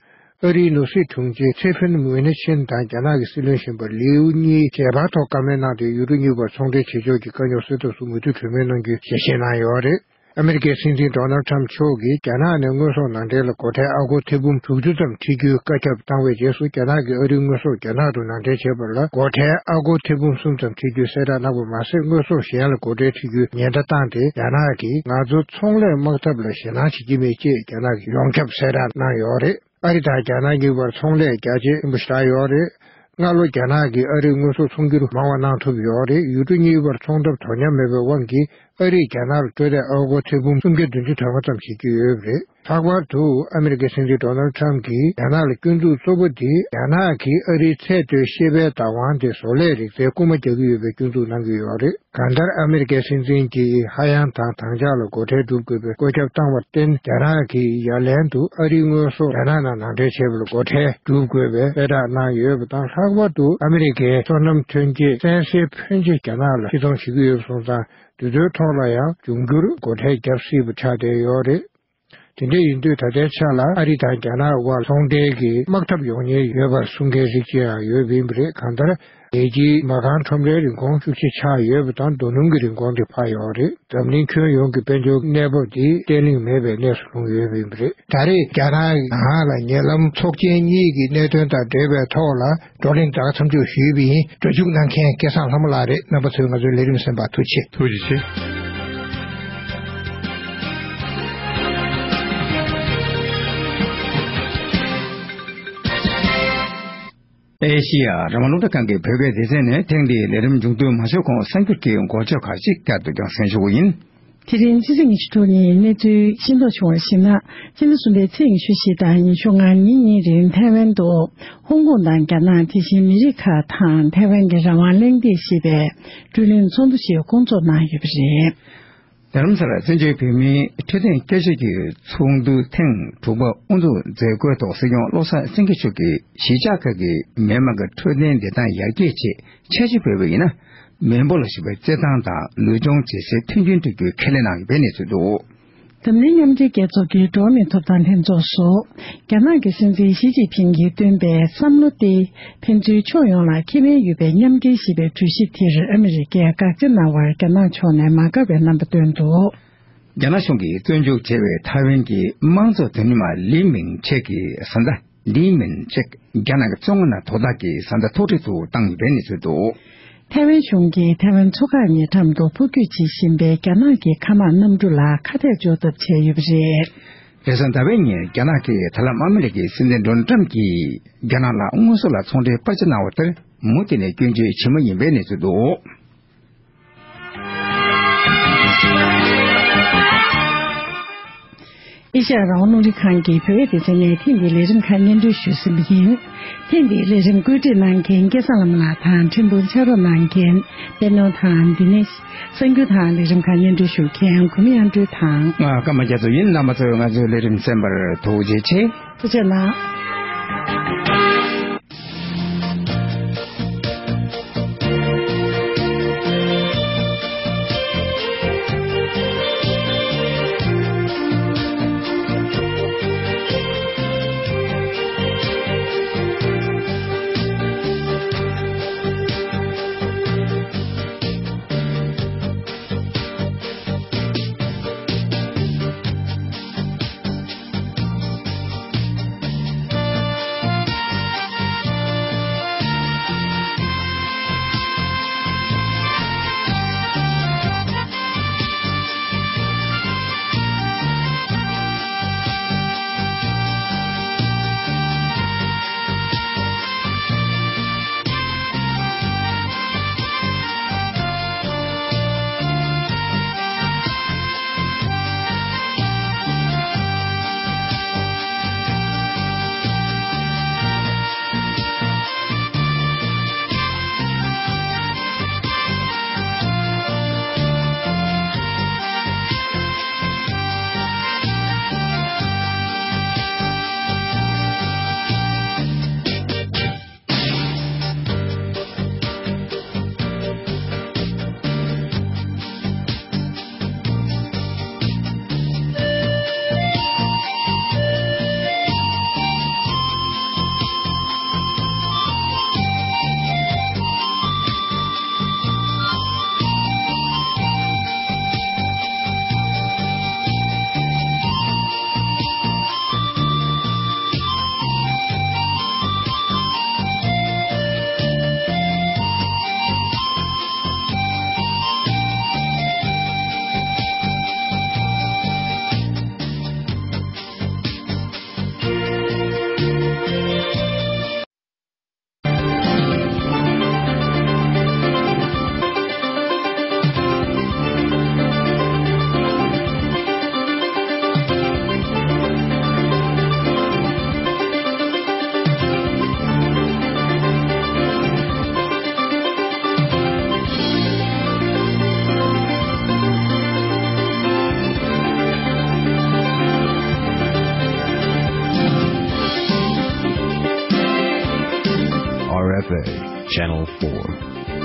ཨ་རིའི་ནོར་སྲིད་དྲུང་ཆེ་ཚེ་ཕེན་མུའེ་ནེ་ཆིན་དང་རྒྱ་ནག་གི་སྲིད་བློན་གཞོན་པ་ལིའུ་གཉིས་ཞལ་པར་ཐོག་བཀའ་མོལ་གནང་སྟེ། ཡུལ་གྲུ་གཉིས་བར་ཚོང་འབྲེལ་བྱེད་ཕྱོགས་ཀྱི་དཀའ་རྙོག་སེལ་ཐབས་སུ་མོས་མཐུན་གྲོས་མོལ་གནང་རྒྱུའི་ཞལ་བཞེས་གནང་ཡོད་རེད། ཨ་མེ་རི་ཀའི་སྲིད་འཛིན་ཌོ་ནལ་ཊམ་མཆོག་གིས་རྒྱ་ནག་ནས་དངོས་ཟོག་ནང་འདྲེན་ལ་སྒོ་ཁྲལ་ཨ་སྒོར་ཐེར་འབུམ་དྲུག་ཅུ་ཙམ་འཁྲི་རྒྱུའི་བཀའ་ཁྱབ་བཏང་བའི་རྗེས་སུ། རྒྱ་ནག་གིས་ཨ་རིའི་དངོས་ཟོག་རྒྱ་ནག་ཏུ་ནང་འདྲེན་བྱེད་པ་ལ་སྒོ་ཁྲལ་ཨ་སྒོར་ཐེར་འབུམ་གསུམ་ཙམ་འཁྲི་རྒྱུ་གསལ་བསྒྲགས་གནང་བ་མ་ཟད། དངོས་ཟོག་གཞན་ལ་སྒོ་ཁྲལ་འཁྲི་རྒྱུའི་ཉེན་བརྡ་བཏང་སྟེ། རྒྱ་ནག་གིས་ང་ཚོ་ཚོང་ལས་དམག་འཐབ་ལ་ཞེད་སྣང་བྱེད་ཀྱི་མེད་ཅེས་རྒྱ་ནག་གིས་ཡོངས་ཁྱབ་གསལ་བསྒྲགས་གནང་ཡོད་རེད། ཨ་རི་དང་རྒྱ་ནག་གཉིས་བར་ཚོང་ལས་རྒྱ་ཇེ་ཆེན་པོ་ཞིག་ཆགས་ཡོད་རེད། སྔ་ལོ་རྒྱ་ནག་གིས་ཨ་རིར་དངོས་ཟོག་ཚོང་སྒྱུར་མང་བ་གནང་ཐུབ་ཡོད་རེད། ཡུལ་གྲུ་གཉིས་བར་ཚོང་ཐབས་དོ་མཉམ་མེད་པའི་དབང་གིས། ཨ་རིས་རྒྱ་ནག་ལ་སྤྲོད་ཐད་ཨ་སྒོར་ཐེར་འབུམ་སུམ་བརྒྱ་བདུན་ཅུ་དོན་ལྔ་ཙམ་བཞེས་ཀྱི་ཡོད་པ་རེད། ལྷག་པར་དུ་ཨ་མེ་རི་ཀའི་སྲིད་འཛིན་ཌོ་ནལ་ཊམ་གྱིས་རྒྱ་ནག་ལ་སྐྱོན་འཛུགས་གཙོ་བོ་དེ། རྒྱ་ནག་གིས་ཨ་རིའི་ཚལ་མདོའི་ཤེས་དཔལ་བདག་དབང་དེ་བཟོ་ལས་རིག་རྩལ་རྐུན་མ་རྒྱག་གི་ཡོད་པའི་སྐྱོན་འཛུགས་གནང་གི་ཡོད་རེད། གང་ལྟར། ཨ་མེ་རི་ཀའི་སྲིད་འཛིན་གྱིས་ཧ་ཡང་དང་དྭངས་ལྗང་ལ་སྒོ་ཁྲལ་སྒྲུབ་དགོས་པའི་བཀོད་ཁྱབ་བཏང་བར་བརྟེན། རྒྱ་ནག་གིས་ཡ་ལན་དུ་ཨ་རིའི་དངོས་ཟོག་རྒྱ་ནག་ནང་ནང་འདྲེན་བྱེད་པར་སྒོ་ཁྲལ་སྒྲུབ་དགོས་པའི་གསལ་བསྒྲགས་གནང་ཡོད་པ་དང་། ལྷག་པར་དུ་ཨ་མེ་རི་ཀའི་སོ་ནམ་ཐོན་སྐྱེད་གསལ་སའི་ཕོན་ཆེ་རྒྱ་ནག་ལ་ཕྱིར་ཚོང་བྱེད་ཀྱི་ཡོད་པ་སོང་ཙང་། དེ་ཚོའི་ཐོག་ལ་ཡང་འབྱུང་འགྱུར་སྒོ་ཁྲལ་བརྒྱབ་སྲིད་པ་ཆགས་བསྡད་ཡོད་རེད། དེ་འདྲ་ཡིན་དུས། ད་ལྟའི་ཆ་ལ་ཨ་རི་དང་རྒྱ་ནག་དབར་ཚོང་འབྲེལ་གྱི་དམག་འཐབ་ཡོང་ཉེན་ཡོད་པར་གསུང་མཁན་རིགས་ཅིག་ཡང་ཡོད་པ་ཡིན་པ་རེད། གང་ལྟར། རྒྱལ་སྤྱིའི་མ་རྐང་ཁྲོམ་རའི་རིན་གོང་ཤུགས་ཆེ་ཆག་ཡོད་པ་དང་། རྡོ་སྣུམ་གྱི་རིན་གོང་དེ་འཕར་ཡོད་རེད། འཛམ་གླིང་ཁྱོན་ཡོངས་ཀྱི་དཔལ་འབྱོར་གནས་བབ་དེ་བརྟན་ལྷིང་མེད་པའི་གནས་སུ་ལྷུང་ཡོད་པ་ཡིན་པ་རེད། ད་རེས་རྒྱ་ནག་ནང་ལ་ཉེ་ལམ་ཚོགས་ཆེན་གཉིས་ཀྱི་གནད་དོན་དང་འབྲེལ་བའི་ཐོག་ལ། བགྲོ་གླེང་དང་མཚམས་འཇོག་ཞུས་པ་ཡིན། སྒྲ་འཇུག་གནང་མཁན་སྐལ་བཟང་ལྷ་མོ་ལགས་རེད། རྣམ་པ་ཚོས་ང་ཚོའི་ལས་རིམ་གསན་པར་ཐུགས་རྗེ་ཆེ། ཐུགས་རྗེ་ཆེ། ཨེ་ཤེ་ཡ་རང་དབང་རླུང་འཕྲིན་ཁང་གི་བོད་སྐད་སྡེ་ཚན་ནས་ཐེངས་འདིའི་ལས་རིམ་མཇུག་སྡོམ་མ་ཞུ་གོང་། གསར་འགྱུར་གྱི་འགོ་བརྗོད་ཁག་ཅིག་བསྐྱར་དུ་ཀྱང་གསན་ཞུ་གི་ཡིན། དེ་རིང་ཕྱི་ཚེས་ཉི་ཤུ་དྲུག་ཉིན་གནས་ཚུལ་ཤེས་རྟོགས་བྱུང་བར་གཞིགས་ན། ཕྱི་ཟླ་གསུམ་པའི་ཚེས་ཉི་ཤུ་བཞི་དང་ཉི་ཤུ་ལྔ་ཉིན་གཉིས་རིང་ཐའེ་ཝན་དུ་ཧོང་ཀོང་དང་རྒྱ་ནག། དེ་བཞིན་མི་རིགས་ཁག་དང་ཐའེ་ཝན་གྱི་རང་དབང་གླེང་སྟེགས་ཞེས་པའི་བགྲོ་གླེང་ཚོགས་འདུ་ཞིག་བསྐོང་ཚོགས་གནང་ཡོད་པ་རེད། རྡ་རམ་ས་ལར་བཙན་བྱོལ་བོད་མིའི་འཕྲོད་བསྟེན་བསྐྱར་ཞིབ་ཀྱི་ཚོགས་འདུ་ཐེངས་དྲུག་པ་དབུ་འཛུགས་མཛད་སྒོའི་ཐོག་སྲིད་སྐྱོང་བློ་བཟང་སེང་གེ་མཆོག་གིས་གཞིས་ཆགས་ཁག་གི་མི་དམངས་ཀྱི་འཕྲོད་བསྟེན་བདེ་ཐང་ཡར་རྒྱས་ཆེད་འཆར་གཞི་བཀོད་པ་ཡིན་ན། མི་འབོར་ལ་གཞིགས་པའི་རྩེད་ཐང་དང་ལུས་སྦྱོང་བྱེད་སའི་མཐུན་རྐྱེན་སྤྲོད་རྒྱུའི་ཁས་ལེན་གནང་ཡོད་པའི་གནས་ཚུལ་འདུག། འཛམ་གླིང་མཉམ་འབྲེལ་རྒྱལ་ཚོགས་ཀྱི་འགྲོ་བ་མིའི་ཐོབ་ཐང་ལྷན་ཚོགས་སུ། རྒྱ་ནག་གི་སྲིད་འཛིན་ཞི་ཅིན་ཕིང་གིས་བཏོན་པའི་བསམ་བློ་སྟེ། ཕན་ཚུན་ཕྱོགས་ཡོངས་ལ་ཁེ་ཕན་ཡོད་པའི་མཉམ་འབྲེལ་ཞེས་པའི་གྲོས་གཞི་དེར་ཨ་མི་རི་ཀས་དགག་བྱ་གནང་བར་རྒྱ་ནག་ཕྱོགས་ནས་མ་དགའ་བའི་རྣམ་པ་བཏོན་འདུག། རྒྱ་ནག་གཞུང་གིས་བཙོན་འཇུག་བྱས་པའི་ཐའེ་ཝན་གྱི་དམངས་གཙོ་དོན་གཉེར་མ་ལི་མིང་ཆེ་གི་བཟའ་ཟླ། ལི་མིན་ཅེག་རྒྱ་ནག་གི་བཙོན་ཁང་ནང་དོ་བདག་གི་བཟའ་ཟླ་ཐོག་འདྲི་དུ་བཏང་ཡོད་པའི་གནས་ཚུལ་འདུག། ཐའེ་ཝན་གཞུང་གིས་ཐའེ་ཝན་མཚོ་འགག་གཉིས་འགྲམ་དུ་འཕུར་སྐྱོད་བྱེད་བཞིན་པའི་རྒྱ་ནག་གི་མཁའ་དམག་གནམ་གྲུ་ལ་ཁ་གཏད་གཅོག་ཐབས་བྱས་ཡོད་པ་རེད། རེས་གཟའ་ཟླ་བའི་ཉིན་རྒྱ་ནག་གིས་ད་ལམ་ཨ་མི་རི་ཀའི་སྲིད་འཛིན་ཌོ་ནལ་ཊམ་གྱིས་རྒྱ་ནག་ལ་དངོས་ཟོག་ལ་ཚོང་འབྲེལ་སྤར་ཆ་གནང་བ་ལྟར་མུ་མཐུད་ནས་སྐྱོན་བརྗོད་བྱེད་མུས་ཡིན་པའི་གནས་ཚུལ་འདུག། ཨེ་ཤ་ཡ་རང་དབང་རླུང་འཕྲིན་ཁང་གི་བོད་ཡིག་སྡེ་ཚན་ནས་ཐེངས་འདིའི་ལས་རིམ་ཁག་སྙན་སྒྲོན་ཞུས་ཟིན་པ་ཡིན། ཐེངས་འདིའི་ལས་རིམ་བཀོད་སྒྲིག་གནང་མཁན་སྐལ་བཟང་ལྷ་མོ་ལགས་དང་ཕྲན་བུ་ཕྱག་རོགས་གནང་མཁན་པད་ནོར་དང་། འདི་ནས་གསར་འགྱུར་དང་ལས་རིམ་ཁག་སྙན་སྒྲོན་ཞུ་མཁན་གུས་མོ་དབྱངས་སྒྲོལ་དང་། ང་ཀརྨ་རྒྱ་མཚོ་ཡིན། རྣམ་པ་ཚོས་ང་ཚོའི་ལས་རིམ་གསན་པར་ཐུགས་རྗེ་ཆེ། ཐུགས་རྗེ་གནང་། four.